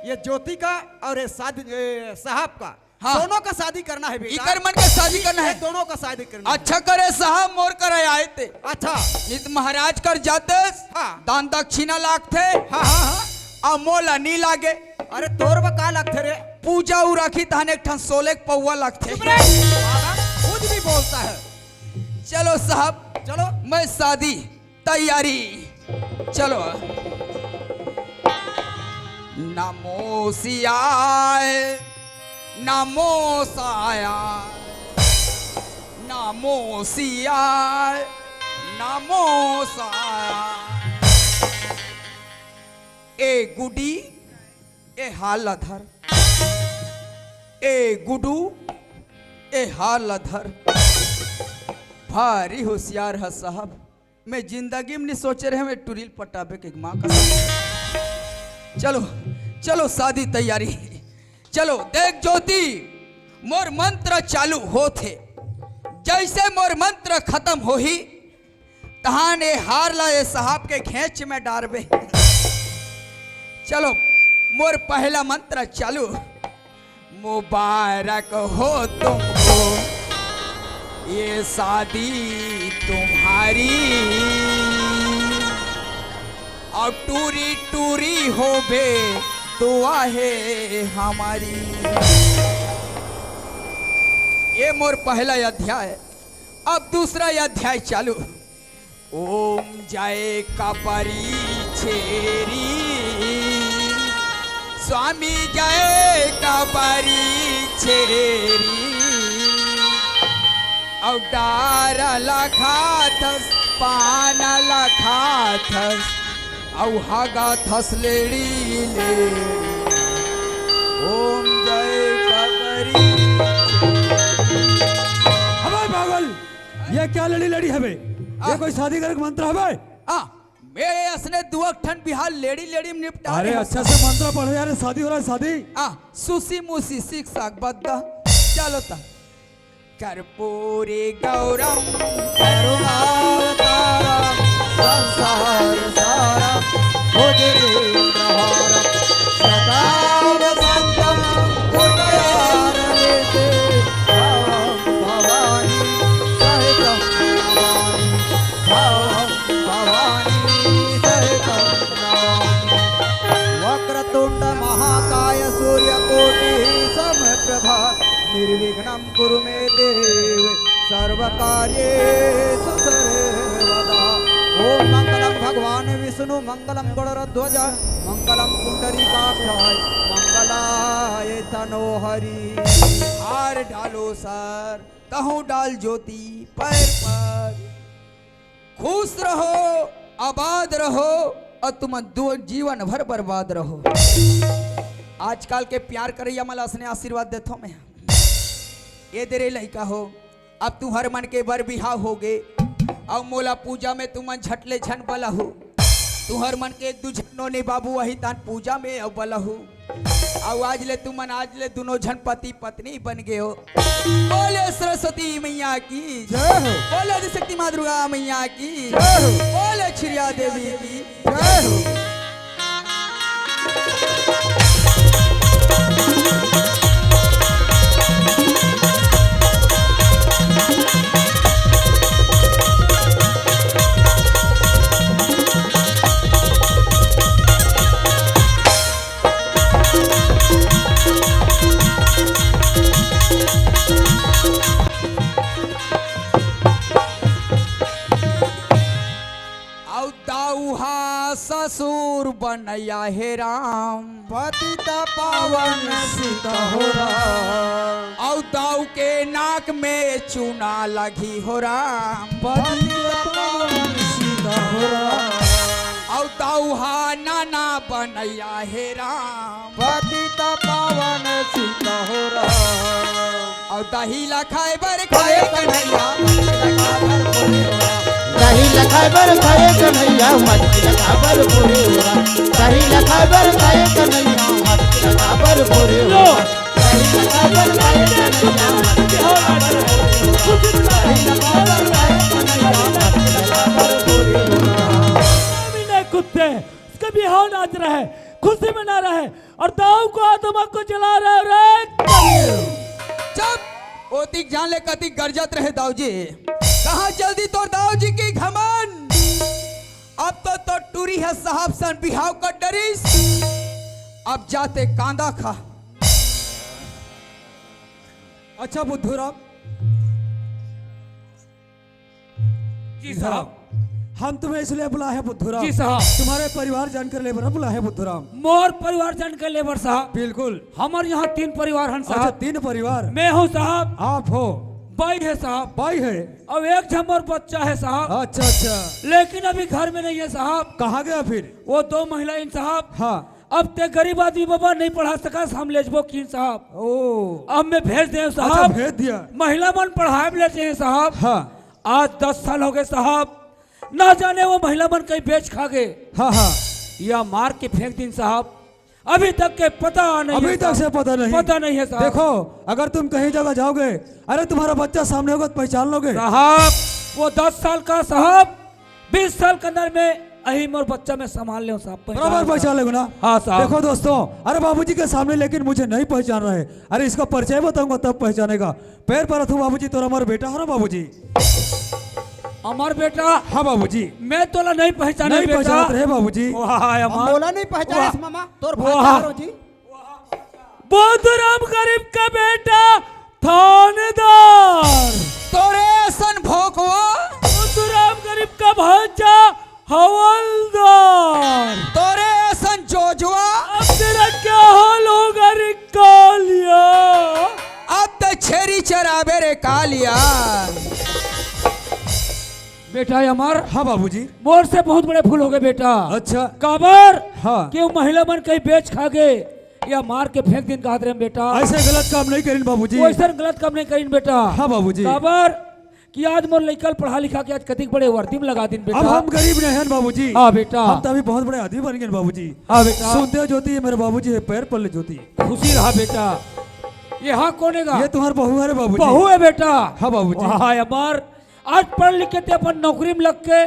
ये ज्योति का और ये शादी, ए, साहब का। हाँ। दोनों का शादी करना है बेटा। इकर मन का शादी करना ये है। दोनों का शादी करना है। अच्छा करे साहब, मोर करा आए ते। अच्छा। नित महाराज कर जाते, हाँ। दान दक्षिणा लागथे। हाँ, हाँ, हाँ। आ मोला नी लागे। अरे तोर बा का लागथे रे? पूजा उ राखी तहन एक ठन सोले के पौवा लागथे। चुप रे। बाबा खुद भी बोलता है। चलो साहब, चलो। मैं शादी तैयारी। चलो। नमो शिवाय, नमो शिवाय, नमो शिवाय, नमो शिवाय। ए गुडी, ए हार ला धर। ए गुडू, ए हार ला धर। भारी होशियार ह साहब। मैं जिंदगी में नहीं सोचे रहे, मैं टुरील पटाबे के माँ का। चलो, चलो, शादी तैयारी। चलो, देख ज्योति, मोर मंत्र चालू होथे। जैसे मोर मंत्र खत्म होही, तहान ए हार ला ए साहब के घेंच में डारबे। चलो, मोर पहला मंत्र चालू। मुबारक हो तुमको ये शादी तुम्हारी, और टूरी टूरी होबे दुआ है हमारी। ये मोर पहला अध्याय। अब दूसरा अध्याय चालू। ओम जय कबरी छेरी, स्वामी जय कबरी छेरी। अउ डार लखाथस, पान लखाथस, अउ हगाथस लेड़ी लेड़ी। ओम जय कबरी। अबे पागल, ये क्या लेड़ी लेड़ी हवे? ये आ। कोई शादी करे के मंत्र हवे? आ, मैं असने दुआ ठन बिहार लेड़ी लेड़ी में निपटा अरे रहे हो। अच्छा से मंत्र पढ़ो यार, शादी हो रहा है, शादी। आ, सुसी मुसी सिक साक बद्दा। चलो ता। कर्पूरी गौरम करुणावतारम संसार सारम भुजगेंद्रहारम सदा वसंतम हृदयारविंदे भवम भवानी सहितम नमामि। भवम भवानी सहितम नमामि। वक्रतुंड महाकाय सूर्यकोटि समप्रभा निर्विघ्नं कुरु मे देव सर्वकार्येषु सर्वदा। ओम मंगलम भगवान विष्णु मंगलम गरुड़ध्वज मंगलम पुंडरीकाक्षाय मंगलाय तनोहरि। हार डालो सर, तहु डाल ज्योति पैर पर। खुश रहो, आबाद रहो और तुम दु-, जीवन भर बर्बाद रहो। आजकल के प्यार करैया मन ला असने आशीर्वाद देथो मैं। ए दे रे लइका हो, अब तुहर मन के बर बिहाव होगे, अउ मोला पूजा में तुमन झट ले झन बलहू। तुहर मन के एक दू झन नोनी बाबू अही तान पूजा में अउ बलहू। अउ आज ले तुमन, आज ले दुनो झन पति पत्नी बन गे हो। बोले सरस्वती मैया की जय हो। बोले आदिशक्ति माँ दुर्गा मैया की जय हो। बोले छिरिया देवी की जय हो। अउ दाऊ हा ससुर बनैया हे राम। पतित पावन सिद्ध हो राम। अउ दाऊ के नाक में चूना लगी हो राम। पतित पावन सिद्ध हो राम। अउ दाऊ हा नाना बनैया हे राम। पतित पावन सिद्ध हो राम। अउ दही ला खाए बर खाए कन्हैया, मछली ला खाए बर बोले हो राम। दही ला खाए बर खाए कन्हैया, मछली ला खाए बर बोले हो राम। दही ला खाए बर खाए कन्हैया, मछली ला खाए बर बोले हो राम। दही ला खाए बर खाए कन्हैया, मछली ला खाए बर बोले हो राम। दही ला खाए बर खाए कन्हैया, मछली ला खाए बर बोले हो राम। कुत्ते, इसका बिहाव नाच रहा है, खुशी मना रहा है। और दाऊ को आत्मा को जला रहा है रे। चुप! ओतिक जान ले कतिक गरजत रहे दाऊजी। कहाँ चल दी तोर दाऊजी के घमंड? अब तो तोर टूरी ह साहब सन बिहाव कर डरिस। अब जाते कांदा खा। अच्छा बुद्धू राम। जी साहब। हम तुम्हें इसलिए बुलाए हैं बुद्धू राम। जी साहब। तुम्हारे परिवार जानकर ले बर बुलाए हैं बुद्धू राम। मोर परिवार जानकर ले बर साहब। बिल्कुल। हमर यहाँ तीन परिवार हन साहब। अच्छा, तीन परिवार। मैं हूँ साहब। आप हो। बाई है साहब। बाई है। अब एक झन मोर बच्चा है साहब। अच्छा, अच्छा। लेकिन अभी घर में नहीं है साहब। कहाँ गया फिर? वो दो महिला इन साहब। हाँ। अब ते गरीब आदमी बाबा नहीं पढ़ा सकस, हम लेजबो किन साहब। ओ। अब मैं भेज दे अच्छा, साहब। भेज दिया। महिला मन पढ़ाए ले चाहिए साहब। हाँ। आज दस साल हो गए साहब, ना जाने वो महिला मन कहीं बेच खा गए। हाँ, हाँ। या मार के फेंक दिन साहब, अभी तक के पता नहीं अभी है तक साहब। से पता नहीं। पता नहीं है साहब। देखो, अगर तुम कहीं जगह जाओगे, अरे तुम्हारा बच्चा सामने होगा तो पहचान लोगे। साहब, वो दस साल का साहब, बीस साल के अंदर में अही मोर बच्चा में संभाल ले साहब, पहचान बराबर लो पहचान साहब। लेगो ना। हाँ साहब। देखो दोस्तों, अरे बाबूजी के सामने लेकिन मुझे नहीं पहचान रहा है। अरे इसका परिचय बताऊंगा तब पहचानेगा। पैर परत हूँ बाबूजी, तोर अमर बेटा हरो बाबूजी। अमर बेटा? हाँ बाबूजी। मैं तोला नहीं पहचाने नहीं बेटा। पहचानत रहे बाबूजी। वाह, अमर। मोला नहीं पहचाने वाह। मामा, तोर वाह। भांजा हरो जी। बुद्धू राम गरीब का बेटा थानेदार। तोरे असन भोकवा। बुद्धू राम गरीब का भांजा हवलदार। तोरे असन जोजवा। अब तेरा क्या हाल होगा रे कालिया? अब तो छेरी चराबे रे कालिया। बेटा अमर। हाँ बाबूजी। मोर से बहुत बड़े भूल हो गए बेटा। अच्छा। काबर? हाँ। कि वो महिला मन कहीं बेच खा गए या मार के फेंक दिन कहत रहे बेटा। ऐसे गलत काम नहीं करिन बाबूजी। वैसे गलत काम नहीं करिन बेटा। हाँ बाबूजी। काबर? कि आज मोर लइका ल पढ़ा लिखा के आज कतिक बड़े वर्दी में लगा दिन बेटा। अब हम गरीब नहीं हन बाबूजी। हाँ बेटा। हम तो अभी बहुत बड़े आदमी बन गए बाबूजी। हाँ बेटा। सुनते हो ज्योति, ये मेरे बाबूजी है, पैर पल्ले ज्योति। खुशी रहा बेटा। ये हाँ कौन है गा? ये तुम्हार बहू है रे बाबूजी। बहू है बेटा। हाँ बाबूजी। वाह अमर, आज पढ़ लिख के ते अपन नौकरी में लग के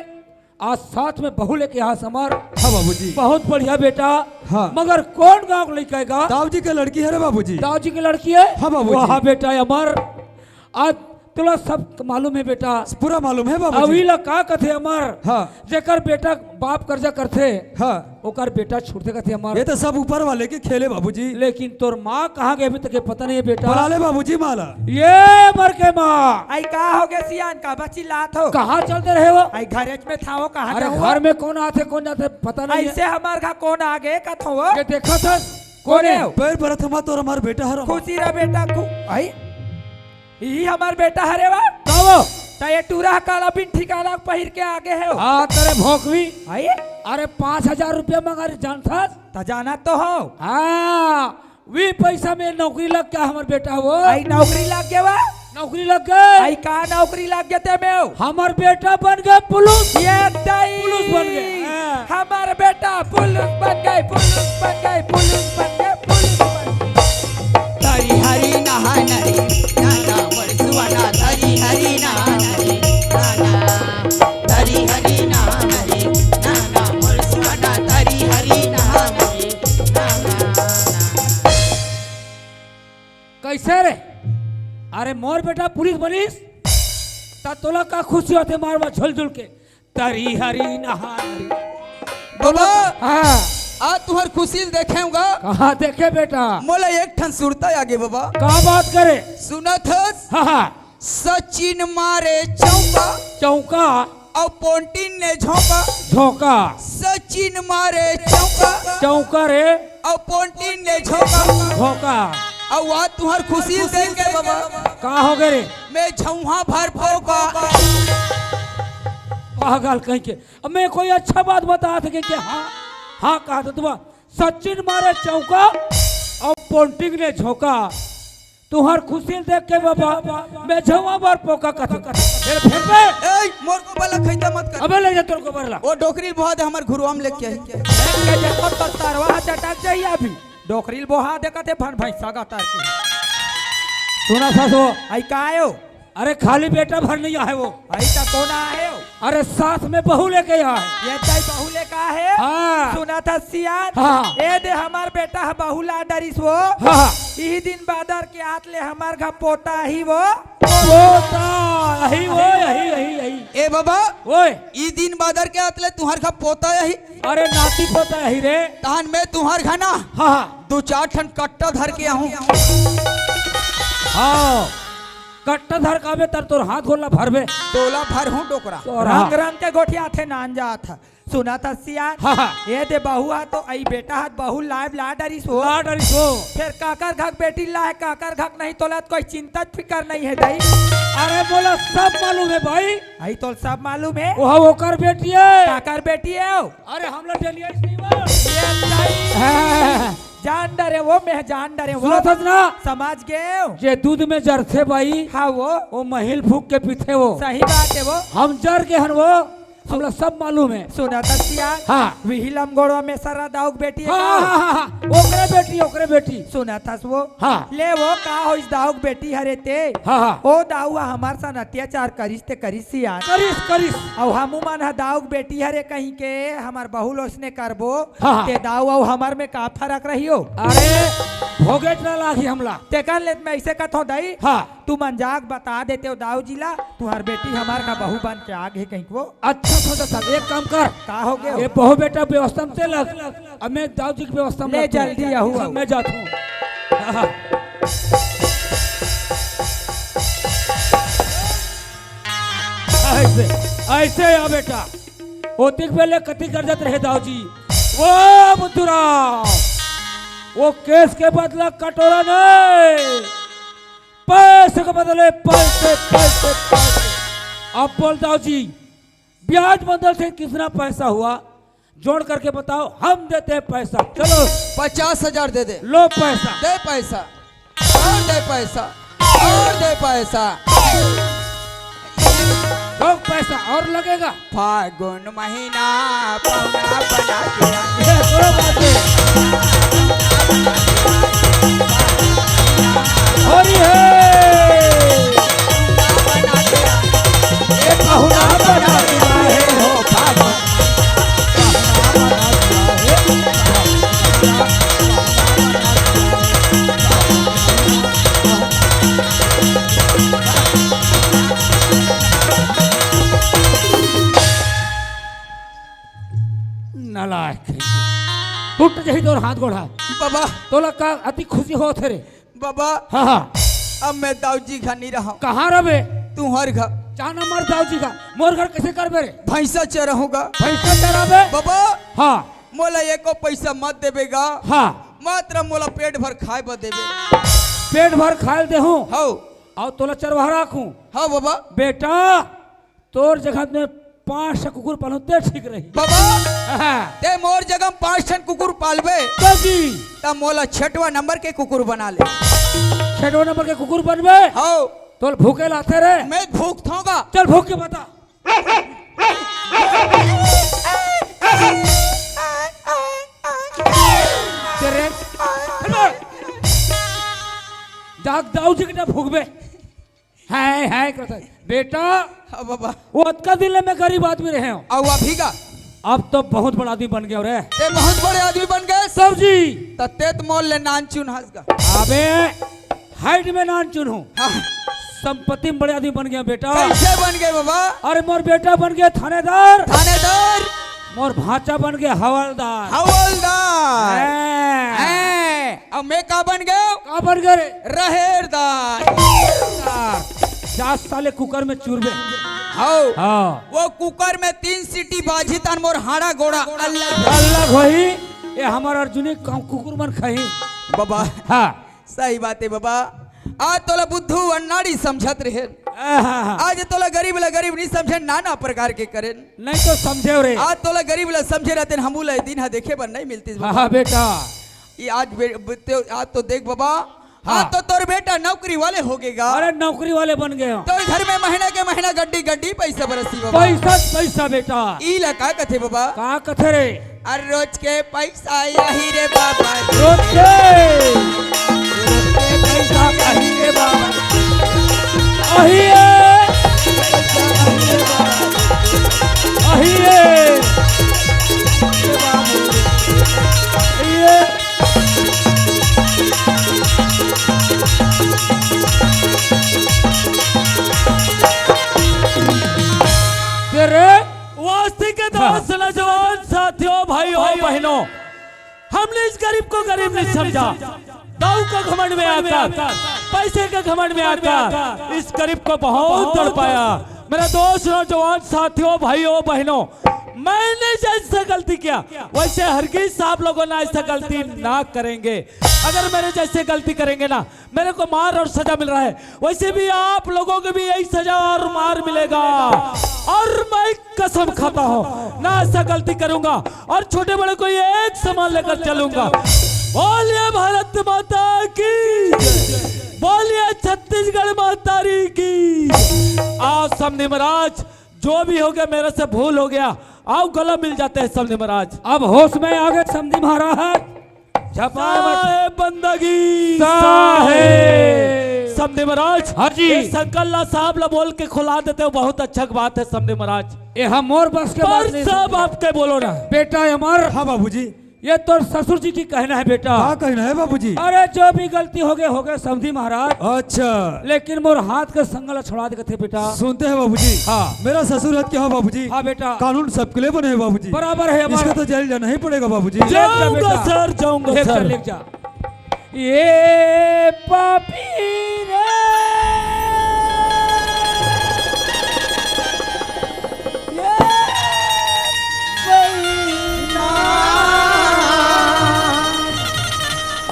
आज साथ में बहू लेके आ समर। हाँ बाबूजी। बहुत बढ़िया बेटा। हाँ। मगर कौन गांव के लइका है गा? दाऊ जी के लड़की है रे बाबूजी। दाऊ जी के लड़की है? हाँ बाबूजी। वाह बेटा अमर, आज तोला सब मालूम है बेटा। पूरा मालूम है बाबूजी। अभी ला का कथे अमर? हाँ। जेकर बेटा बाप कर्जा करथे, हाँ। ओकर बेटा छूटथे कथे अमर। ये तो सब ऊपर वाले के खेले बाबूजी। लेकिन तोर माँ कहाँ गए अभी तक ये पता नहीं है बेटा। बुला ले बाबूजी माँ ला। ये अमर के माँ। आई का हो गए सियान, का बच्ची लात हो? कहाँ चलते रहे हो? आई घरेच में था हो, कहाँ अरे जाओ? घर में कौन आथे कौन जाथे पता नहीं है। ऐसे हमार घर कौन आ गए कथो हो? ये देखा था? कौन कौन है? है? पैर परत हूँ माँ, तोर हमार बेटा हरो। खुशी रह बेटा, खु-, आई? ई हमार बेटा हरे वा। का वो? त ये टूरा काला बिन ठिकाना पहिर के आगे है। हाँ, तेरे भोकवी। आई? अरे, पाँच हजार रुपया मंगा रहे, जानथस? त जाना तो हो। हाँ, वी पैसा में नौकरी लग गया हमार बेटा वो। आई नौकरी लग गया वा? नौकरी लग गए। आई का नौकरी लग गया ते में हो? हमार बेटा बन गए पुलिस। ये दाई। पुलिस बन गए। हाँ। हमार बेटा पुलिस बन गए, पुलिस बन गए, पुलिस बन गए, पुलिस बन गए। तरी हरी नहा नरी नाना मोर सुअना, तरी हरी नहा नरी नाना, तरी हरी नहा नरी नाना मोर सुअना, तरी हरी नहा नरी नाना। कैसे रे? अरे मोर बेटा पुलिस बनिस, त तोला का खुशी होथे मार बा झुल झुल के? तरी हरी नहा हरी। बाबा, हाँ। आज तुहर खुशी ल देखे हूँ गा। कहाँ देखे बेटा? मोला एक ठन सुरता आगे बाबा। का बात करे? सुनत हस? हाँ, हाँ। सचिन मारे चौका। चौका। अउ पोंटिन ने झोंका। झोंका। सचिन मारे चौका। चौका रे। अउ पोंटिन ने झोंका। झोंका। अउ आज तुहर खुशी ल देख के बाबा। का हो गए रे? मैं झौहा भर फोका। पागल कहीं के। अब मैं कोई अच्छा बात बता सके कि हाँ, हाँ कहा था तुम्हारा सचिन मारे चौका अउ पोंटिंग ने झोंका। तुहर खुशी देख के बाबा, मैं झौहा भर फोका कथू। फिर, फिर बे। ए, मोर गोबर ला खैता मत कर। अबे ले जा तोर गोबर ला। ओ डोकरी ल बोहा दे हमर घुरुआ म लेके आई। ए, के देखो तो तरवा चटक जाई अभी। डोकरी ल बोहा दे कथे भन भैंसा का तार के। सुना सासो। आई का आयो? अरे खाली बेटा भर नहीं आए वो। आई त कौन आए हो? अरे साथ में बहू लेके आए। ये तई बहू लेके आए? हाँ। सुना त सियान, हाँ। ए दे हमर बेटा ह बहू ला डरिस वो। हाँ, हाँ। इही दिन बादर के आत ले हमर घर पोता ही वो। पोता, अही वो, अही, अही, अही। ए बाबा, ओए। ई दिन बादर के आत ले तुहर घर पोता अही। अरे नाती पोता अही रे। तहन मैं तुहर घर ना हाँ, हाँ। दू चार ठन कट्टा धर के आहूँ। हाँ, कट्टा धर के आबे तब तोर हाथ गोला भरबे। तोला भरहूँ डोकरा। तोरा। रंग रंग के गोठियाथे नान जात ह। सुनत हस सियान? हाँ, हाँ। ए दे बहू ह तो अई बेटा ह बहू लाय ला डरिस वो। ला डरिस वो। फेर काकर घक बेटी लाय, काकर घक नहीं, तोला त कोई चिंता फिकर नहीं हे दई। अरे मोला सब मालूम हे भाई। अई तोला सब मालूम हे? ओह ओकर बेटी हे। काकर बेटी हे वो? अरे हमला डेलियाइस नहीं वो। ये नहीं। हाँ। जान डरे वो, मैं जान डरे वो। सुनत हस ना? समझ गेव? जे दूध में जरथे भाई, हाँ वो। वो महिल फूंक के पीथे वो। सही बात हे वो। हम जर के हन वो। हमला सब मालूम हे। सुनत हस सियान? हाँ। विही लमगोड़वा में सरा दाऊ के बेटी हे हाँ, का? हाँ, हाँ, हाँ। ओकरे बेटी, ओकरे बेटी। सुनत हस वो? हाँ। ले वो का होइस दाऊ के बेटी हरे ते? हाँ, हाँ। ओ दाऊ ह हमर सन अत्याचार करिस ते करिस सियान। करिस, करिस। अउ हमू मन ह दाऊ के बेटी हरे कहिके हमर बहू ल ओसने करबो, हाँ, हाँ। ते दाऊ अउ हमर में का फरक रही वो? अरे, भोगेच ना लागही हमला। तेकर ले त मैं अइसे कथों दई। हाँ। तुमन जाके बता देतेव दाऊ जी ला, तुहर बेटी हमर घर बहू बन के आगे कहिके वो। अच्छा सोचत हस, एक काम कर। का हो गे? ये बहू बेटा व्यवस्था में ते लग, अब मैं दाऊ जी के व्यवस्था में ले लगथों। जल्दी आहू, अब आहू। मैं जाथों। हाँ, हाँ। अइसे, अइसे आ बेटा। ओतिक बेले कति गरजत रहे दाऊ जी। वो बुद्धूराम, वो केस के बदला कटोरा नहीं, पैसे के बदले पैसे, पैसे, पैसे। अब बोल दाऊ जी, ब्याज बंदल से कितना पैसा हुआ? जोड़ करके बताओ, हम देते हैं पैसा। चलो। पचास हजार दे दे। लो पैसा। दे पैसा। और दे पैसा। और दे पैसा। लो पैसा और लगेगा। फागुन महीना पौना बना के आए। ये करो बातें। हो रही है। ये पहुना बना के आए हो फागुन। नालायक। टूट जाही तोर हाथ गोड़ ह। बाबा। तोला का अति खुशी होत हे रे? बाबा। हाँ, हाँ। अब मैं दाऊ जी घर नहीं रहूं। कहाँ रहबे? तुहर घर। जाना मर दाऊ जी घर। मोर घर कैसे करबे रे? भैंसा चराहूंगा। भैंसा चराबे? बाबा। हाँ। मोला एको पैसा मत देबे गा। हाँ। मात्र मोला पेट भर खाए बर देबे। पेट भर खाए ल देहूं। हौ। अउ तोला चरवाहा राखूं। हौ बाबा। बेटा, तोर जगह में पांच ठन कुकुर पालूं, ते ठीक रही। बाबा, हाँ। ते मोर जगह में पांच ठन कुकुर पालबे। तो जी। त मोला छठवां नंबर के कुकुर बना ले। छठवां नंबर के कुकुर बनबे? हौ। तोला भूखे लागथे रे? मैं भूखथों गा। चल भूख के बता। तेरे जाग दाऊ जी के ना भूखबे। हाय, हाय करता है। बेटा, हाँ बाबा। वो अतका दिन ले मैं गरीब आदमी रहे हूँ। अउ अभी का? अब तो बहुत बड़ा आदमी बन गया रे। ते बहुत बड़े आदमी बन गए। सब जी। त ते त मोर ले नान चुन हस गा। अबे, height में नान चुन हूँ। हाँ। संपत्ति में बड़े आदमी बन गया बेटा। कैसे बन गए बाबा? अरे मोर बेटा बन गया थानेदार। थानेदार। मोर भांचा बन गया हवलदार। हवलदार। हैं। हैं। अब मैं का बन गया? का बन गया रे? रहेरदार। रहेरदार। जा साले कुकर में चूरबे। हौ। हाँ। वो कुकर में तीन सीटी बाजी तहन मोर हाड़ा गोड़ा अलग। अलग होही। ये हमर अर्जुनी का कुकुर मन खाही। बाबा। हाँ। सही बात हे बाबा। आज तोला बुद्धू अन्नाड़ी समझत रहेन। आहा। आज तोला गरीब ला गरीब नहीं समझेन, नाना प्रकार के करेन। नहीं तो समझेव रे। आज तोला गरीब ला समझे रहतेन, हमू ला ए दिन ह देखे बर नहीं मिलतिस हाँ, बाबा। हाँ बेटा। ये आज बे-, बे-, ते-, आज तो देख बाबा, हाँ। आज तो तोर बेटा नौकरी वाले हो गे गा। अरे नौकरी वाले बन गए हो। तोर घर में महीना के महीना गड्डी गड्डी पैसा बरसही बाबा। पैसा, पैसा बेटा। ई ला का कथे बाबा? का कथे रे? अरे रोज के पैसा आही रे बाबा। रोज के। रोज के पैसा आही रे बाबा। आही रे। आही रे। हमने इस गरीब को गरीब नहीं समझा। दाऊ का घमंड में आकर, पैसे के घमंड में आकर इस गरीब को बहुत तड़पाया। मेरे दोस्त, नौजवान साथियों, भाइयों, बहनों, मैंने जैसे गलती किया, वैसे हरगिज आप लोगों ने ऐसा गलती ना करेंगे। अगर मेरे जैसे गलती करेंगे ना, मेरे को मार और सजा मिल रहा है, वैसे भी आप लोगों को भी यही सजा और मार मिलेगा। और मैं कसम खाता हूँ, ना ऐसा गलती करूंगा और छोटे बड़े को एक समान लेकर चलूंगा। बोलिए भारत माता की, बोलिए छत्तीसगढ़ महतारी की। आज समधी महाराज, जो भी हो गया, मेरे से भूल हो गया, आओ गला मिल जाते हैं समधी महाराज। अब होश में आ गए समधी महाराज। झपाए मत। साहेब बंदगी, साहेब। साहेब। समधी महाराज, हाँ जी। ये शंकर ला साहब ला बोल के खुला देते हो, बहुत अच्छा बात है समधी महाराज। ये हम और बस के पर बात नहीं सब सुनते। आपके बोलो ना। बेटा अमर, हाँ बाबूजी। ये तो ससुर जी की कहना है बेटा। का कहना है बाबूजी? अरे जो भी गलती हो गए, हो गए समधी महाराज। अच्छा। लेकिन मोर हाथ के संगल छोड़ा दे थे बेटा। सुनते हैं बाबूजी। हाँ। मेरा ससुर हत क्या हो बाबूजी? हाँ बेटा। कानून सबके लिए बने हैं बाबूजी। बराबर है हमारा। इसका तो जेल जाना ही पड़ेगा बाबूजी। ले जा जाऊंगा बेटा। सर, जाऊंगा ले जा, सर। ले जा। ये पापी रे, ये बहिना।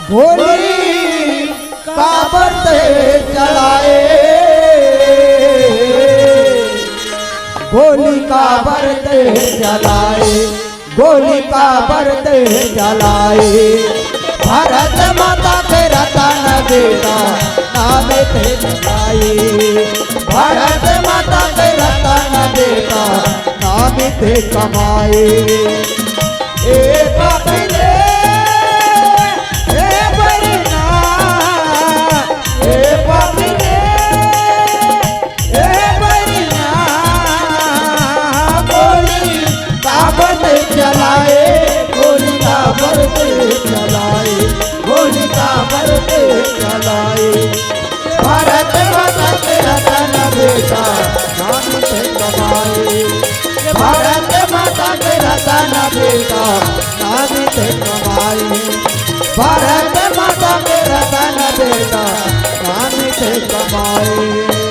गोली काबर ते चलाए, गोली काबर ते चलाए, गोली काबर ते चलाए। भारत माता के रतन बेटा, नाम ते चलाए। भारत माता के रतन बेटा, नाम ते कमाए। ए बाप रे, ए बहिना, ए बाप रे, ए बहिना, गोली काबर ते चलाए, गोली काबर ते चलाए, गोली काबर ते चलाए। भारत माता के रतन बेटा, नाम ते कमाए। भारत माता के रतन बेटा, नाम ते कमाए। भारत माता के रतन बेटा, नाम ते कमाए।